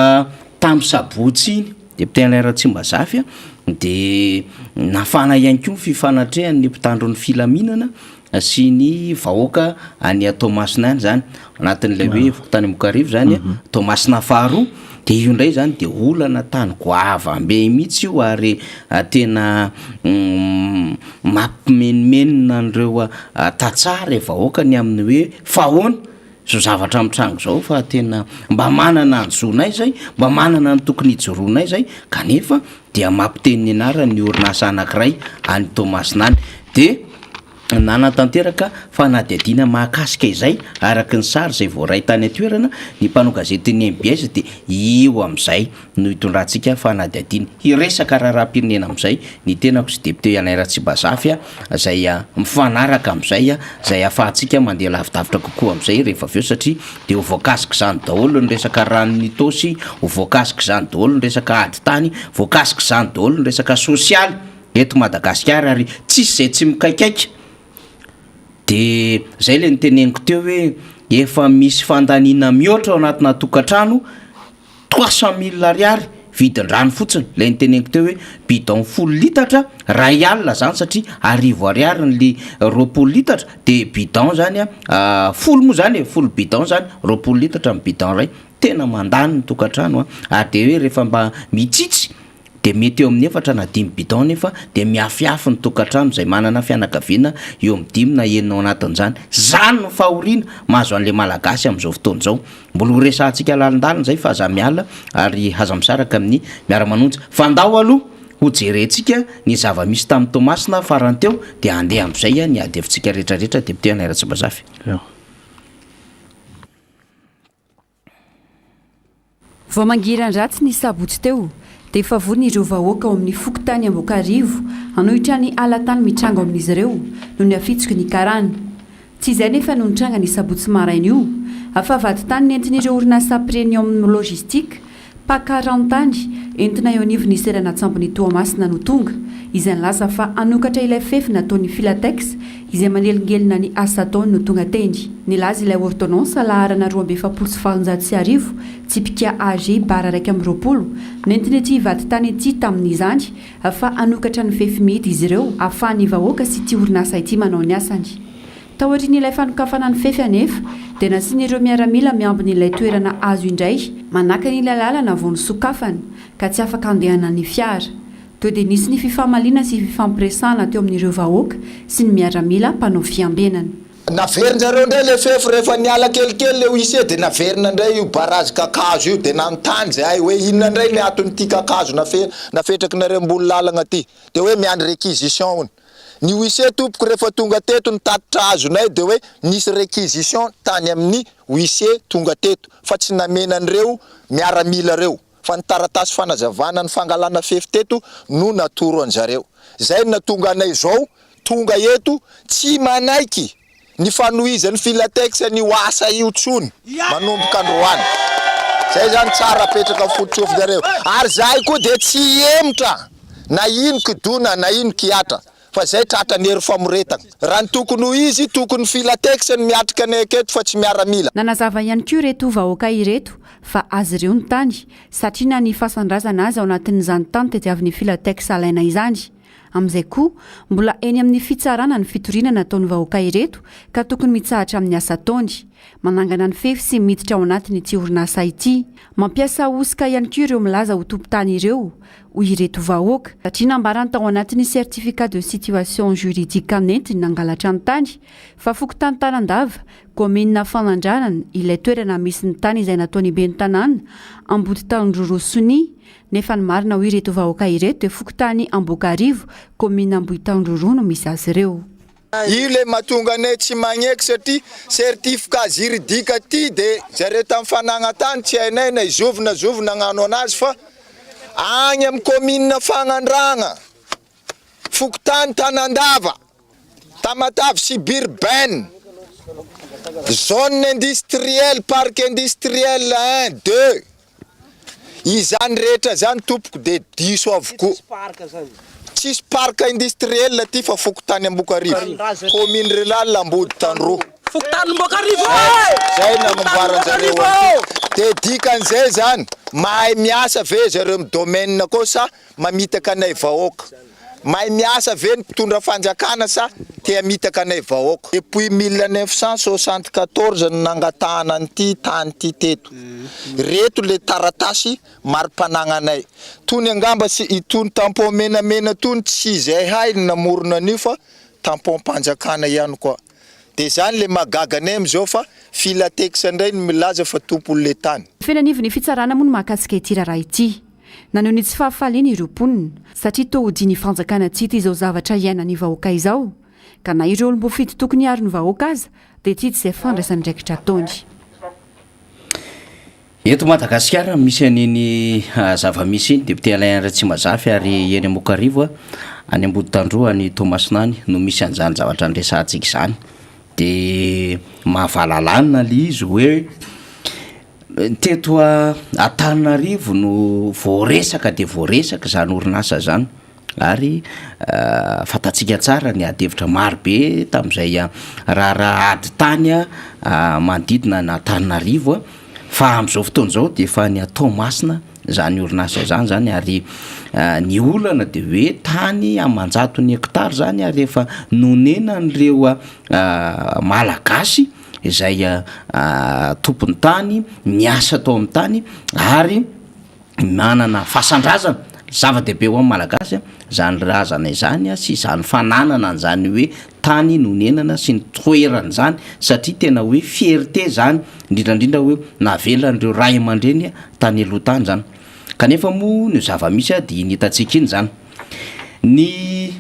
tamin'ny sabotsy iny Député Alain Ratsimbazafy dia nafana ihany koa ny fifanatrehan'ny mpitandro ny filaminana sy ny vahoaka any Toamasina any zany, anatin'ilay hoe fokontany Ambohikarivo zany, Toamasina faharoa, de io indray zany de olana tany goavam-be mihitsy io ary tena mampimenomenona an'ireo tantsaha ilay vahoaka ny amin'ny hoe fa ahoana izao zavatra mitranga izao fa tena mba manana ny zonay zay, mba manana ny tokony hijoroanay zay kanefa dia mampiteny ny anarany ny orinasa anankiray any Toamasina any de Nanatanteraka fanadihadiana mahakasika izay araka ny sary izay voaray tany an-toerana ny mpanao gazetin'ny mbs dia eo amin'izay no hitondrantsika fanadihadiana. Hiresaka raharaham-pirenena amin'izay ny tenako sy depiote Alain Ratsibazafy izay mifanaraka amin'izay izay ahafahantsika mandeha lavidavitra kokoa amin'izay rehefa avy eo satria dia ho voakasik'izany daholo ny resaka ranon'Itaosy, ho voakasik'izany daholo ny resaka ady tany, voakasik'izany daholo ny resaka sosialy. eto Madagasikara ary tsisy izay tsy mikaikaika de zay le noteneniko teo hoe efa misy fandaniana mihoatra ao anatina tokantrano trois cent mille ariary vidin-drano fotsiny, le noteneniko teo hoe bidon folo litatra ray alina zany satria arivo ariary ny le 20 litatra de bidon zany a folo moa zany e, folo bidon zany 20 litatra ny bidon ray, tena mandany ny tokantrano a, ary de hoe rehefa mba mitsitsy dia mety eo amin'ny efatra na dimy bidon nefa dia miafiafy ny tokantrano izay manana fianakaviana eo amin'ny dimy na enina ao anatin'izany. Izany no fahoriana mahazo an'ilay Malagasy amin'izao fotoana izao. Mbola ho resahantsika lalindalina izay fa aza miala ary aza misaraka amin'ny miara-manonja. Fa ndao aloha ho jerentsika ny zava-misy tamin'i Toamasina farany teo dia handeha amin'izay ny ady hevitsika rehetrarehetra Député Alain Ratsimbazafy. Vao mangiran-dratsy ny sabotsy teo dia efa vonona ireo vahoaka ao amin'ny fokontany Amboakarivo hanohitra ny hala-tany mitranga ao amin'izy ireo noho ny hafitsoky ny karana. Tsy izay anefa no nitranga ny sabotsy maraina io fa vadintany nentin'ireo orinasa Premium Logistique mpaka ranontany entina eo anivon'ny seranan-tsambon'i Toamasina no tonga, izay nilaza fa hanokatra ilay fefy nataon'ny Filatex izay manelingelina ny asa ataony no tonga teny. Nilaza ilay ordonnance laharana 1842, tsipika AG bara 21, nentin'ity vadintany ity tamin'izany fa hanokatra ny fefy mihidy izy ireo ahafahan'ny vahoaka sy ity orinasa ity manao ny asany. Taorian'ilay fanokafana ny fefy anefa dia nasian'ireo miaramila miambina ilay toerana azo indray manakana ilay lalana vao nosokafana ka tsy afaka andehanan'ny fiara. Teo dia nisy ny fifamaliana sy fifampiresahana teo amin'ireo vahoaka sy ny miaramila mpanao fiambenana. Naverin-jareo indray le fefy rehefa niala kelikely le huissier de naverina indray io barrage kakazo io de nanontany zahay hoe inona indray ny aton'ity kakazo nafe nafetrakinareo ambony lalagna ty de hoe miandry réquisition hono. Ny huissier tompoko rehefa tonga teto ny tatitra azonay de hoe nisy réquisition tany amin'ny huissier tonga teto fa tsy namena an'ireo miaramila reo fa ny taratasy fanazavana ny fangalana fefy teto no natoro an'zareo. Zay no natonga anay zao tonga eto tsy manaiky ny fanohizan'ny Filatex an'io asa io tsony manomboka androany. Zay zany tsara apetraka fototsofin-jareo. Ary zahay koa dia tsy hihemotra na ino kidona na ino kihatra fa zay tratran'ny hery famoretana. Raha ny tokony ho izy, tokony Filatex no miatrika anay aketo fa tsy miaramila. Nanazava ihany koa ireto vahoaka ireto fa azy ireo ny tany satria na ny fasan-drazana aza ao anatin'izany tany tediavin'ny Filatex alaina izany. Amin'izay koa, mbola eny amin'ny fitsarana ny fitoriana nataon'ny vahoaka ireto ka tokony mitsahatra amin'ny asa ataony. Manangana ny fefy sy miditra ao anatin'ity orinasa ity. Mampiasa hosoka ihany koa ireo milaza ho tompon-tany ireo, hoy ireto vahoaka. Satria nambarany tao anatin'ny certificat de situation juridique nentiny nangalatra ny tany fa fokontany Tanandava, kaominina Fanandranana, ilay toerana misy ny tany izay nataon'ny ben'ny tanàna Amboditandroroho sonia. Nefa ny marina hoy ireto vahoaka ireto dia fokontany Amboakarivo, kaominina Ambohitandroroho no misy azy ireo. Io le mahatonga anay tsy magneky satria certificat juridique ty de zareo tam fanagnantany tsy hainay na i zovy na zovy nagnano anazy fa agny am commune Fagnandragna, fokontany Tanandava. Tamatave Sibir Ben. Zone industrielle, parc industriel un, deux. Izany rehetra izany tompoko dia diso avokoa. Tsisy parc industriel aty fa fokontany Ambokarivo, commune rurale Amboditandroho. Zay nanomboaran-jareo an'ity. Dia dikan'izay zany, mahay miasa ve zareo amin'ny domaine koa sa mamitaka anay vahoaka? Mahay miasa ve ny mpitondra fanjakana sa te hamitaka anay vahoaka? Depuis 1974 no nangatahana an'ity tany ity teto. Reto le taratasy mari-panagnanay. Tony angamba tsy itony tampon menamena tony tsy izay hay ny namorona an'io fa tampon-panjakana ihany koa. De zany le mahagaga anay amizao fa Filatex ndray no milaza fa tompon'le tany. Feno anivon'ny fitsarana moa ny mahakasika ity raharaha ity. Naneho ny tsy fahafaliany ireo mponina, satria toa hodian'ny fanjakana tsy hita izao zavatra iainan'ny vahoaka izao, ka na ireo olom-boafidy tokony hiaro ny vahoaka aza dia tsy hita izay fandraisan'andraikitra ataony. Eto Madagasikara misy an'iny zava-misy iny, député Alain Ratsimazafy ary eny Amokarivo, any Amboditandroa, any Toamasina any no misy an'izany zavatra niresahantsika izany. Dia mahavalalanina ilay izy hoe teto Antananarivo no voaresaka dia voaresaka izany orinasa izany ary fantatsika tsara ny ady hevitra maro be tamin'izay raharaha ady tany manodidina an'Antananarivo fa amin'izao fotoana izao dia efa ny Toamasina izany orinasa izany izany ary ny olana dia hoe tany aman-jatony hectare izany ary efa nonenan'ireo Malagasy izay tompon'ny tany, niasa tao amin'ny tany ary manana fasan-drazana, zava-dehibe ho an'ny Malagasy izany razana izany sy izany fananana an'izany hoe tany nonenana sy ny toerana izany satria tena hoe fierté izany, indrindra indrindra hoe navelan'ireo ray aman-dreny tany aloha tany izany. Kanefa moa ny zava-misy dia iny hitantsika iny izany. Ny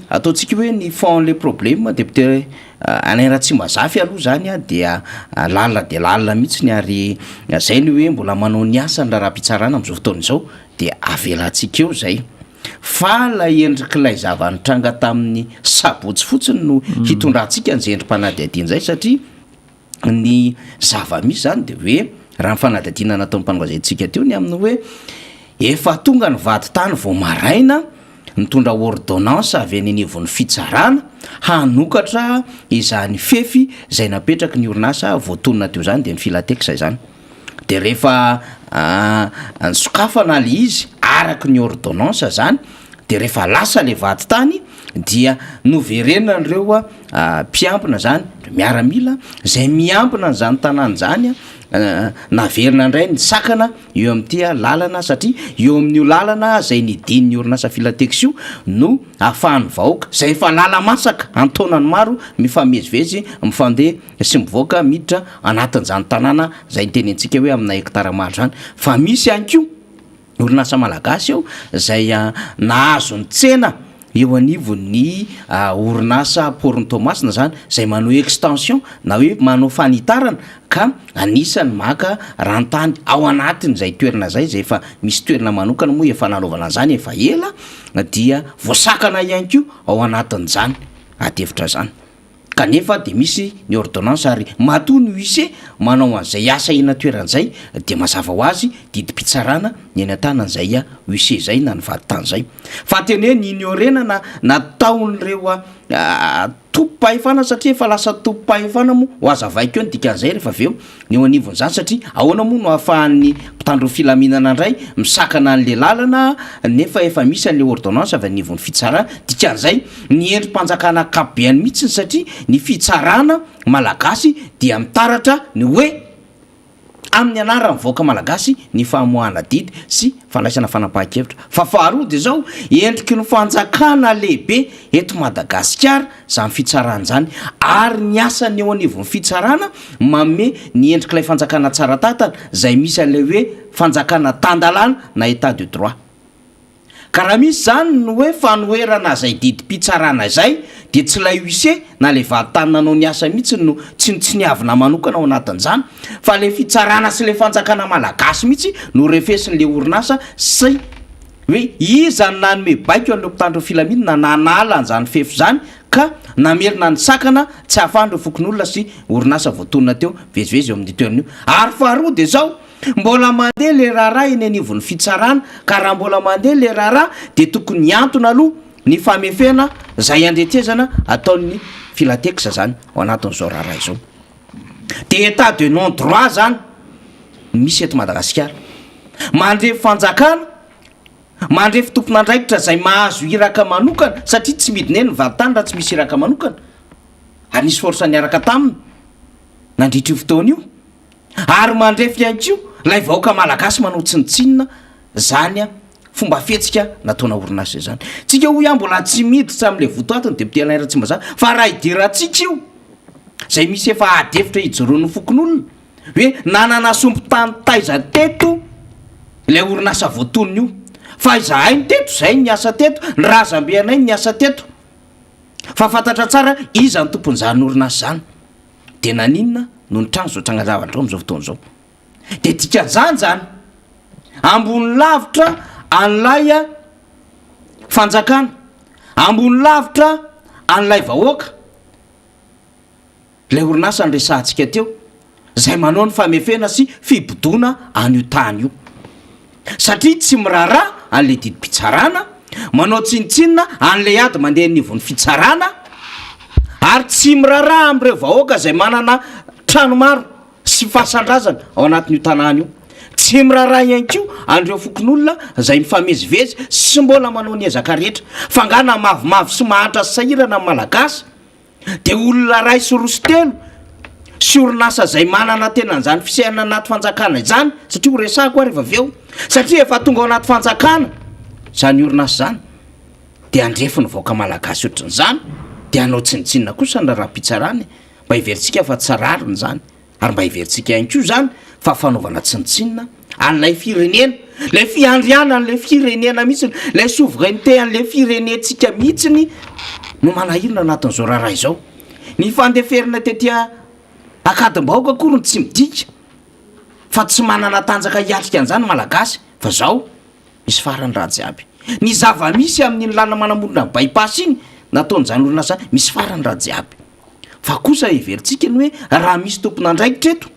ataontsika hoe ny fond le problème député Alain Ratsimbazafy aloha izany dia lalina dia lalina mihitsy ary izay ny hoe mbola manao ny asany raharaham-pitsarana amin'izao fotoana izao dia avelantsika eo izay. Fa ilay endrik'ilay zava-nitranga tamin'ny sabotsy fotsiny no hitondrantsika an'izay endri-panadihadiana izay satria ny zava-misy izany dia hoe raha ny fanadihadiana nataon'ny mpanao gazetintsika teo ny amin'ny hoe efa tonga ny vadintany vao maraina nitondra ordonnance avy any anivon'ny fitsarana hanokatra izany fefy izay napetraky ny orinasa voatonona teo izany dia ny Filatex izany. De rehefa nisokafana le izy araky ny ordonnance zany de rehefa lasa le vadintany dia noverenan'ireo mpiambina zany, miaramila zay miambina an'izany tanàna zany naverina indray ny sakana eo amin'ity lalana satria eo amin'io lalana zay nidin'ny orinasa Filatex io no ahafahan'ny vahoaka zay efa lala-masaka an-taonany maro mifamezivezy mifandeha sy mivoaka miditra anatin'izany tanàna izay nitenentsika hoe amina hectare maro izany fa misy ihany koa orinasa malagasy eo izay nahazo ny tsena eo anivon'ny orinasa port-n'i Toamasina izany izay manao extension na hoe manao fanitarana ka anisan'ny maka ranontany ao anatin'izay toerana izay izay efa misy toerana manokana moa efa nanaovana an'izany efa ela dia voasakana ihany koa ao anatin'izany adihevitra izany. Kanefa dia misy ny ordonnance ary matoa ny huissier manao an'izay asa eny an-toerana izay dia mazava ho azy didim-pitsarana ny eny an-tanan'izay huissier izay na ny vadintany izay. Fa tena hoe ny ignorer-na nataon'ireo tompom-pahefana satria efa lasa tompom-pahefana moa, ho hazavaiko eo ny dikan'izay rehefa avy eo, ny eo anivon'izany satria ahoana moa no ahafahan'ny mpitandro ny filaminana indray misakana an'le lalana nefa efa misy an'le ordonnance avy anivon'ny fitsarana, dikan'izay ny endri-panjakana ankapobeany mihitsiny satria ny fitsarana malagasy dia mitaratra ny hoe amin'ny anaran'ny vahoaka malagasy ny famoahana didy sy fandraisana fanapahan-kevitra. Fa faharoa dia izao, endriky ny fanjakana lehibe eto Madagasikara izany fitsarana izany ary ny asan'ny eo anivon'ny fitsarana manome ny endrik'ilay fanjakana tsara tantana izay misy an'ilay hoe fanjakana tan-dalàna na état de droit. Ka raha misy izany ny hoe fanoherana izay didim-pitsarana izay dia tsy ilay huissier na ilay vadintany nanao ny asa mihitsy no tsinontsiniavina manokana ao anatin'izany fa ilay fitsarana sy ilay fanjakana malagasy mihitsy no refesin'ilay orinasa sy hoe iza no nanome baiko an'ireo mpitandro ny filaminana nanala an'izany fefy izany ka namerina ny sakana tsy ahafahan'ireo fokonolona sy orinasa voatonona teo mivezivezy eo amin'io toerana io. Ary faharoa dia izao, mbola mandeha ilay raharaha eny anivon'ny fitsarana, ka raha mbola mandeha ilay raharaha dia tokony hiantona aloha ny famefena izay andretezana ataon'ny Filatex izany ao anatin'izao raharaha izao. Dia état de non droit izany no misy eto Madagasikara. Mandre fanjakana, mandrefy tompon'andraikitra izay mahazo iraka manokana satria tsy midina eny ny vadintany raha tsy misy iraka manokana ary nisy force niaraka taminy nandritra io fotoana io ary mandrefy ihany koa ilay vahoaka malagasy manao tsinontsinona izany fomba fihetsika nataona orinasa izany. Tsika hoy aho mbola tsy miditra amin'ilay votoatiny député Alain Ratsimbazaha fa raha idirantsika io izay misy efa ady hevitra ijoroan'ny fokonolona hoe nanana sombin-tany taiza teto ilay orinasa voatonona io fa izahay no teto, izahay no niasa teto, ny razambe anay no niasa teto fa fantatra tsara iza no tompon'izany orinasa izany dia naninona no nitranga izao tranga-javatra izao amin'izao fotoana izao dia dikan'izany izany ambony lavitra an'ilay fanjakana, ambony lavitra an'ilay vahoaka Ilay orinasa niresahantsika teo, izay manao ny famefena sy fibodoana an'io tany io. Satria tsy miraharaha an'ilay didim-pitsarana, manao tsinontsinona an'ilay ady mandeha anivon'ny fitsarana, ary tsy miraharaha amin'ireo vahoaka izay manana trano maro sy fasan-drazana ao anatin'io tanàna io. Tsy miraharaha ihany koa an'ireo fokonolona izay mifamezivezy sy mbola manao ny ezaka rehetra. Fa angaha na mavomavo sy mahantra sy sahirana ny Malagasy? dia olona iray sy roa sy telo sy orinasa izay manana tena an'izany fisainana anaty fanjakana izany satria ho resahako ary efa avy eo satria efa tonga ao anaty fanjakana izany orinasa izany dia handrefy ny vahoaka malagasy ohatran'izany dia hanao tsinontsinona kosa ny raharaham-pitsarana e. Mba heverintsika fa tsy rariny izany. Ary mba heverintsika ihany koa izany fa fanaovana tsinontsinona an'ilay firenena, ilay fiandrianan'ilay firenena mihitsiny, ilay souveraineté an'ilay firenentsika mihitsiny no manahirana anatin'izao raharaha izao. Ny fandeferana tety Ankadimbahoaka akory no tsy midika fa tsy manana tanjaka hiatrika an'izany ny Malagasy fa zao misy farany raha jiaby. Ny zava-misy amin'iny lalana manamorona ny by-pass iny nataon'izany orinasa izany misy farany raha jiaby. Fa kosa heverintsika ny hoe raha misy tompon'andraikitra eto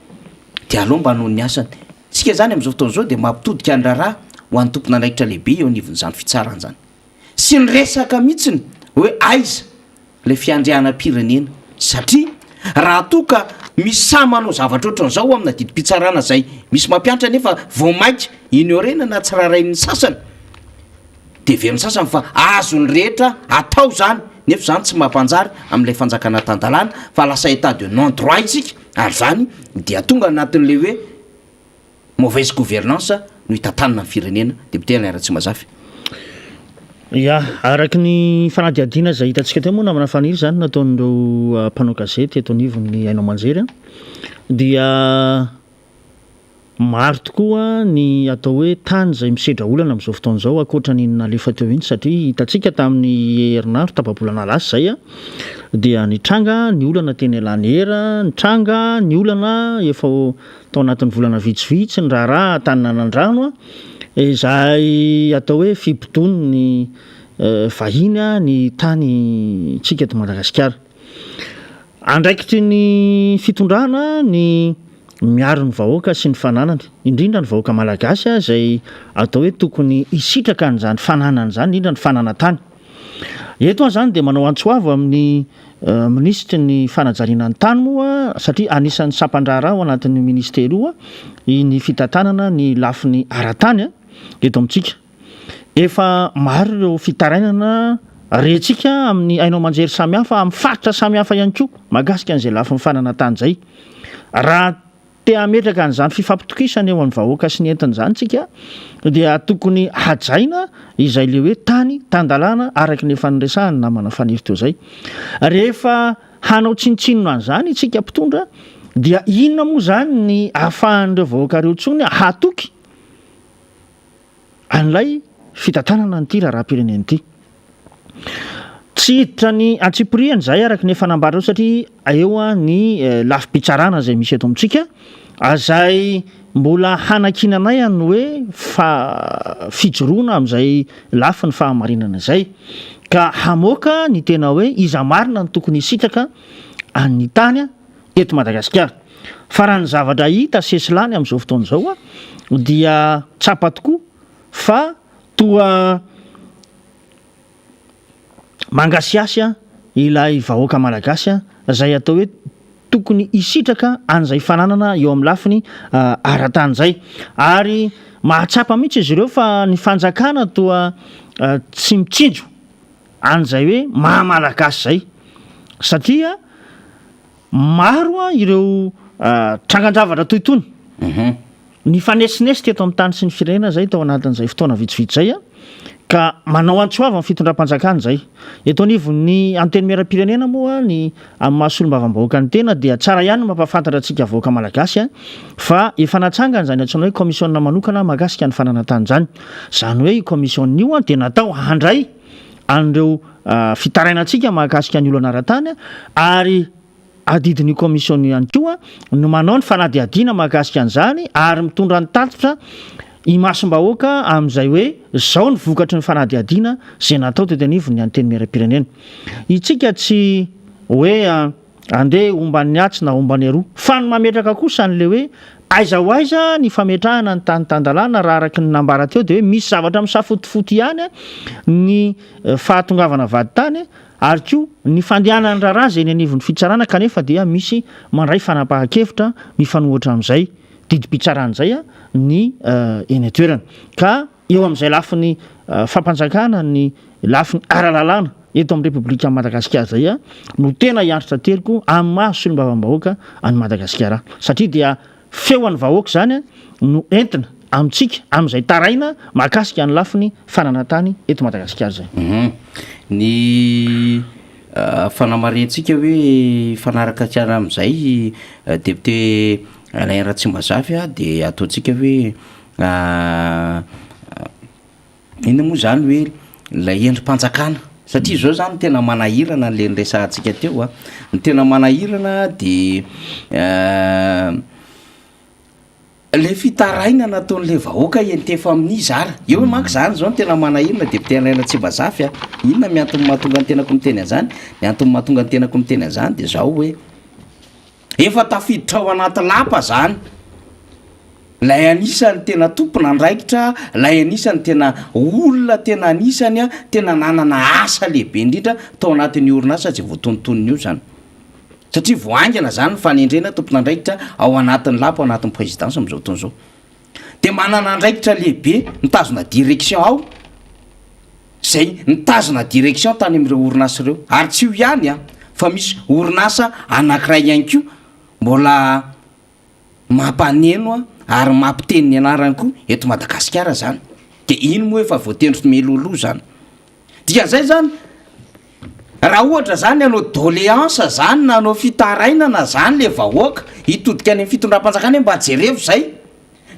dia aleo mba hanao ny asany. Isika izany amin'izao fotoana izao dia mampitodika ny raharaha ho an'ny tompon'andraikitra lehibe eo anivon'izany fitsarana izany. Sy ny resaka mihitsiny hoe aiza ilay fiandrianam-pirenena satria raha toa ka misy sahy manao zavatra ohatran'izao amina didim-pitsarana izay misy mampiantra nefa vao mainka ignorer-na na tsy raharahian'ny sasany Dia heverin'ny sasany fa azon'ny rehetra atao izany, nefa izany tsy mampanjary amin'ilay fanjakana tan-dalàna fa lasa état de non droit isika ary izany dia tonga anatin'ilay hoe mauvaise gouvernance no hitantanana ny firenena. Député Alain Ratsimazafy. Ya, araka ny fanadihadiana izay hitantsika teo moa namana Faniry izany nataon'ireo mpanao gazety eto anivon'ny haino aman-jery dia Maro tokoa ny atao hoe tany izay misedra olana amin'izao fotoana izao ankoatra an'iny nalefa teo iny satria hitantsika tamin'ny herinandro tapa-bolana lasa izay dia nitranga ny olana teny Alanera, nitranga ny olana efa tao anatin'ny volana vitsivitsy ny raharaha tany Nanandrano izay atao hoe fibodoan'ny vahiny ny tanintsika eto Madagasikara. Andraikitry ny fitondrana ny miaro ny vahoaka sy ny fananany, indrindra ny vahoaka malagasy izay atao hoe tokony hisitraka an'izany fananany izany, indrindra ny fananan-tany. Eto aho izany dia manao antso avo amin'ny minisitry ny fanajariana ny tany moa satria anisan'ny sampan-draharaha ao anatin'io ministera io ny fitantanana ny lafiny ara-tany eto amintsika. Efa maro ireo fitarainana rentsika amin'ny haino aman-jery samihafa, amin'ny faritra samihafa ihany koa mahakasika an'izay lafiny fananan-tany izay. Raha te hametraka an'izany fifampitokisana eo amin'ny vahoaka sy ny entiny izany isika dia tokony hajaina izay le hoe tany tan-dalàna araka ny efa niresahan'ny namana Faniry teo izay. Rehefa hanao tsinontsinona an'izany isika mpitondra dia inona moa izany ny ahafahan'ireo vahoaka ireo intsony hatoky an'ilay fitantanana an'ity raharaham-pirenena ity. Tsy hiditra ny antsipiriany izahay araka ny efa nambarareo satria eo ny lafim-pitsarana izay misy eto amintsika izay mbola hanankinanay ny hoe fa fijoroana amin'izay lafiny fahamarinana izay. ka hamoaka ny tena hoe iza marina no tokony hisitraka an'ny tany eto Madagasikara. Fa raha ny zavatra hita sesilany amin'izao fotoana izao dia tsapa tokoa fa toa Mangasiasy ilay vahoaka malagasy izay atao hoe tokony hisitraka an'izay fananana eo amin'ny lafiny ara-tany izay. Ary mahatsapa mihitsy izy ireo fa ny fanjakana toa tsy mitsinjo an'izay hoe maha malagasy izay. Satria Maro ireo trangan-javatra toy itony nifanesinesy teto amin'ny tany sy ny firenena izay tao anatin'izay fotoana vitsivitsy izay ka manao antso avo amin'ny fitondram-panjakana izay. Eto anivon'ny Antenimierampirenena moa ny amin'ny maha solombavambahoaka ny tena dia tsara ihany ny mampahafantatra antsika vahoaka malagasy fa efa natsangana izany antsoina hoe kaomisiona manokana mahakasika ny fananantany izany. Izany hoe io kaomisiona io dia natao handray an'ireo fitarainantsika mahakasika ny olana ara-tany ary adidin'io commission io ihany koa no manao ny fanadihadiana mahakasika an'izany ary mitondra ny tatitra imasom-bahoaka amin'izay hoe izao ny vokatry ny fanadihadiana izay natao teto anivon'ny Antenimierampirenena. Itsika tsy hoe Andeha homba ny atsy na homba ny aroa. Fa ny mametraka kosa an'ilay hoe aiza ho aiza ny fametrahana ny tany tan-dalàna raha araka ny nambara teo dia hoe misy zavatra misafotofoto ihany ny fahatongavana vadintany ary koa ny fandehanan'ny raharaha izay eny anivon'ny fitsarana kanefa dia misy mandray fanapahan-kevitra mifanohitra amin'izay didim-pitsarana izay ny eny an-toerana ka Eo amin'izay lafiny fampanjakana ny lafiny ara-lalàna eto amin'ny Repoblikan'i Madagasikara izay no tena hiantritrateriko amin'ny maha solombavambahoaka an'i Madagasikara ahy. Satria dia feon'ny vahoaka izany no entina amintsika amin'izay taraina mahakasika ny lafiny fananan-tany eto Madagasikara izay. Ny fanamarihantsika hoe hifanaraka tsara amin'izay député Alain Ratsimbazafy dia ataontsika hoe Inona moa izany hoe ilay endri-panjakana? Satria izao izany tena manahirana an'ilay niresahantsika teo a, ny tena manahirana de le fitarainana ataon'le vahoaka iantefa amin'iza ary? Eo manko zany zao no tena manahirana député Alain Ratsimbazafy a, inona ny antony mahatonga ny tenako miteny an'izany? Ny antony mahatonga ny tenako miteny an'izany de zao hoe Efa tafiditra ao anaty lapa zany lay anisany tena tompon'andraikitra, lay anisany tena olona tena anisany tena nanana asa lehibe indrindra tao anatin'io orinasa izay voatonontonona io zany. Satria vao haingana zany ny fanendrena tompon'andraikitra ao anatin'ny lapa ao anatin'ny présidence amin'izao fotoana izao. Dia manana andraikitra lehibe mitazona direction ao izay nitazona direction tany amin'ireo orinasa ireo. Ary tsy io ihany an, fa misy orinasa anankiray ihany koa mbola mampaneno ary mampiteny ny anarany koa eto Madagasikara izany. Dia iny moa efa voatendry meloloha izany. Dikan'izay izany, raha ohatra izany hanao doléance izany na hanao fitarainana izany ilay vahoaka hitodika any amin'ny fitondram-panjakana hoe mba jerevo izay,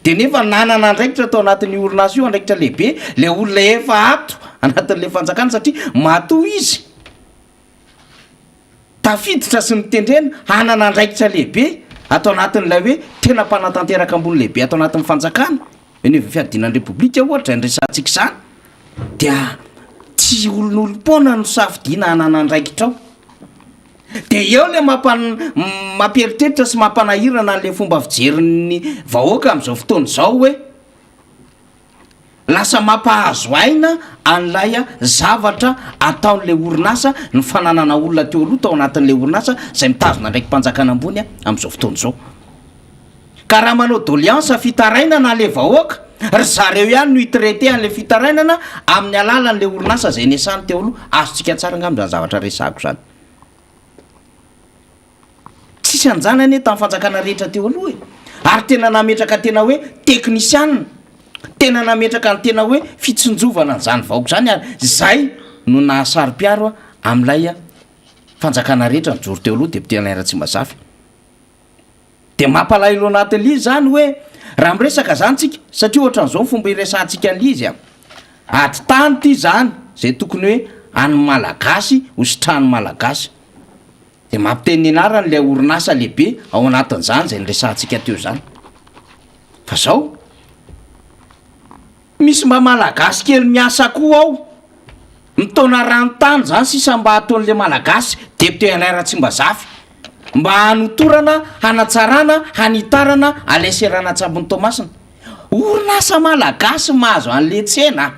Dia nefa nanana andraikitra tao anatin'io orinasa io, andraikitra lehibe, ilay olona efa ato anatin'ilay fanjakana satria matoa izy tafiditra sy notendrena hanana andraikitra lehibe ato anatin'ilay hoe tena mpanatanteraka ambony lehibe ato anatin'ny fanjakana, eny anivon'ny fiadiana ny Repoblika ohatra izany resahantsika izany, dia tsy olon'olom-poana no safidiana hanana andraikitra ao. Dia eo ilay mampieritreritra sy mampanahirana an'ilay fomba fijerin'ny vahoaka amin'izao fotoana izao hoe lasa mampahazo aina an'ilay zavatra ataon'ilay orinasa ny fananana olona teo aloha tao anatin'ilay orinasa izay mitazona andraiki-panjakana ambony amin'izao fotoana izao. Ka raha manao doléance fitarainana ilay vahoaka, ry zareo ihany no hi-traiter an'ilay fitarainana amin'ny alalan'ilay orinasa izay niasany teo aloha. Azontsika tsara angamba izany zavatra resahako izany. Tsisy an'izany anie tamin'ny fanjakana rehetra teo aloha e! Ary tena nametraka tena hoe teknisianina, tena nametraka ny tena hoe fitsinjovana an'izany vahoaka izany ary izay no nahasaro-piaro amin'ilay fanjakana rehetra nijoro teo aloha, député Alain Ratsimbazafy. Dia mampalahelo anatin'ilay izy izany hoe raha miresaka izany tsika, satria ohatran'izao ny fomba iresahantsika an'ilay izy an, ady tany ity izany izay tokony hoe an'ny Malagasy ho sitrahan'ny Malagasy. Dia mampiteny ny anarany ilay orinasa lehibe ao anatin'izany izay niresahantsika teo izany. Fa izao, misy mba Malagasy kely miasa koa ao. Mitaona ranontany zany sisa mba ataon'le Malagasy député Alain Ratsimbazafy mba hanotorana, hanatsarana, hanitarana an'ilay seranan-tsambon'i Toamasina. Orinasa Malagasy mahazo an'le tsena a!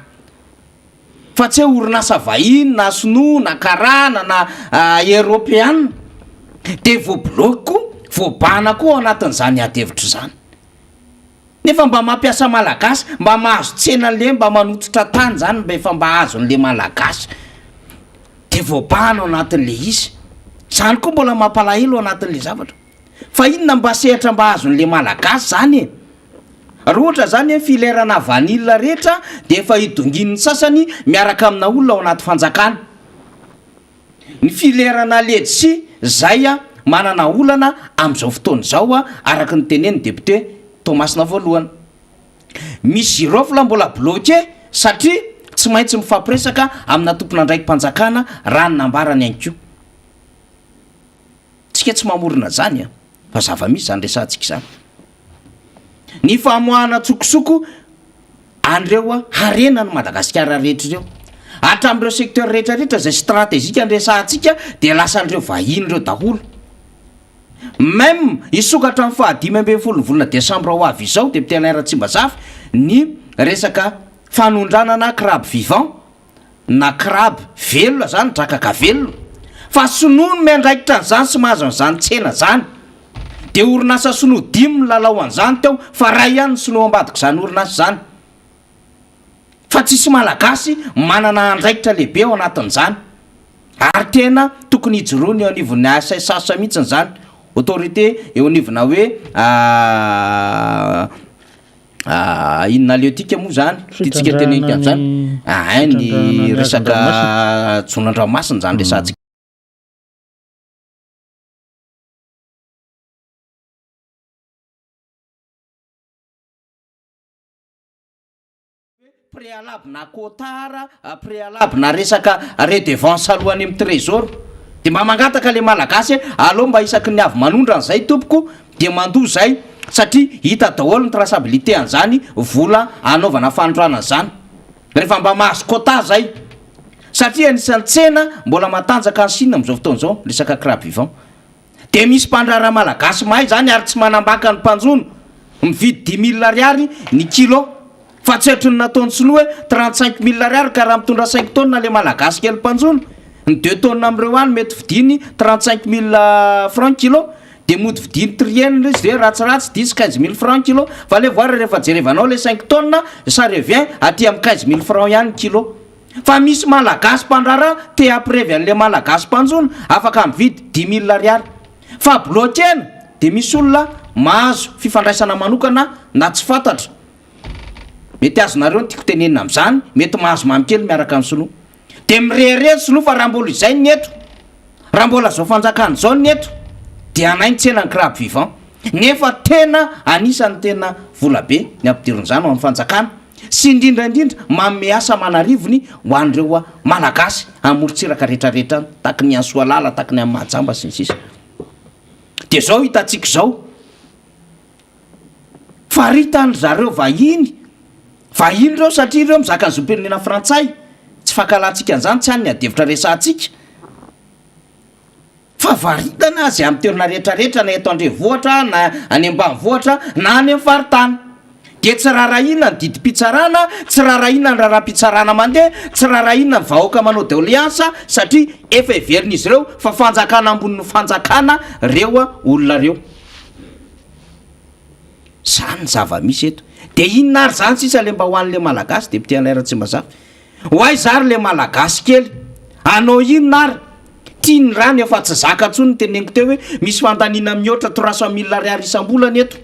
Fa tsy hoe orinasa vahiny na sinoa na karana na eropeana. Dia voabloque koa, voabahana koa ao anatin'izany ady hevitra izany. Nefa mba mampiasa malagasy, mba mahazo tsena le mba manototra tany zany mba efa mba azon'le malagasy de voabahana ao anatin'le izy. Zany koa mbola mampalahelo ao anatin'le zavatra. Fa inona mba sehatra mba azon'le malagasy zany e? Raha ohatra zany hoe filière-na vanille rehetra de efa idongin'ny sasany miaraka amina olona ao anaty fanjakana. Ny filière-na letchi zay manana olana amin'izao fotoana izao araka ny tenenin'ny député Toamasina voalohany. Misy girofle mbola bloqué satria tsy maintsy mifampiresaka amina tompon'andraiki-panjakana raha ny nambarany ihany koa. Tsika tsy mamorona izany an, fa zava-misy izany resahantsika izany. Ny famoahana an-tsokosoko an'ireo harena an'i Madagasikara rehetra ireo, hatramin'ireo secteur rehetra rehetra izay stratégique niresahantsika dia lasan'ireo vahiny ireo daholo. Même hisokatra amin'ny faha 15 ny volana desambra ho avy izao, député Alain Ratsimbazafy, ny resaka fanondranana crabe vivant na crabe velona zany, drakaka velona, fa sinoa no miandraikitra an'izany sy mahazo an'izany tsena zany, de orinasa sinoa dimy milalao an'izany teo fa ray ihany ny sinoa ambadik'izany orinasa izany, fa tsisy malagasy manana andraikitra lehibe ao anatin'izany, ary tena tokony hijoroany eo anivon'ny ASSH mihitsiny zany, autorité eo anivona hoe Inona halieutique moa zany tiantsika teneniko an'izany? Ahay ny resaka jono an-dranomasina zany resahantsika. Préalable na quota ara, préalable na resaka redevance aloha any amin'ny trésor. Dia mba mangataka le malagasy hoe aleo mba isaky ny avy manondrana zay tompoko dia mandoa zay satria hita daholo ny traçabilité an'izany vola anaovana fanondranana zany. Rehefa mba mahazo quota zay. Satria anisan'ny tsena mbola matanjaka any Chine amin'izao fotoana izao ny resaka crabe vivant. Dia misy mpandraharaha malagasy mahay izany ary tsy manambaka ny mpanjono, mividy dix mille ariary ny kilo, fa tsy ohatry ny nataon'ny sinoa hoe 35 mille ariary ka raha mitondra cinq tonnes ilay malagasy kely mpanjono, ny deux tonnes amin'ireo any mety vidiany 35 mille francs kilo, dia mody vidiany trier-ny ilay izy dia ratsiratsy dix 15 mille francs kilo, fa aleo voara rehefa jerevanao ilay cinq tonnes ça revient aty amin'ny 15 mille francs ihany ny kilo. Fa misy malagasy mpandraharaha te hampirevy an'le malagasy mpanjono afaka mividy dix mille ariary. Fa bloquer-na dia misy olona mahazo fifandraisana manokana na tsy fantatra. Mety azonareo ny tiako tenenina amin'izany, mety mahazo mamikely miaraka amin'ny sinoa. Dia mirehareha ny sinoa fa raha mbola izay ny eto, raha mbola izao fanjakana izao ny eto dia anay ny tsena ny crabe vivant. Nefa tena anisan'ny tena vola be ny ampidirin'izany ho an'ny fanjakana. Sy indrindra indrindra manome asa aman'arivony ho an'ireo Malagasy amorontsiraka rehetra rehetra any, tahaky ny any Soalala, tahaky ny any Mahajamba sy ny sisa. Dia izao hitantsika izao, faritany ry zareo vahiny, vahiny ireo satria ireo mizaka ny zom-pirenena frantsay, tsy fankahalantsika an'izany, tsy any ny adihevitra resahantsika. Fa varitana azy amin'ny toerana rehetra rehetra na eto an-drenivohitra na any ambanivohitra na any amin'ny faritany. Dia tsy rarahina ny didim-pitsarana, tsy rarahina ny raharaham-pitsarana mandeha, tsy rarahina ny vahoaka manao doléance satria efa heverin'izy ireo fa fanjakana ambonin'ny fanjakana ireo olona ireo. Izany ny zava-misy eto. Dia inona ary izany sisa ilay mba ho an'ilay Malagasy député Alain Ratsimbazafy? Ho aiza ary le malagasy kely? Anao inona ary? Ty ny rano efa tsy zaka tsony ny teneniko teo hoe misy fandaniana mihoatra 300 mille ariary isam-bolana eto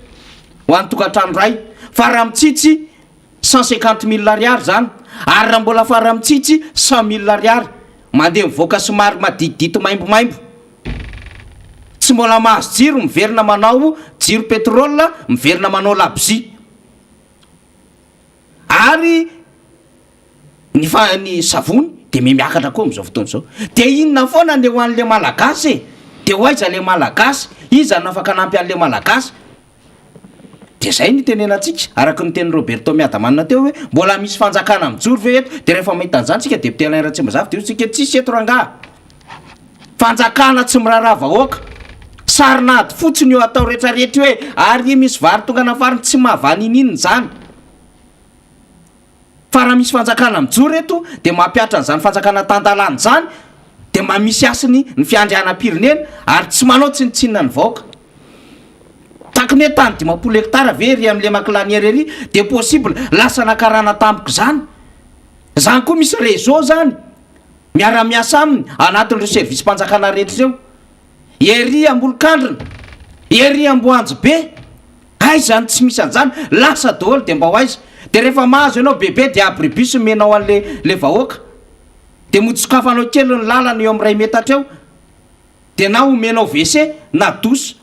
ho an'ny tokantrano iray fa raha mitsitsy 150 mille ariary zany ary raha mbola fara mitsitsy 100 mille ariary mandeha mivoaka somary maditidity maimbomaimbo tsy mbola mahazo jiro miverina manao jiro pétrole miverina manao labozia Ary ny fa ny savony dia miha miakatra koa amin'izao fotoana izao. Dia inona foana ny ho an'ilay Malagasy e? Dia ho aiza ilay Malagasy? Iza no afaka hanampy an'ilay Malagasy? Dia izay no itenenantsika, araka ny tenin'i Roberto Miadamanina teo hoe mbola misy fanjakana mijoro ve eto? Dia rehefa mahita an'izany isika député Alain Ratsimbazafy dia hoy isika tsisy eto rangaha. Fanjakana tsy miraharaha vahoaka. Sarin'ady fotsiny io atao retraretra io e! Ary misy vary tonga nafariny tsy mahavaha niniana izany. Fa raha misy fanjakana mijoro eto dia mampihatra an'izany fanjakana tan-dalàna izany dia mba misy hasiny ny fiandrianam-pirenena ary tsy manao tsinontsinona ny vahoaka. Tahaky ny hoe tany 50 hectares ve ery amin'ny lemak'i Laniera ery dia possible lasa nakarana tampoka izany? Izany koa misy réseau izany miara-miasa aminy anatin'ireo service-mpanjakana rehetra ireo. Ery Ambolokandrina, ery Amboanjobe, aiza no tsy misy an'izany, lasa daholo dia mba ho aiza? Dia rehefa mahazo ianao bebe dia abribus omenao an'le le vahoaka, dia mody sokafanao kely ny lalana eo amin'ny iray metatra eo, dia na omenao WC na douche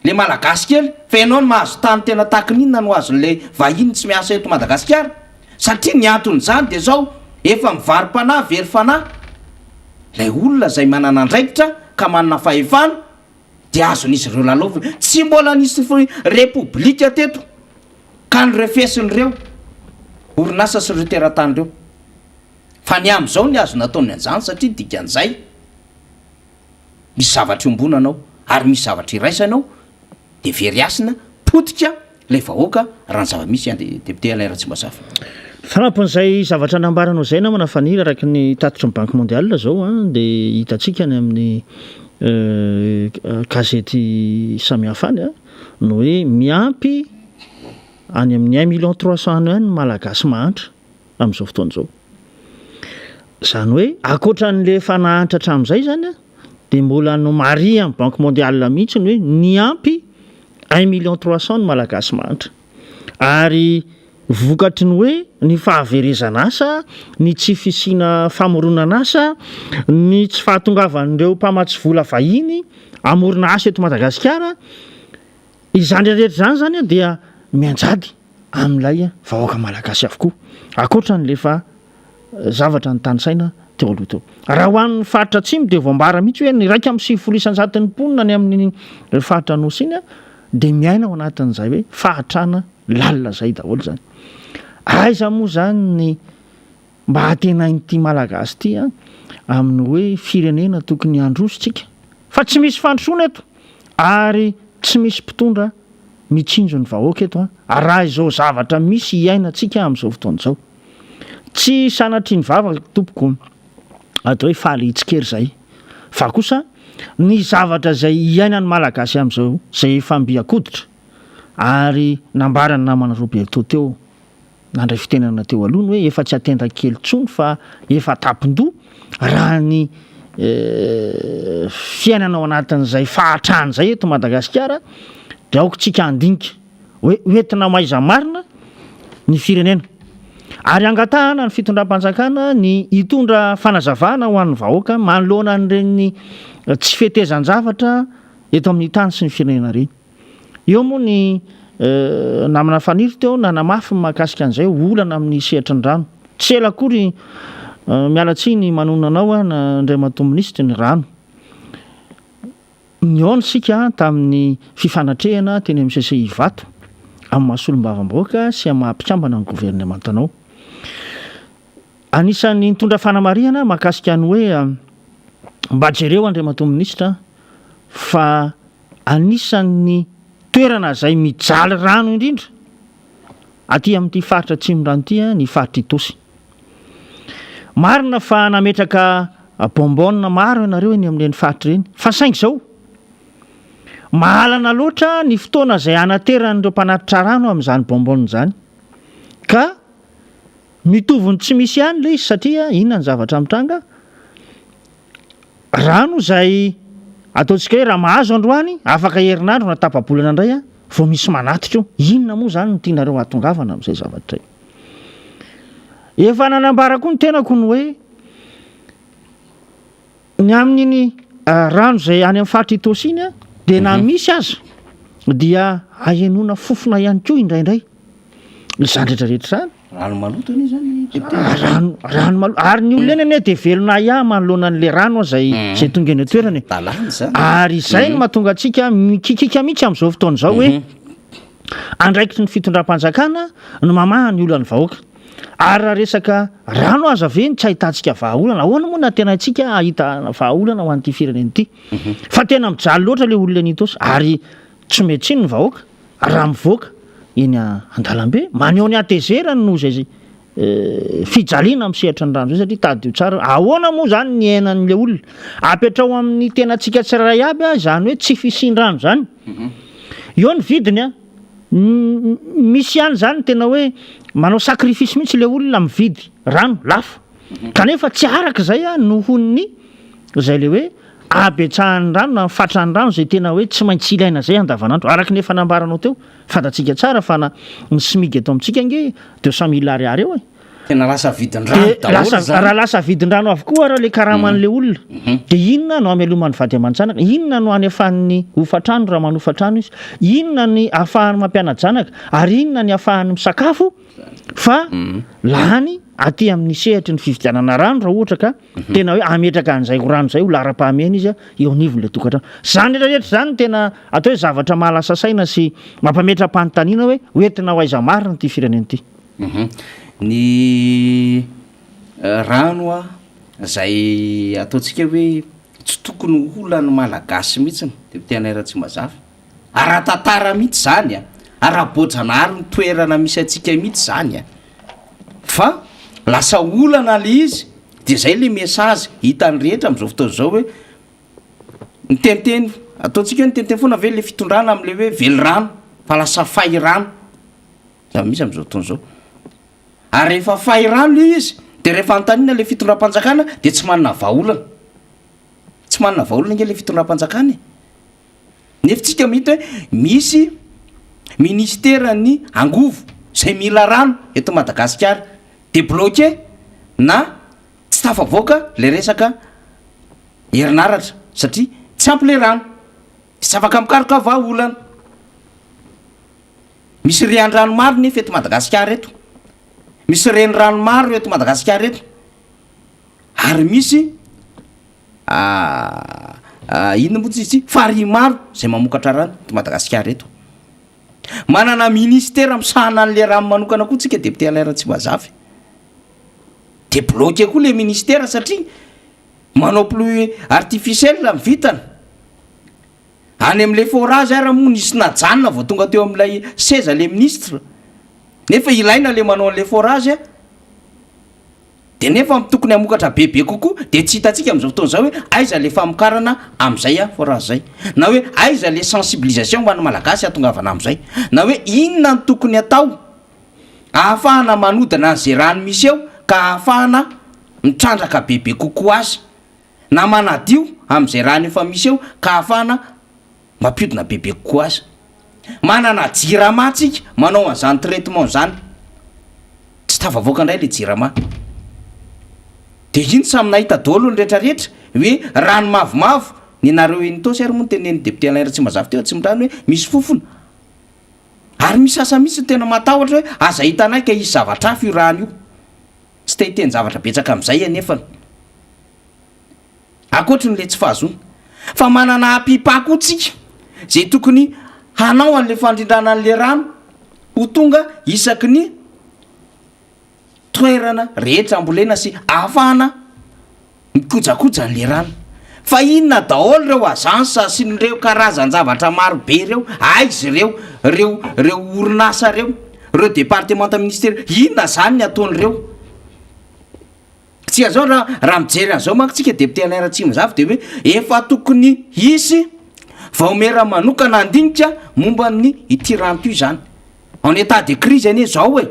le malagasy kely, fa ianao no mahazo tany tena tahaky ny inona no azon'le vahiny tsy miasa eto Madagasikara? Satria ny anton'izany dia zao, efa mivaro-panahy very fanahy ilay olona izay manana andraikitra ka manana fahefana dia azon'izy ireo lalaovina. Tsy mbola nisy repoblika teto ka norefesin'ireo orinasa sy ireo teratany ireo. Fa ny amin'izao ny azo nataony an'izany satria dikan'izay misy zavatra iombonana ao ary misy zavatra iraisana ao dia very hasina, potika ilay vahoaka raha ny zava-misy any Député Alain Ratsimbazafy. Fanampin'izay zavatra nambaranao izay namana Faniry araka ny tatitry ny Banque Mondiale izao dia hitantsika any amin'ny gazety samihafa any ny hoe miampy any amin'ny un million trois cent any ho any ny Malagasy mahantra amin'izao fotoana izao. Izany hoe ankoatran'ilay efa nahantra hatramin'izay izany dia mbola nomarihan'ny Banque Mondiale mihitsy ny hoe niampy un million trois cent ny Malagasy mahantra. Ary vokatry ny hoe ny fahaverezana asa, ny tsy fisiana famoronana asa, ny tsy fahatongavan'ireo mpamatsy vola vahiny hamorona asa eto Madagasikara, izany rehetra izany izany dia mianjady amin'ilay vahoaka malagasy avokoa, ankoatra an'ilay efa zavatra notanisaina teo aloha teo. Raha ho an'ny faritra atsimo dia voambara mihitsy hoe ny 91 isan-jaton'ny mponina any amin'iny faritra Anosy iny dia miaina ao anatin'izay hoe fahantrana lalina izay daholo izany. Aiza moa izany ny mba antenain'ity Malagasy ity amin'ny hoe firenena tokony handroso tsika fa tsy misy fandrosoana eto ary tsy misy mpitondra mitsinjo ny vahoaka eto raha izao zavatra misy iainantsika amin'izao fotoana izao. Tsy sanatria ny vava tompoko atao hoe faly hitsikera izay fa kosa ny zavatra izay iainan'ny Malagasy amin'izao izay efa mby an-koditra ary nambaran'ny namana Roberto teo nandray fitenenana teo aloha ny hoe efa tsy atenda kely intsony fa efa tampon-doha raha ny fiainana ao anatin'izay fahatrana izay eto Madagasikara dia aoka tsika handinika hoe hoentina ho aiza marina ny firenena ary angatahana ny fitondram-panjakana ny hitondra fanazavana ho an'ny vahoaka manoloana an'ireny tsy fetezan-javatra eto amin'ny tany sy ny firenena ireny. Eo moa ny namana Faniry teo nanamafy ny mahakasika an'izay olana amin'ny sehatry ny rano. Tsy ela akory miala tsiny manonona anao aho Andriamatoa Minisitry ny rano. Nihaona isika tamin'ny fifanatrehana teny amin'ny CCI Ivato amin'ny maha solombavambahoaka sy amin'ny maha mpikambana ny governemantanao. Anisan'ny nitondra fanamarihana mahakasika ny hoe mba jereo Andriamatoa Minisitra fa anisan'ny toerana izay mijaly rano indrindra aty amin'ity faritra Atsimondrano ity ny faritra Itaosy. Marina fa nametraka bonbonne maro ianareo eny amin'ireny faritra ireny fa saingy izao, mahalana loatra ny fotoana izay hanateran'ireo mpanatitra rano amin'izany bonbonne izany ka mitovy ny tsy misy ihany ilay izy satria inona ny zavatra mitranga? Rano izay ataontsika hoe raha mahazo androany, afaka herinandro na tapa-bolana indray vao misy manatitra eo. Inona moa izany no tianareo hahatongavana amin'izay zavatra izay? Efa nanambara koa ny tenako ny hoe ny amin'iny rano izay any amin'ny faritra Itaosy iny dia na misy aza dia ahenoana fofona ihany koa indraindray. Izany rehetra rehetra izany. Rano maloto anie zany député. Rano rano maloto ary ny olona eny anie dia velona ahiahy manoloana an'ilay rano izay izay tonga eny an-toerana e. Dalàna izany. Ary izay no mahatonga antsika mikikika mihitsy amin'izao fotoana izao hoe. Andraikitry ny fitondram-panjakana no mamaha ny olan'ny vahoaka. Ary raha resaka rano aza ve no tsy ahitantsika vahaolana, ahoana moa no antenaintsika hahita vahaolana ho an'ity firenena ity? Fa tena mijaly loatra ilay olona eny Itaosy ary tsy ometsiny ny vahoaka raha mivoaka eny an-dalambe maneho ny hatezerany noho izay fijaliana amin'ny sehatry ny rano izay satria tadidio tsara ahoana moa izany ny iainan'ilay olona. Apetraho amin'ny tenantsika tsirairay aby izany hoe tsy fisian-drano izany. Eo ny vidiny an! Misy ihany izany tena hoe manao sacrifice mihitsy ilay olona mividy rano lafo kanefa tsy araka izay nohon'ny izay ilay hoe habetsahan'ny rano na ny fatran'ny rano izay tena hoe tsy maintsy ilaina izay andavanandro araka ny efa nambaranao teo. Fantatsika tsara fa na ny smig eto amintsika ange 200 mille ariary eo e. Tena lasa vidin-drano daholo izany. Raha lasa vidin-drano avokoa ara le karaman'le olona dia inona no hamelomany vady aman-janaka? Inona no hanefan'ny hofantrano raha manofa trano izy? Inona ny ahafahany mampiana-janaka? Ary inona ny ahafahany misakafo fa lany aty amin'ny sehatry ny fividianana rano raha ohatra ka tena hoe hametraka an'izay ho rano izay ho laharam-pahamehana izy eo anivon'ilay tokantrano. Izany rehetra rehetra izany no tena atao hoe zavatra mahalasa saina sy mampametra-panontaniana hoe hoentina ho aiza marina ity firenena ity. Ny rano izay ataontsika hoe tsy tokony ho olan'ny Malagasy mihitsy Député Alain Ratsimbazafy. Ara-tantara mihitsy izany a! Ara-boajanahary ny toerana misy antsika mihitsy izany a! Fa lasa olana le izy de zay le message hitan'ny rehetra amin'izao fotoana izao hoe miteniteny, ataontsika hoe miteniteny foana ve le fitondrana am'le hoe velirano fa lasa fahirano zava-misy amin'izao fotoana izao. Ary rehefa fahirano le izy de rehefa anontaniana le fitondram-panjakana de tsy manana vahaolana. Tsy manana vahaolana ange le fitondram-panjakana e! Nefa tsika mahita hoe misy ministeran'ny angovo izay mila rano eto Madagasikara debloquer na tsy tafavoaka le resaka herinaratra satria tsy ampy le rano, de tsy afaka mikaroka vahaolana. Misy riandrano maro nefa eto Madagasikara eto, misy renirano maro eto Madagasikara eto ary misy Inona moa izy ity? Farihy maro izay mamokatra rano eto Madagasikara eto. Manana ministera misahana an'ilay rano manokana koa tsika député Alain Ratsimbazafy. Dia bloqué koa ilay ministera satria manao pluie artificielle ny vitana. Any amin'ilay forage ary moa nisy najanona vao tonga teo amin'ilay seza ilay ministre. Nefa ilaina ilay manao an'ilay forage. Dia nefa tokony hamokatra bebe kokoa dia tsy hitantsika amin'izao fotoana izao hoe aiza ilay famokarana amin'izay forage izay, na hoe aiza ilay sensibilisation ho an'ny Malagasy hahatongavana amin'izay, na hoe inona no tokony atao ahafahana manodina an'izay rano misy eo ka ahafahana mitrandraka bebe kokoa azy, na manadio amin'izay rano efa misy eo ka ahafahana Mampiodina bebe kokoa aza. Manana jirama tsika manao an'izany traitement izany. Tsy tafavoaka indray le jirama. De iny samy nahita daholo ny retraretra hoe rano mavomavo ny nareo eny Itaosy ary moa notenenin'ny député Alain Ratsimbazafy teo Atsimondrano hoe misy fofona. Ary misy asa mihitsy tena matahotra hoe aza hitanay ka hisy zavatra hafa io rano io. Tsy te hiteny zavatra betsaka amin'izay anefany. Ankoatry ny le tsy fahazoana. Fa manana APIPA koa tsika zay tokony hanao an'le fandrindrana an'le rano ho tonga isaky ny toerana rehetra ambolena sy ahafahana mikojakoja an'le rano. Fa inona daholo ireo agence sy ireo karazan-javatra maro be ireo, aiza ireo, ireo ireo orinasa ireo, ireo departemanta ministera, inona zany ny ataon'ireo? Tsika zao raha raha mijery an'izao manko tsika député Alain Ratsimbazafy de hoe efa tokony hisy vaomiera manokana handinika momba ny ity rano ity zany. En état de crise anie zao e!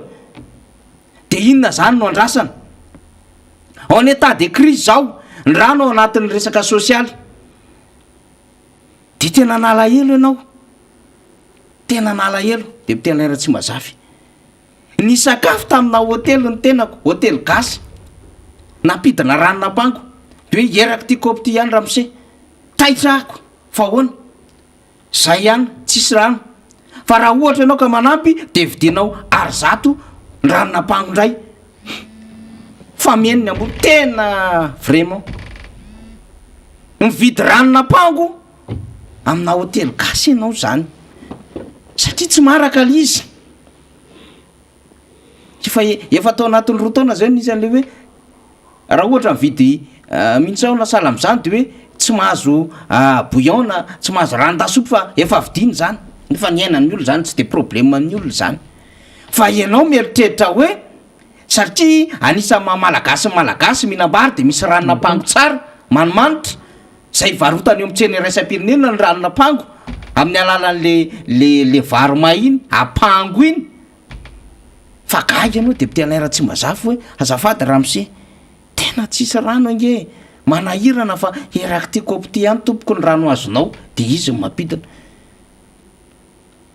De inona zany no andrasana? En état de crise zao, ny rano ao anatin'ny resaka sosialy. De tena nalahelo ianao, tena nalahelo député Alain Ratsimbazafy. Nisakafo tamina hotely ny tenako, hotely gasy. Nampidina ranon'ampango. Dia hoe hierako ity kaopy ity ihany ramose. Taitra ako, fa ahoana? Zay ihany, tsisy rano. Fa raha ohatra ianao ka manampy dia vidianao ar zato ny ranon'ampango indray. Fameno ny ambony. Tena vraiment. Mividy ranon'ampango amina hotely gasy ianao izany. Satria tsy maharaka ilay izy. Efa efa tao anatin'ny roa taona zay no nisy an'ilay hoe raha ohatra mividy mine-sao na sahala amin'izany dia hoe tsy mahazo bouillon na tsy mahazo ranon-dasopy fa efa vidiana izany. Nefa ny iainan'ny olona izany tsy dia problème an'ny olona izany. Fa ianao mieritreritra hoe satria anisan'ny maha malagasy ny malagasy mihinam-bary dia misy ranon'ampango tsara manimanitra izay varotana eo amin'ny tsena iraisam-pirenena ny ranon'ampango amin'ny alalan'le le le vary may iny, apango iny. Fa gaga ianao député Alain Ratsimbazafy hoe azafady ramose, tena tsisy rano ange e, manahirana fa erak'ity kaopy ity ihany tompoko ny rano azonao, dia izy no mampidina.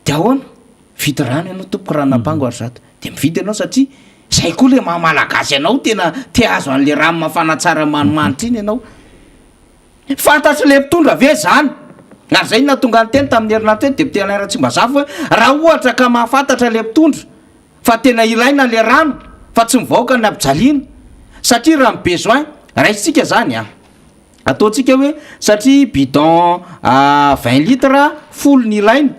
Dia ahoana? Mividy rano ianao tompoko, ranon'ampango ary zato. Dia mividy ianao satria izay koa ilay maha malagasy anao, tena te hahazo an'ilay rano mafana tsara manimanitra iny ianao. Fantatr'ilay mpitondra ve izany? Ary izay no nahatonga niteny tamin'ny herinandro teo ny député Alain Ratsimbazafy hoe raha ohatra ka mahafantatra ilay mpitondra fa tena ilaina ilay rano fa tsy ny vahoaka no ampijaliana satria raha ny besoin raisintsika izany an! Ataontsika hoe satria bidon vingt litres folo ny ilaina,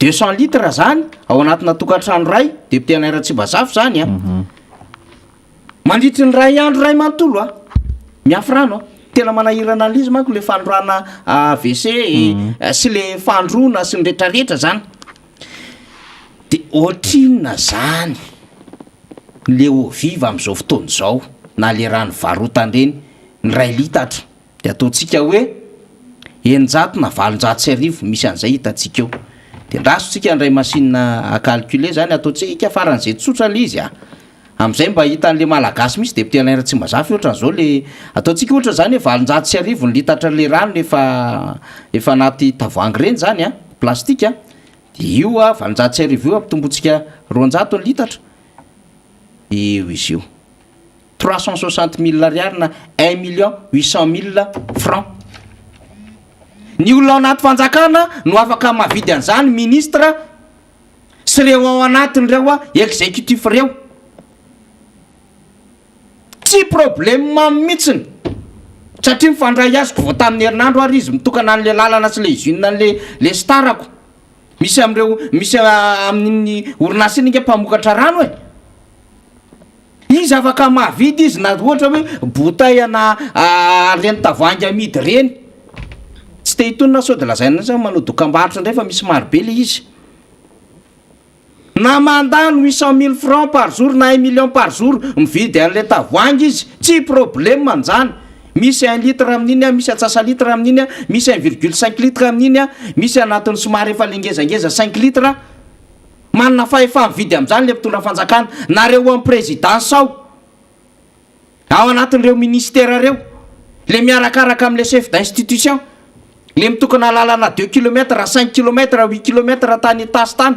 deux cent litres izany ao anatina tokantrano iray, député Alain Ratsimbazafy izany an! Mandritry ny iray andro iray manontolo a! Miafy rano a! Tena manahirana an'izy manko le fandroana WC sy le fandroana sy ny retraretra zany. De ohatrinona zany le eau vive amin'izao fotoana izao na le rano varotana ireny ny iray litatra? De ataontsika hoe 600 na 1800 misy an'izay hitantsika eo. De andraso tsika handray machine à calculer zany ataontsika faran'izay tsotra le izy a! Amin'izay mba hitan'le malagasy mihitsy député Alain Ratsimbazafy ohatran'izao le ataontsika ohatra zany hoe 1800 ny litatra le rano efa efa anaty tavoahangy reny zany a, plastique a, de io a 1800 io ampitombointsika 200 ny litatra, eo izy io. 360 000 ariary na un million 800 000 francs. Ny olona ao anaty fanjakana no afaka mahavidy an'izany, ministre sy ireo ao anatin'ireo executif ireo. Tsy problème mihitsiny satria mifandray azoko vao tamin'ny herinandro ary izy mitokana an'le lalana sy le usine an'le le star-ko. Misy amin'ireo misy amin'ny orinasa iny ange mpamokatra rano e. Izy afaka mahavidy izy na ohatra hoe bouteille ana reny tavoahangy amidy reny. Tsy te hitonona sao de lazaina zany manao dokambarotra indray fa misy maro be le izy. Na mandany 800 000 francs par jour na un million par jour mividy an'le tavoahangy izy, tsy problème an'zany. Misy un litre amin'iny an, misy antsasa-litre amin'iny an, misy un virgule cinq litre amin'iny an, misy anatin'ny somary efa le ngezangeza cinq litres. Manana fahefa mividy amin'izany le mpitondra fanjakana, nareo ao amin'ny présidence ao, ao anatin'ireo ministère reo, le miarakaraka amin'le chef d'institution, le mitokona lalana deux kilomètres, cinq kilomètres, huit kilomètres tany Itasy tany,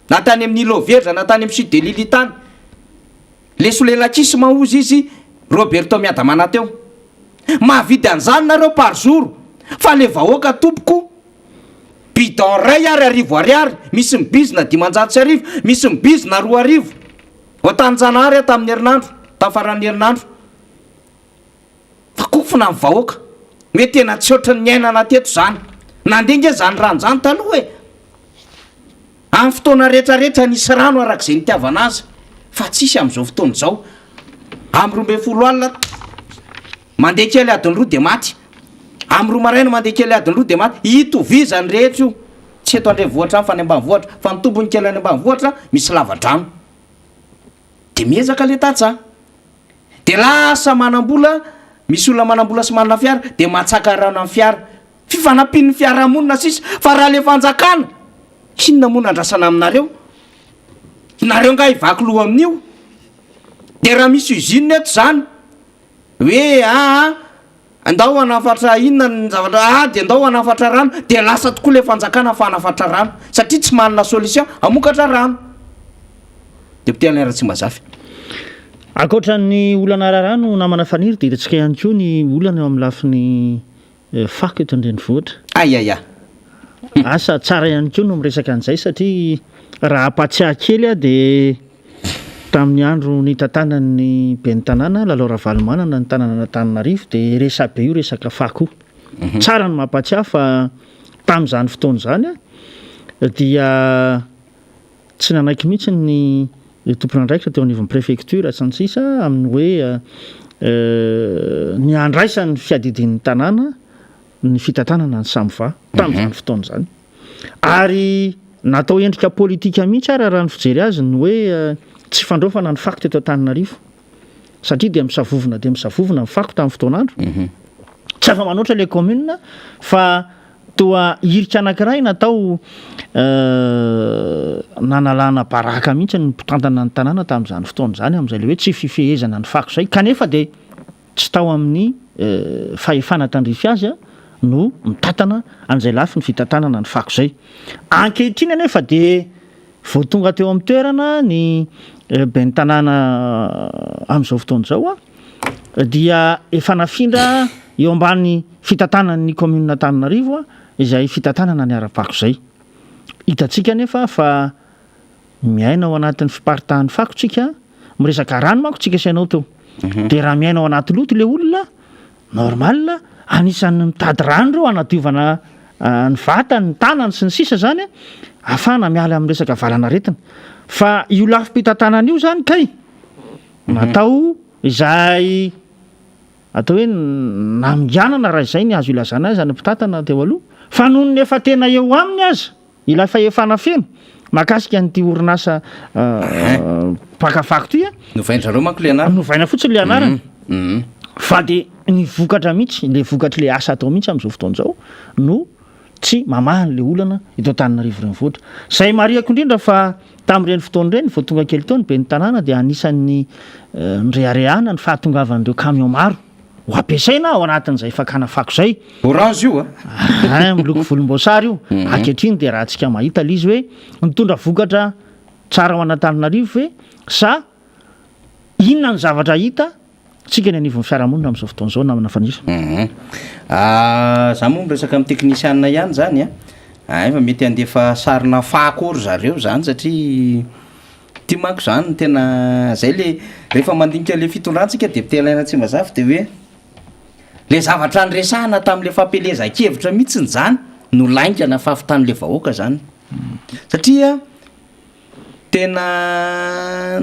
na tany amin'ny Île aux Vierges, na tany amin'ny Sud de l'Île tany. Le solelakisme hozy izy Roberto Miadamana teo. Mahavidy an'izany nareo par jour, fa le vahoaka tompoko, Bidon ray ary arivo ariary, misy mibizina 1500, misy mibizina 2000. Vao tany Janahary aho tamin'ny herinandro, tamin'ny faran'ny herinandro. Fa kofona ny vahoaka. Hoe tena tsy ohatran'ny niainana teto izany. Nandeha nge izany rano izany taloha e. Amin'ny fotoana rehetra rehetra nisy rano araka izay nitiavana azy. Fa tsisy amin'izao fotoana izao. Amin'ny 12 alina Mandeha kely adiny roa dia maty. Amin'ny roa maraina mandeha kely adiny roa dia maty. Itovizany rehetra io. Tsy eto an-drenivohitra any fa any ambanivohitra. Fa ny tompony kely any ambanivohitra misy lava-drano. Dia miezaka ilay tantsaha. Dia lasa manam-bola, misy olona manam-bola sy manana fiara dia matsaka rano amin'ny fiara. Fifanampian'ny fiarahamonina sisa. Fa raha ilay fanjakana, inona moa no andrasana aminareo? Nareo angaha hivaky loha amin'io? Dia raha misy usine eto izany, Hoe aa andao hanafatra inona ny zavatra aa dia andao hanafatra rano dia lasa tokoa ilay fanjakana fa hanafatra rano satria tsy manana solution hamokatra rano. Député Alain Ratsimbazafy. Ankoatra ny olana ara-rano namana Faniry dia hitantsika ihany koa ny olana eo amin'ny lafiny Fako eto an-drenivohitra. Aiaia. Asa tsara ihany koa no miresaka an'izay satria raha hampatsiahy kely aho dia tamin'ny andro nitantanan'ny ben'ny tanàna Lalao Ravalomanana ny tanànan'Antananarivo dia resabe io resaka fako io. Tsara ny mampatsiahy fa tamin'izany fotoana izany. dia tsy nanaiky mihitsy ny tompon'andraikitra teo anivon'ny préfecture sy ny sisa amin'ny hoe ny handraisan'ny fiadidian'ny tanàna ny fitantanana ny Samva tamin'izany fotoana izany. Ary natao endrika politika mihitsy ara raha ny fijery azy ny hoe tsy fandraofana ny fako teto Antananarivo. Satria dia misavovona dia misavovona ny fako tamin'ny fotoan'andro. Tsy afa-manoatra ilay commune fa toa hirika anankiray natao nanalana baraka mihitsy ny mpitantana ny tanàna tamin'izany fotoana izany amin'izay ilay hoe tsy fifehezana ny fako izay. Kanefa dia tsy tao amin'ny fahefana tandrify azy no mitantana an'izay lafiny fitantanana ny fako izay. Ankehitriny anefa dia vao tonga teo amin'ny toerana ny ben'ny tanàna amin'izao fotoana izao dia efa nafindra eo ambany fitantanan'ny kaominina Antananarivo izay fitantanana ny ara-pako izay. Hitantsika anefa fa Miaina ao anatin'ny fiparitahan'ny fako tsika, miresaka rano manko tsika sy ianao teo. Dia raha miaina ao anaty loto ilay olona, normal, anisan'ny mitady rano ireo hanadiovana ny vatany, ny tanany sy ny sisa izany, ahafahana miala amin'ny resaka valan'aretina. Fa io lafim-pitantanana io izany kay, natao izay atao hoe naminganana raha izay ny azo ilazana azy any mpitantana teo aloha, fa noho ny efa tena eo aminy aza, Ilay fahefana feno mahakasika an'ity orinasa mpaka fako ity a. Novain-dry zareo manko ilay anarana. Novaina fotsiny ilay anarana. Fa dia ny vokatra mihitsy, ilay vokatr'ilay asa atao mihitsy amin'izao fotoana izao no tsy mamaha an'ilay olana eto Antananarivo Renivohitra. Izay marihako indrindra fa tamin'ireny fotoana ireny, vao tonga kely teo ny ben'ny tanàna dia anisan'ny nireharehana ny fahatongavan'ireo camion maro. Ho ampiasaina ao anatin'izay fakana fako izay. Orange io a! Ein, miloko volomboasary io. Ankehitriny dia raha antsika mahita ilay izy hoe nitondra vokatra tsara ho an'Antananarivo ve sa inona ny zavatra hita tsika eny anivon'ny fiarahamonina amin'izao fotoana izao namana Faniry? Za moa miresaka amin'ny teknisianina ihany zany a, hay fa mety handefa sarina fako eo ry zareo zany satria Ty manko zany no tena zay le rehefa mandinika le fitondrana tsika député Alain Ratsimbazafy de hoe le zavatra niresahana tamle fampielezan-kevitra mihitsiny zany no lainga nafafy tamle vahoaka zany satria tena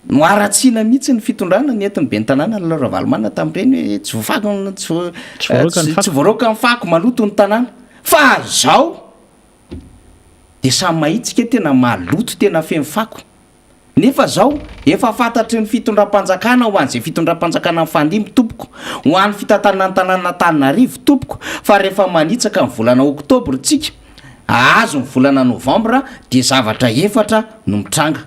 noharatsiana mihitsy ny fitondrana nentin'ny ben'ny tanàna Lalao Ravalomanana tamin'ireny hoe tsy voafako tsy tsy voaroaka ny fako maloto ny tanàna fa zao Dia samy mahitsika tena maloto tena feno fako. Nefa zao efa fantatry ny fitondram-panjakana ho an'izay fitondram-panjakana mifandimby tompoko, ho an'ny fitantanana ny tanànan'Antananarivo tompoko fa rehefa manitsaka ny volana oktobra tsika ahazo ny volana novambra dia zavatra efatra no mitranga.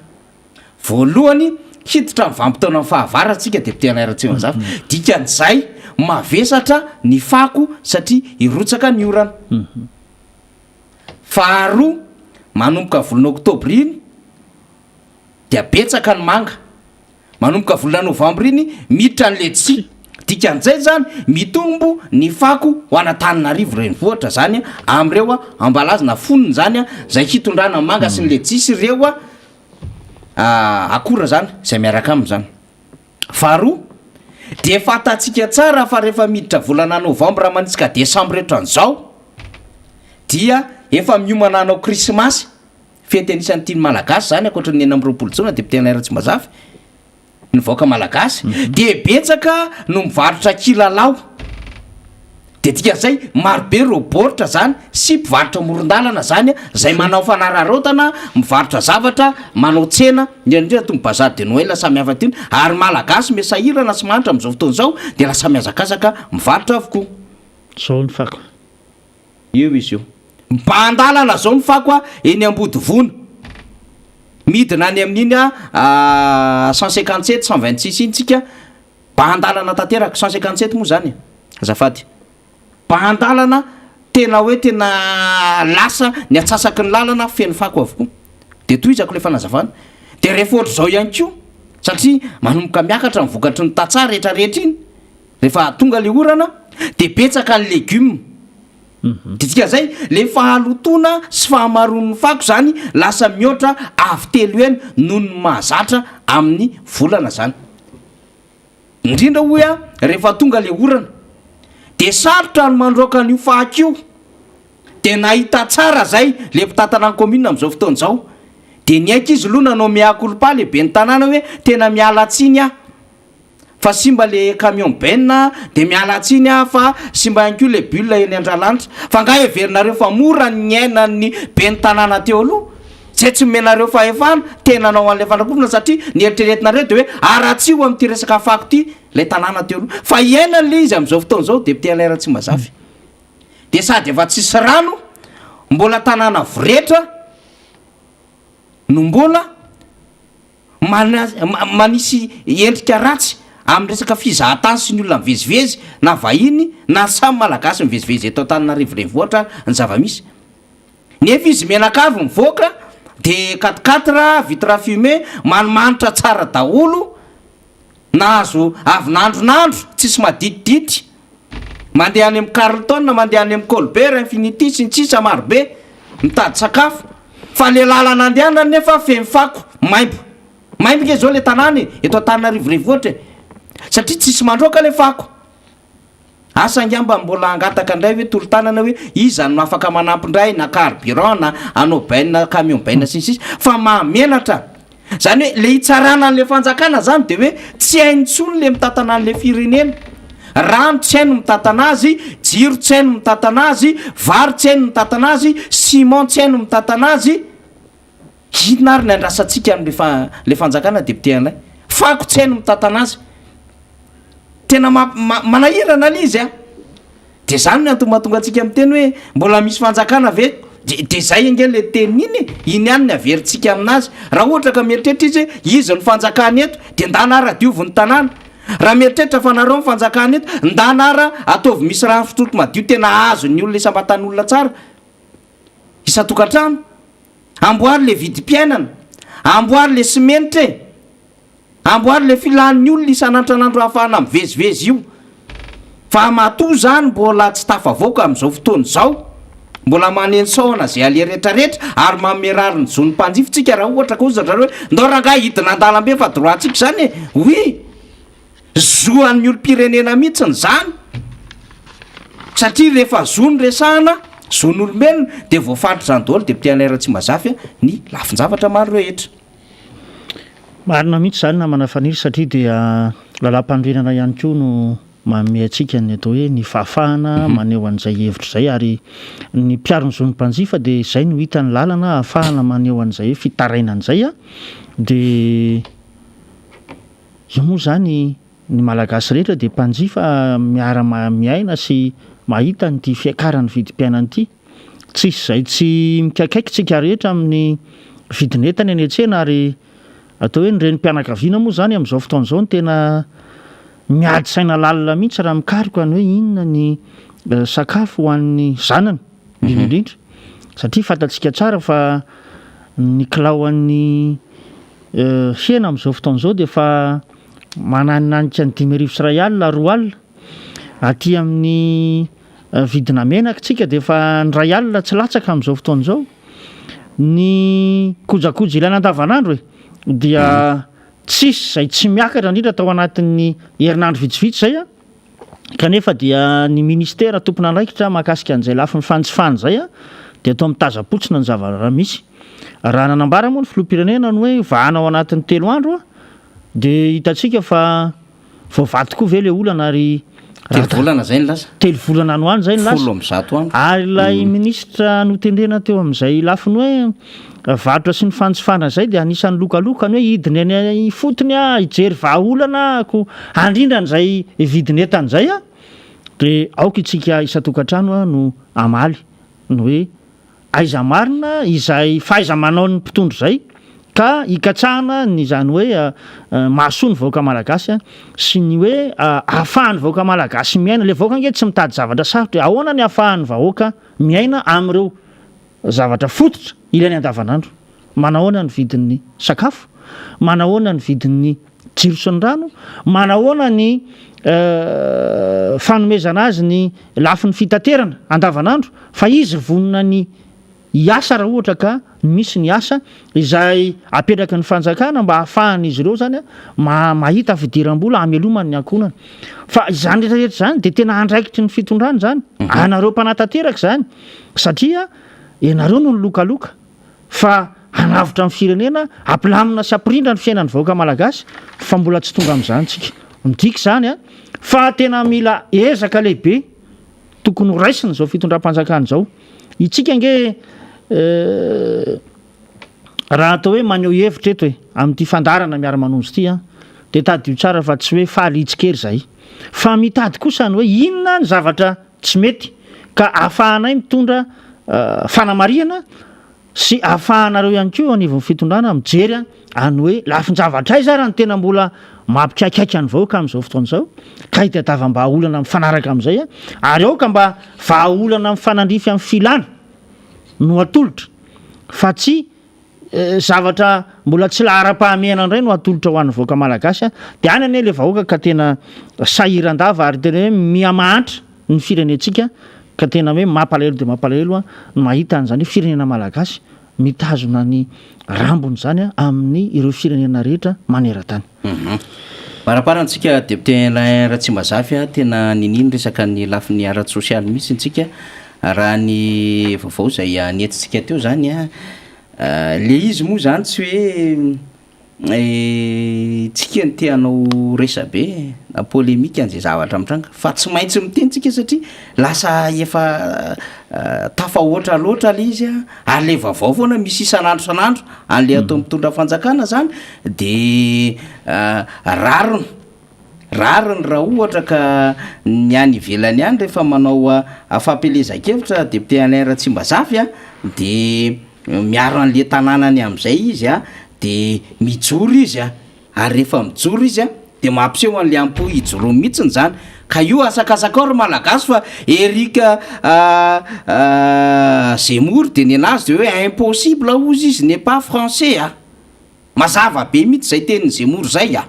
Voalohany, hiditra amin'ny vanim-potoanan'ny fahavaratra tsika député Alain Ratsimanzafy. Dikan'izay mavesatra ny fako satria hirotsaka ny orana. Faharoa, manomboka volana oktobra iny dia betsaka ny manga. Manomboka volana novambra iny miditra ny letchis. Dikan'izay izany mitombo ny fako ho an'Antananarivo renivohitra izany amin'ireo ambalazy na fonony izany izay hitondrana manga sy ny letchis sy ireo akora izany izay miaraka aminy izany. Faharoa, dia fantatsika tsara fa rehefa miditra volana novambra manitsika desambra ohatran'izao dia efa miomana hanao krismasy, fety anisan'ny tian'ny Malagasy izany ankoatra ny 26 jona député Alain Ratsimbazafy, ny vahoaka Malagasy dia betsaka no mivarotra kilalao. Dia dikan'izay marobe ireo baoritra zany sy mpivarotra amoron-dalana zany zay manao fanararaotana mivarotra zavatra, manao tsena, indrindra indrindra itony bazar de Noël samihafa itony, ary Malagasy me sahirana sy mahantra amin'izao fotoana izao dia lasa mihazakazaka mivarotra avokoa. Zao ny fako. Eo izy io. Mibahan-dalana zao ny fako a, eny Ambodivona. Midina any amin'iny a 157, 126 iny tsika. Bahan-dalana tanteraka, 157 moa izany e, azafady. Bahan-dalana tena hoe tena lasa ny antsasaky ny lalana feno fako avokoa. Dia tohizako ilay fanazavana. Dia rehefa ohatr'izao ihany koa, satria manomboka miakatra ny vokatry ny tantsaha rehetra rehetra iny, rehefa tonga ilay orana, dia betsaka ny legioma. Dia dikan'izay, ilay fahalotoana sy fahamaroan'ny fako izany lasa mihoatra avo telo heny noho ny mahazatra amin'ny volana izany. Indrindra hoy aho rehefa tonga le orana de sarotra ny mandroaka an'io fako io. Dia nahita tsara zay le mpitantana ny commune amin'izao fotoana izao. Dia niaiky izy aloha nanao mea culpa le ben'ny tanàna hoe tena miala tsiny aho fa simba le camion benne dia miala tsiny aho fa simba ihany koa le bulle eny Andralanitra. Fa angaha heverinareo fa mora ny niainan'ny ben'ny tanàna teo aloha? Zay tsy nomenareo fahefana tena hanao an'ilay fandrakofana satria ny eritreretinareo dia hoe haratsio amin'ity resaka fako ity ilay tanàna teo aloha. Fa iainana ilay izy amin'izao fotoana izao, député Alain Ratsimbazafy. Dia sady efa tsisy rano, mbola tanàna voretra no mbola manisy endrika ratsy amin'ny resaka fizahantany sy ny olona mivezivezy na vahiny na samy Malagasy mivezivezy eto Antananarivo renivohitra ary ny zava-misy. Nefa izy mianakavy mivoaka de quatre quatre, vitre fumée, manimanitra tsara daholo, nahazo avy nandronandro, tsisy maditidity, mandeha any amin'ny Carlton, mandeha any amin'ny Colbert, Infinity sy ny sisa maro be, mitady sakafo, fa le lalana andehanany nefa feno fako, maimbo, maimbo nge zao le tanàna e, eto Antananarivo renivohitra e, satria tsisy mandroaka le fako. Asa angamba mbola hangataka indray hoe tolo-tanana hoe iza no afaka manampy indray na carburant na hanao benne camion benne sy ny sisa fa mahamenatra. Zany hoe le hitsarana an'le fanjakana zany de hoe tsy hainy intsony le mitantana an'le firenena. Rano tsy hainy mitantana azy, jiro tsy hainy mitantana azy, vary tsy hainy mitantana azy, ciment tsy hainy mitantana azy. Inona ary ny andrasantsika amin'le fa le fanjakana député anay? Fako tsy hainy mitantana azy. Tena manahirana le izy a! De zany ny antony mahatonga antsika miteny hoe mbola misy fanjakana ve? De de zay ange le teniny iny e! Iny ihany ny averintsika aminazy. Raha ohatra ka mieritreritra izy hoe izy no fanjakana eto de ndana ara diovy ny tanàna. Raha mieritreritra fa nareo no fanjakana eto, ndana ara ataovy misy rano fisotro madio tena azon'ny olona isam-batan'olona tsara isan-tokantrano. Amboary le vidim-piainana, amboary le simenitra e! Amboary le filan'ny olona isan'andran'andro ahafahana mivezivezy io. Fa matoa zany mbola tsy tafavoaka amin'izao fotoana izao, mbola maneno sahona izay aleha retraretra ary manome rariny zon'ny mpanjifa tsika raha ohatra ka hoy zareo hoe ndao rangahy hidina an-dalambe fa droit tsika izany e! Oui! Zo an'ny olom-pirenena mihitsiny izany satria rehefa zo no resahana, zon'olombelona, dia voafaritr'izany daholo député Alain Ratsimbazafy ny lafin-javatra maro rehetra. Marina mihitsy izany namana Faniry satria dia lalàmpanorenana ihany koa no manome antsika ny atao hoe ny fahafahana maneho an'izay hevitra izay ary ny mpiaro ny zon'ny mpanjifa dia izay no hita ny lalana ahafahana maneho an'izay hoe fitarainana izay dia io moa izany ny Malagasy rehetra dia mpanjifa miara miaina sy mahita an'ity fiakaran'ny vidim-piainana ity. Tsisy izay tsy mikaikaiky tsika rehetra amin'ny vidin'entana eny an-tsena ary atao hoe ny renim-pianakaviana moa izany amin'izao fotoana izao no tena miady saina lalina mihitsy raha mikaroka ny hoe inona ny sakafo ho an'ny zanany indrindra indrindra satria fantatsika tsara fa ny kilaoan'ny hena amin'izao fotoana izao dia efa mananinanika ny 2150 2000 aty amin'ny Vidina menaka tsika dia efa ny 1000 tsy latsaka amin'izao fotoana izao. Ny kojakoja ilaina andavanandro e dia tsisy izay tsy miakatra indrindra tao anatin'ny herinandro vitsivitsy izay a. Kanefa dia ny ministera tompon'andraikitra mahakasika an'izay lafiny fanjifana izay a dia atao mitazam-potsiny ny zava-misy. Raha nanambara moa ny filoham-pirenena ny hoe vahana ao anatin'ny telo andro a dia hitantsika fa Voavaha tokoa ve ilay olana ary Telo volana zay ny lasa. Telo volana any ho any zay ny lasa. 110 andro. Ary ilay minisitra notendrena teo amin'izay lafiny hoe varotra sy ny fanjifana izay dia anisan'ny lokalokany hoe hidina eny ifotony aho hijery vahaolana ko handrindra an'izay vidin'entana izay aho dia aoka isika isan-tokantrano no hamaly ny hoe Aiza marina izay fahaiza-manaon'ny mpitondra izay ka hikatsahana ny izany hoe mahasoa ny vahoaka malagasy sy ny hoe ahafahan'ny vahoaka malagasy miaina. Ilay vahoaka ange tsy mitady zavatra sarotra e. Ahoana ny ahafahan'ny vahoaka miaina amin'ireo zavatra fototra ilainy andavanandro? Manahoana ny vidin'ny sakafo? Manahoana ny vidin'ny jiro sy ny rano? Manahoana ny fanomezana azy ny lafiny fitaterana andavanandro fa izy vonona ny. hiasa raha ohatra ka misy ny asa izay apetraky ny fanjakana mba hahafahan'izy ireo izany mahita fidiram-bola hamelomany ny ankohonany. Fa izany rehetra rehetra izany dia tena andraikitry ny fitondrana izany, anareo mpanatanteraka izany satria ianareo no nilokaloka fa hanavotra ny firenena, hampilamina sy hampirindra ny fiainan'ny vahoaka malagasy fa mbola tsy tonga amin'izany tsika. Midika izany fa tena mila ezaka lehibe Tokony ho raisina izao fitondram-panjakana izao. Itsika ange raha atao hoe maneho hevitra eto e, amin'ity fandaharana miara-manonja ity an, dia tadidio tsara fa tsy hoe faly hitsikery izahay. Fa mitady kosa ny hoe inona ny zavatra tsy mety ka ahafahanay mitondra fanamarihana sy ahafahanareo ihany koa eo anivon'ny fitondrana mijery any hoe lafin-javatra aiza ary no tena mbola mampikaikaika ny vahoaka amin'izao fotoana izao ka hitadiavam-bahaolana mifanaraka amin'izay ary aoka mba vahaolana mifanandrify amin'ny filana no atolotra fa tsy zavatra mbola tsy laharam-pahamehana indray no atolotra ho an'ny vahoaka malagasy dia any anie ilay vahoaka ka tena sahiran-dava ary tena hoe miha-mahantra ny firenentsika ka tena hoe mampalahelo dia mampalahelo ny mahita an'izany hoe firenena malagasy mitazona ny rambony izany amin'ny ireo firenena rehetra maneran-tany. Maraparana antsika député Alain Ratsimbazafy a, tena ninia niresaka ny lafiny ara-tsosialy mihitsy ntsika, raha ny vaovao izay nentintsika teo zany a, le izy moa zany tsy hoe Tsika no te hanao resabe na polémique an'izay zavatra mitranga fa tsy maintsy miteny tsika satria lasa efa tafahoatra loatra le izy a, ary le vaovao foana misy isan'andro isan'andro an'le atao mitondra fanjakana zany de rariny, rariny raha ohatra ka ny any ivelany any rehefa manao fampielezan-kevitra député Alain Ratsimbazafy a de Miaro an'le tanànany amin'izay izy a, de mijoro izy a, ary rehefa mijoro izy a, de mampiseho an'le am-po ijoroany mihitsiny zany, ka io asakasakao ry malagasy fa Eric Zemmour de nenazy de hoe impossible hozy izy n'est pas français a, mazava be mihitsy zay tenin'i Zemmour zay a,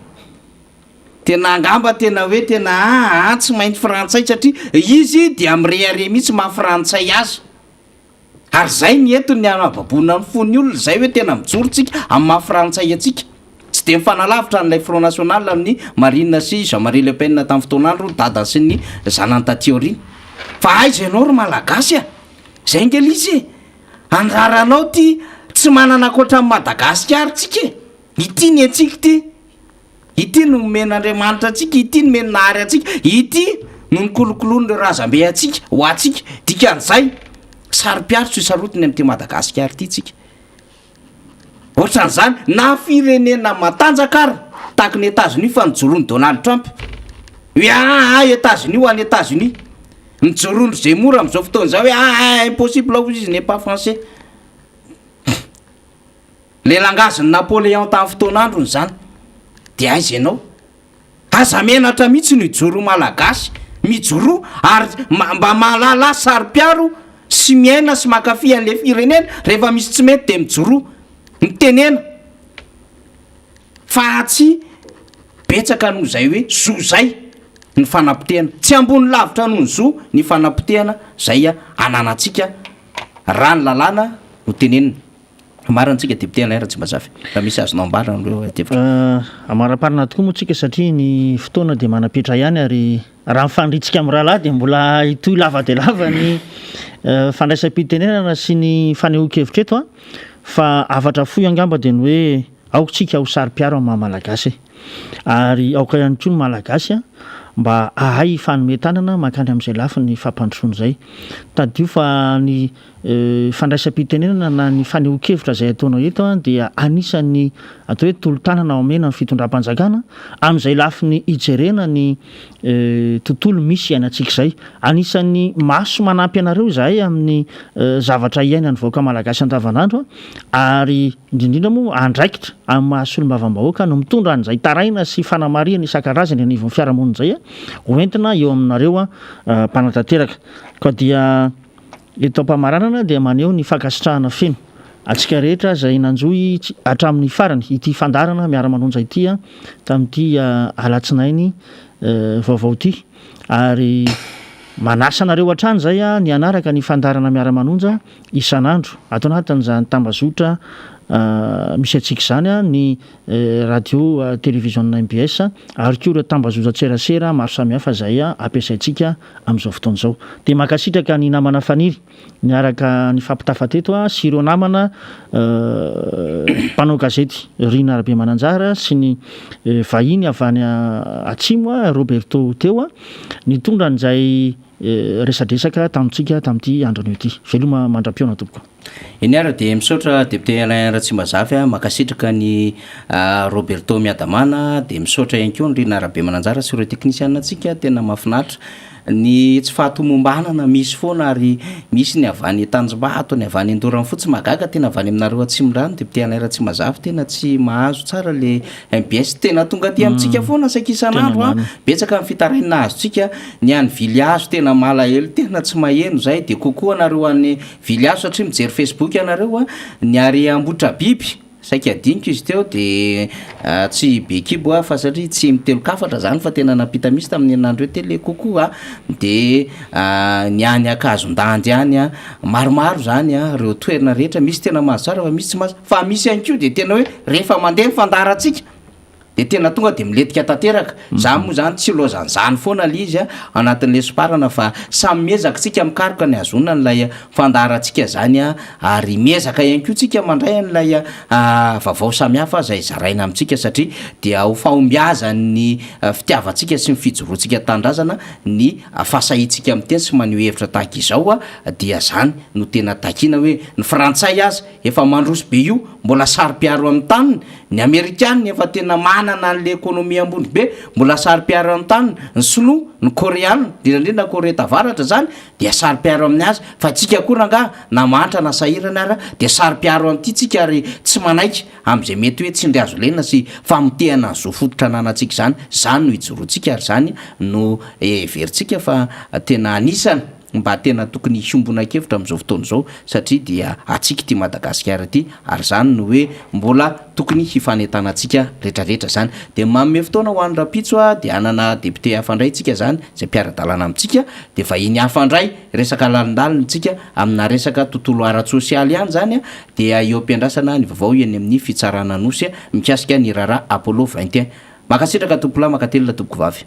tena angamba tena hoe tena aa tsy maintsy frantsay satria izy dia mirehareha mihitsy maha frantsay azy. Ary zay ny eto ny hanababoana ny fon'ny olona zay hoe tena mijoro tsika amin'ny maha frantsay antsika. Tsy dia mifanalavitra an'ilay Front National amin'i Marine sy Jean Marie Le Pen tamin'ny fotoan'andro dadany sy ny zanany taty aoriana. Fa aiza ianao ry Malagasy a! Zay ange le izy e! Andraranao ty tsy manana ankoatran'i Madagasikara tsika e! Ity ny antsika ity. Ity no nomen'Andriamanitra antsika, ity no nomen'ny Nahary antsika, ity no nokolokoloin'ireo razambe antsika ho antsika. Dikan'izay, saro-piaro tsy ho sarotiny amin'ity Madagasikara ity tsika. Ohatran'izany, na firenena matanjaka ary, tahaka ny Etazonia fa nijoroan'i Donald Trump. Hoe aa Etazonia ho an'i Etazonia. Nijoroan-dry Zemmour amin'izao fotoana izao hoe aa impossible hozy izy n'est pas français. Le langazin'i Napoléon tamin'ny fotoan'androny izany. Dia aiza ianao? Aza menatra mihitsy ny hijoro ho Malagasy. Mijoroa ary mba mahalala saro-piaro sy miaina sy mankafy an'ilay firenena. Rehefa misy tsy mety dia mijoroa. Mitenena. Fa tsy betsaka noho izay hoe zo izay ny fanapotehana. Tsy ambony lavitra noho ny zo ny fanapotehana izay ananantsika raha ny lalàna no tenenina. Marina tsika député Alain Ratsimbazafy raha misy azonao ambara amin'ireo adihevitra. Amaraparana tokoa moa tsika satria ny fotoana dia manam-petra ihany ary raha mifanritsika amin'ny rahalahy dia mbola hitohy lava dia lava ny fandraisam-pitenenana sy ny fanehoan-kevitra eto fa hafatra fohy angamba dia ny hoe aoka tsika ho saro-piaro amin'ny maha malagasy e! Ary aoka ihany koa ny malagasy mba hahay hifanome tanana mankany amin'izay lafiny fampandrosoana izay. Tadidio fa ny fandraisam-pitenenana na ny fanehoan-kevitra izay ataonao eto dia anisan'ny atao hoe tolo-tanana omena ny fitondram-panjakana amin'izay lafiny hijerena ny tontolo misy iainantsika izay. Anisan'ny maso manampy anareo izahay amin'ny zavatra iainan'ny vahoaka malagasy andavanandro ary indrindrindra moa andraikitra amin'ny maha solombavambahoaka no mitondra an'izay taraina sy fanamarihana isan-karazany anivon'ny fiarahamonina izay hoentina eo aminareo mpanatanteraka. Koa dia. Eto am-pamaranana dia maneho ny fankasitrahana feno antsika rehetra izay nanjohy hatramin'ny farany ity fandaharana Miara-manonja ity tamin'ity alatsinainy vaovao ity ary. Manasa anareo hatrany izay ny hanaraka ny fandaharana Miara-manonja isan'andro ato anatin'izany tambazotra misy antsika izany ny radio televiziona mbs ary koa ireo tambazotran-tserasera maro samihafa izay ampiasaintsika amin'izao fotoana izao. Dia mankasitraka ny namana Faniry niaraka nifampitafa teto sy ireo namana mpanao gazety Rina Rabemananjara sy ny vahiny avy any Atsimo Roberto teo nitondra an'izay resadresaka tamintsika tamin'ity andro anio ity. Veloma mandra-pihaona tompoko. Eny ary dia misaotra député Alain Ratsimbazafy a, mankasitraka an'i Roberto Miadamana, dia misaotra ihany koa an'i Rina Rabemananjara sy ireo teknisianina antsika, tena mahafinaritra ny tsy fahatomombanana misy foana ary misy ny avy any Tanjombato, ny avy any Andoranfotsy, mahagaga tena avy any aminareo Atsimondrano député Alain Ratsimbazafy tena tsy mahazo tsara le mbs, tena tonga aty amintsika foana saika isan'andro an, betsaka ny fitarainana azontsika, ny any Vilihazo tena malahelo tena tsy maheno zay, de coucou anareo any Vilihazo satria mijery facebook ianareo an, ny ary Ambohitrabiby saika adinoko izy teo de tsy be kibo aho fa satria tsy mitelin-kafatra zany fa tena nampita mihitsy tamin'ny herinandro eo tele coucou a, de ny any Ankazondandy any an, maromaro zany an reo toerana rehetra misy tena mahazo tsara fa misy tsy mahazo, fa misy ihany koa de tena hoe rehefa mandeha ny fandaharantsika de tena tonga de milentika tanteraka, za moa zany tsy ilaozan'izany foana le izy anatin'le somparana fa samy miezaka tsika mikaroka ny hahazoana an'ilay fandaharantsika zany ary miezaka ihany koa tsika mandray an'ilay vaovao samihafa zay zaraina amintsika satria dia ho fahombiazan'ny fitiavantsika sy ny fijoroantsika tanindrazana ny fahasahiantsika miteny sy maneho hevitra tahaka izao dia zany no tena takiana hoe ny frantsay aza Efa mandroso be io, mbola saro-piaro amin'ny taniny, ny amerikana efa tena manana an'le économie ambony be, mbola saro-piaro amin'ny taniny, ny sinoa, ny koreana, indrindra indrindra Korea tavaratra zany dia saro-piaro amin'ny azy, fa tsika koa rangaha na mahantra na sahirana ara dia saro-piaro an'ity tsika ary tsy manaiky amin'izay mety hoe tsindry hazo lena sy famotehana ny zo fototra ananantsika izany, zany no ijoroantsika ary zany no heverintsika fa tena anisany. mba tena tokony hiombona-kevitra amin'izao fotoana izao satria dia antsika ity Madagasikara ity ary izany no hoe mbola tokony hifanentanantsika retraretra izany. Dia manome fotoana ho an'ny rahampitso dia hanana député hafa indray tsika izany izay mpiara-dalàna amintsika dia vahiny hafa indray resaka lalindalina tsika amina resaka tontolo ara-tsosialy ihany izany dia eo am-piandrasana ny vaovao eny amin'ny fitsarana Anosy mikasika ny raharaha Apollo 21. Mankasitraka tompokolahy, mankatelina tompokovavy.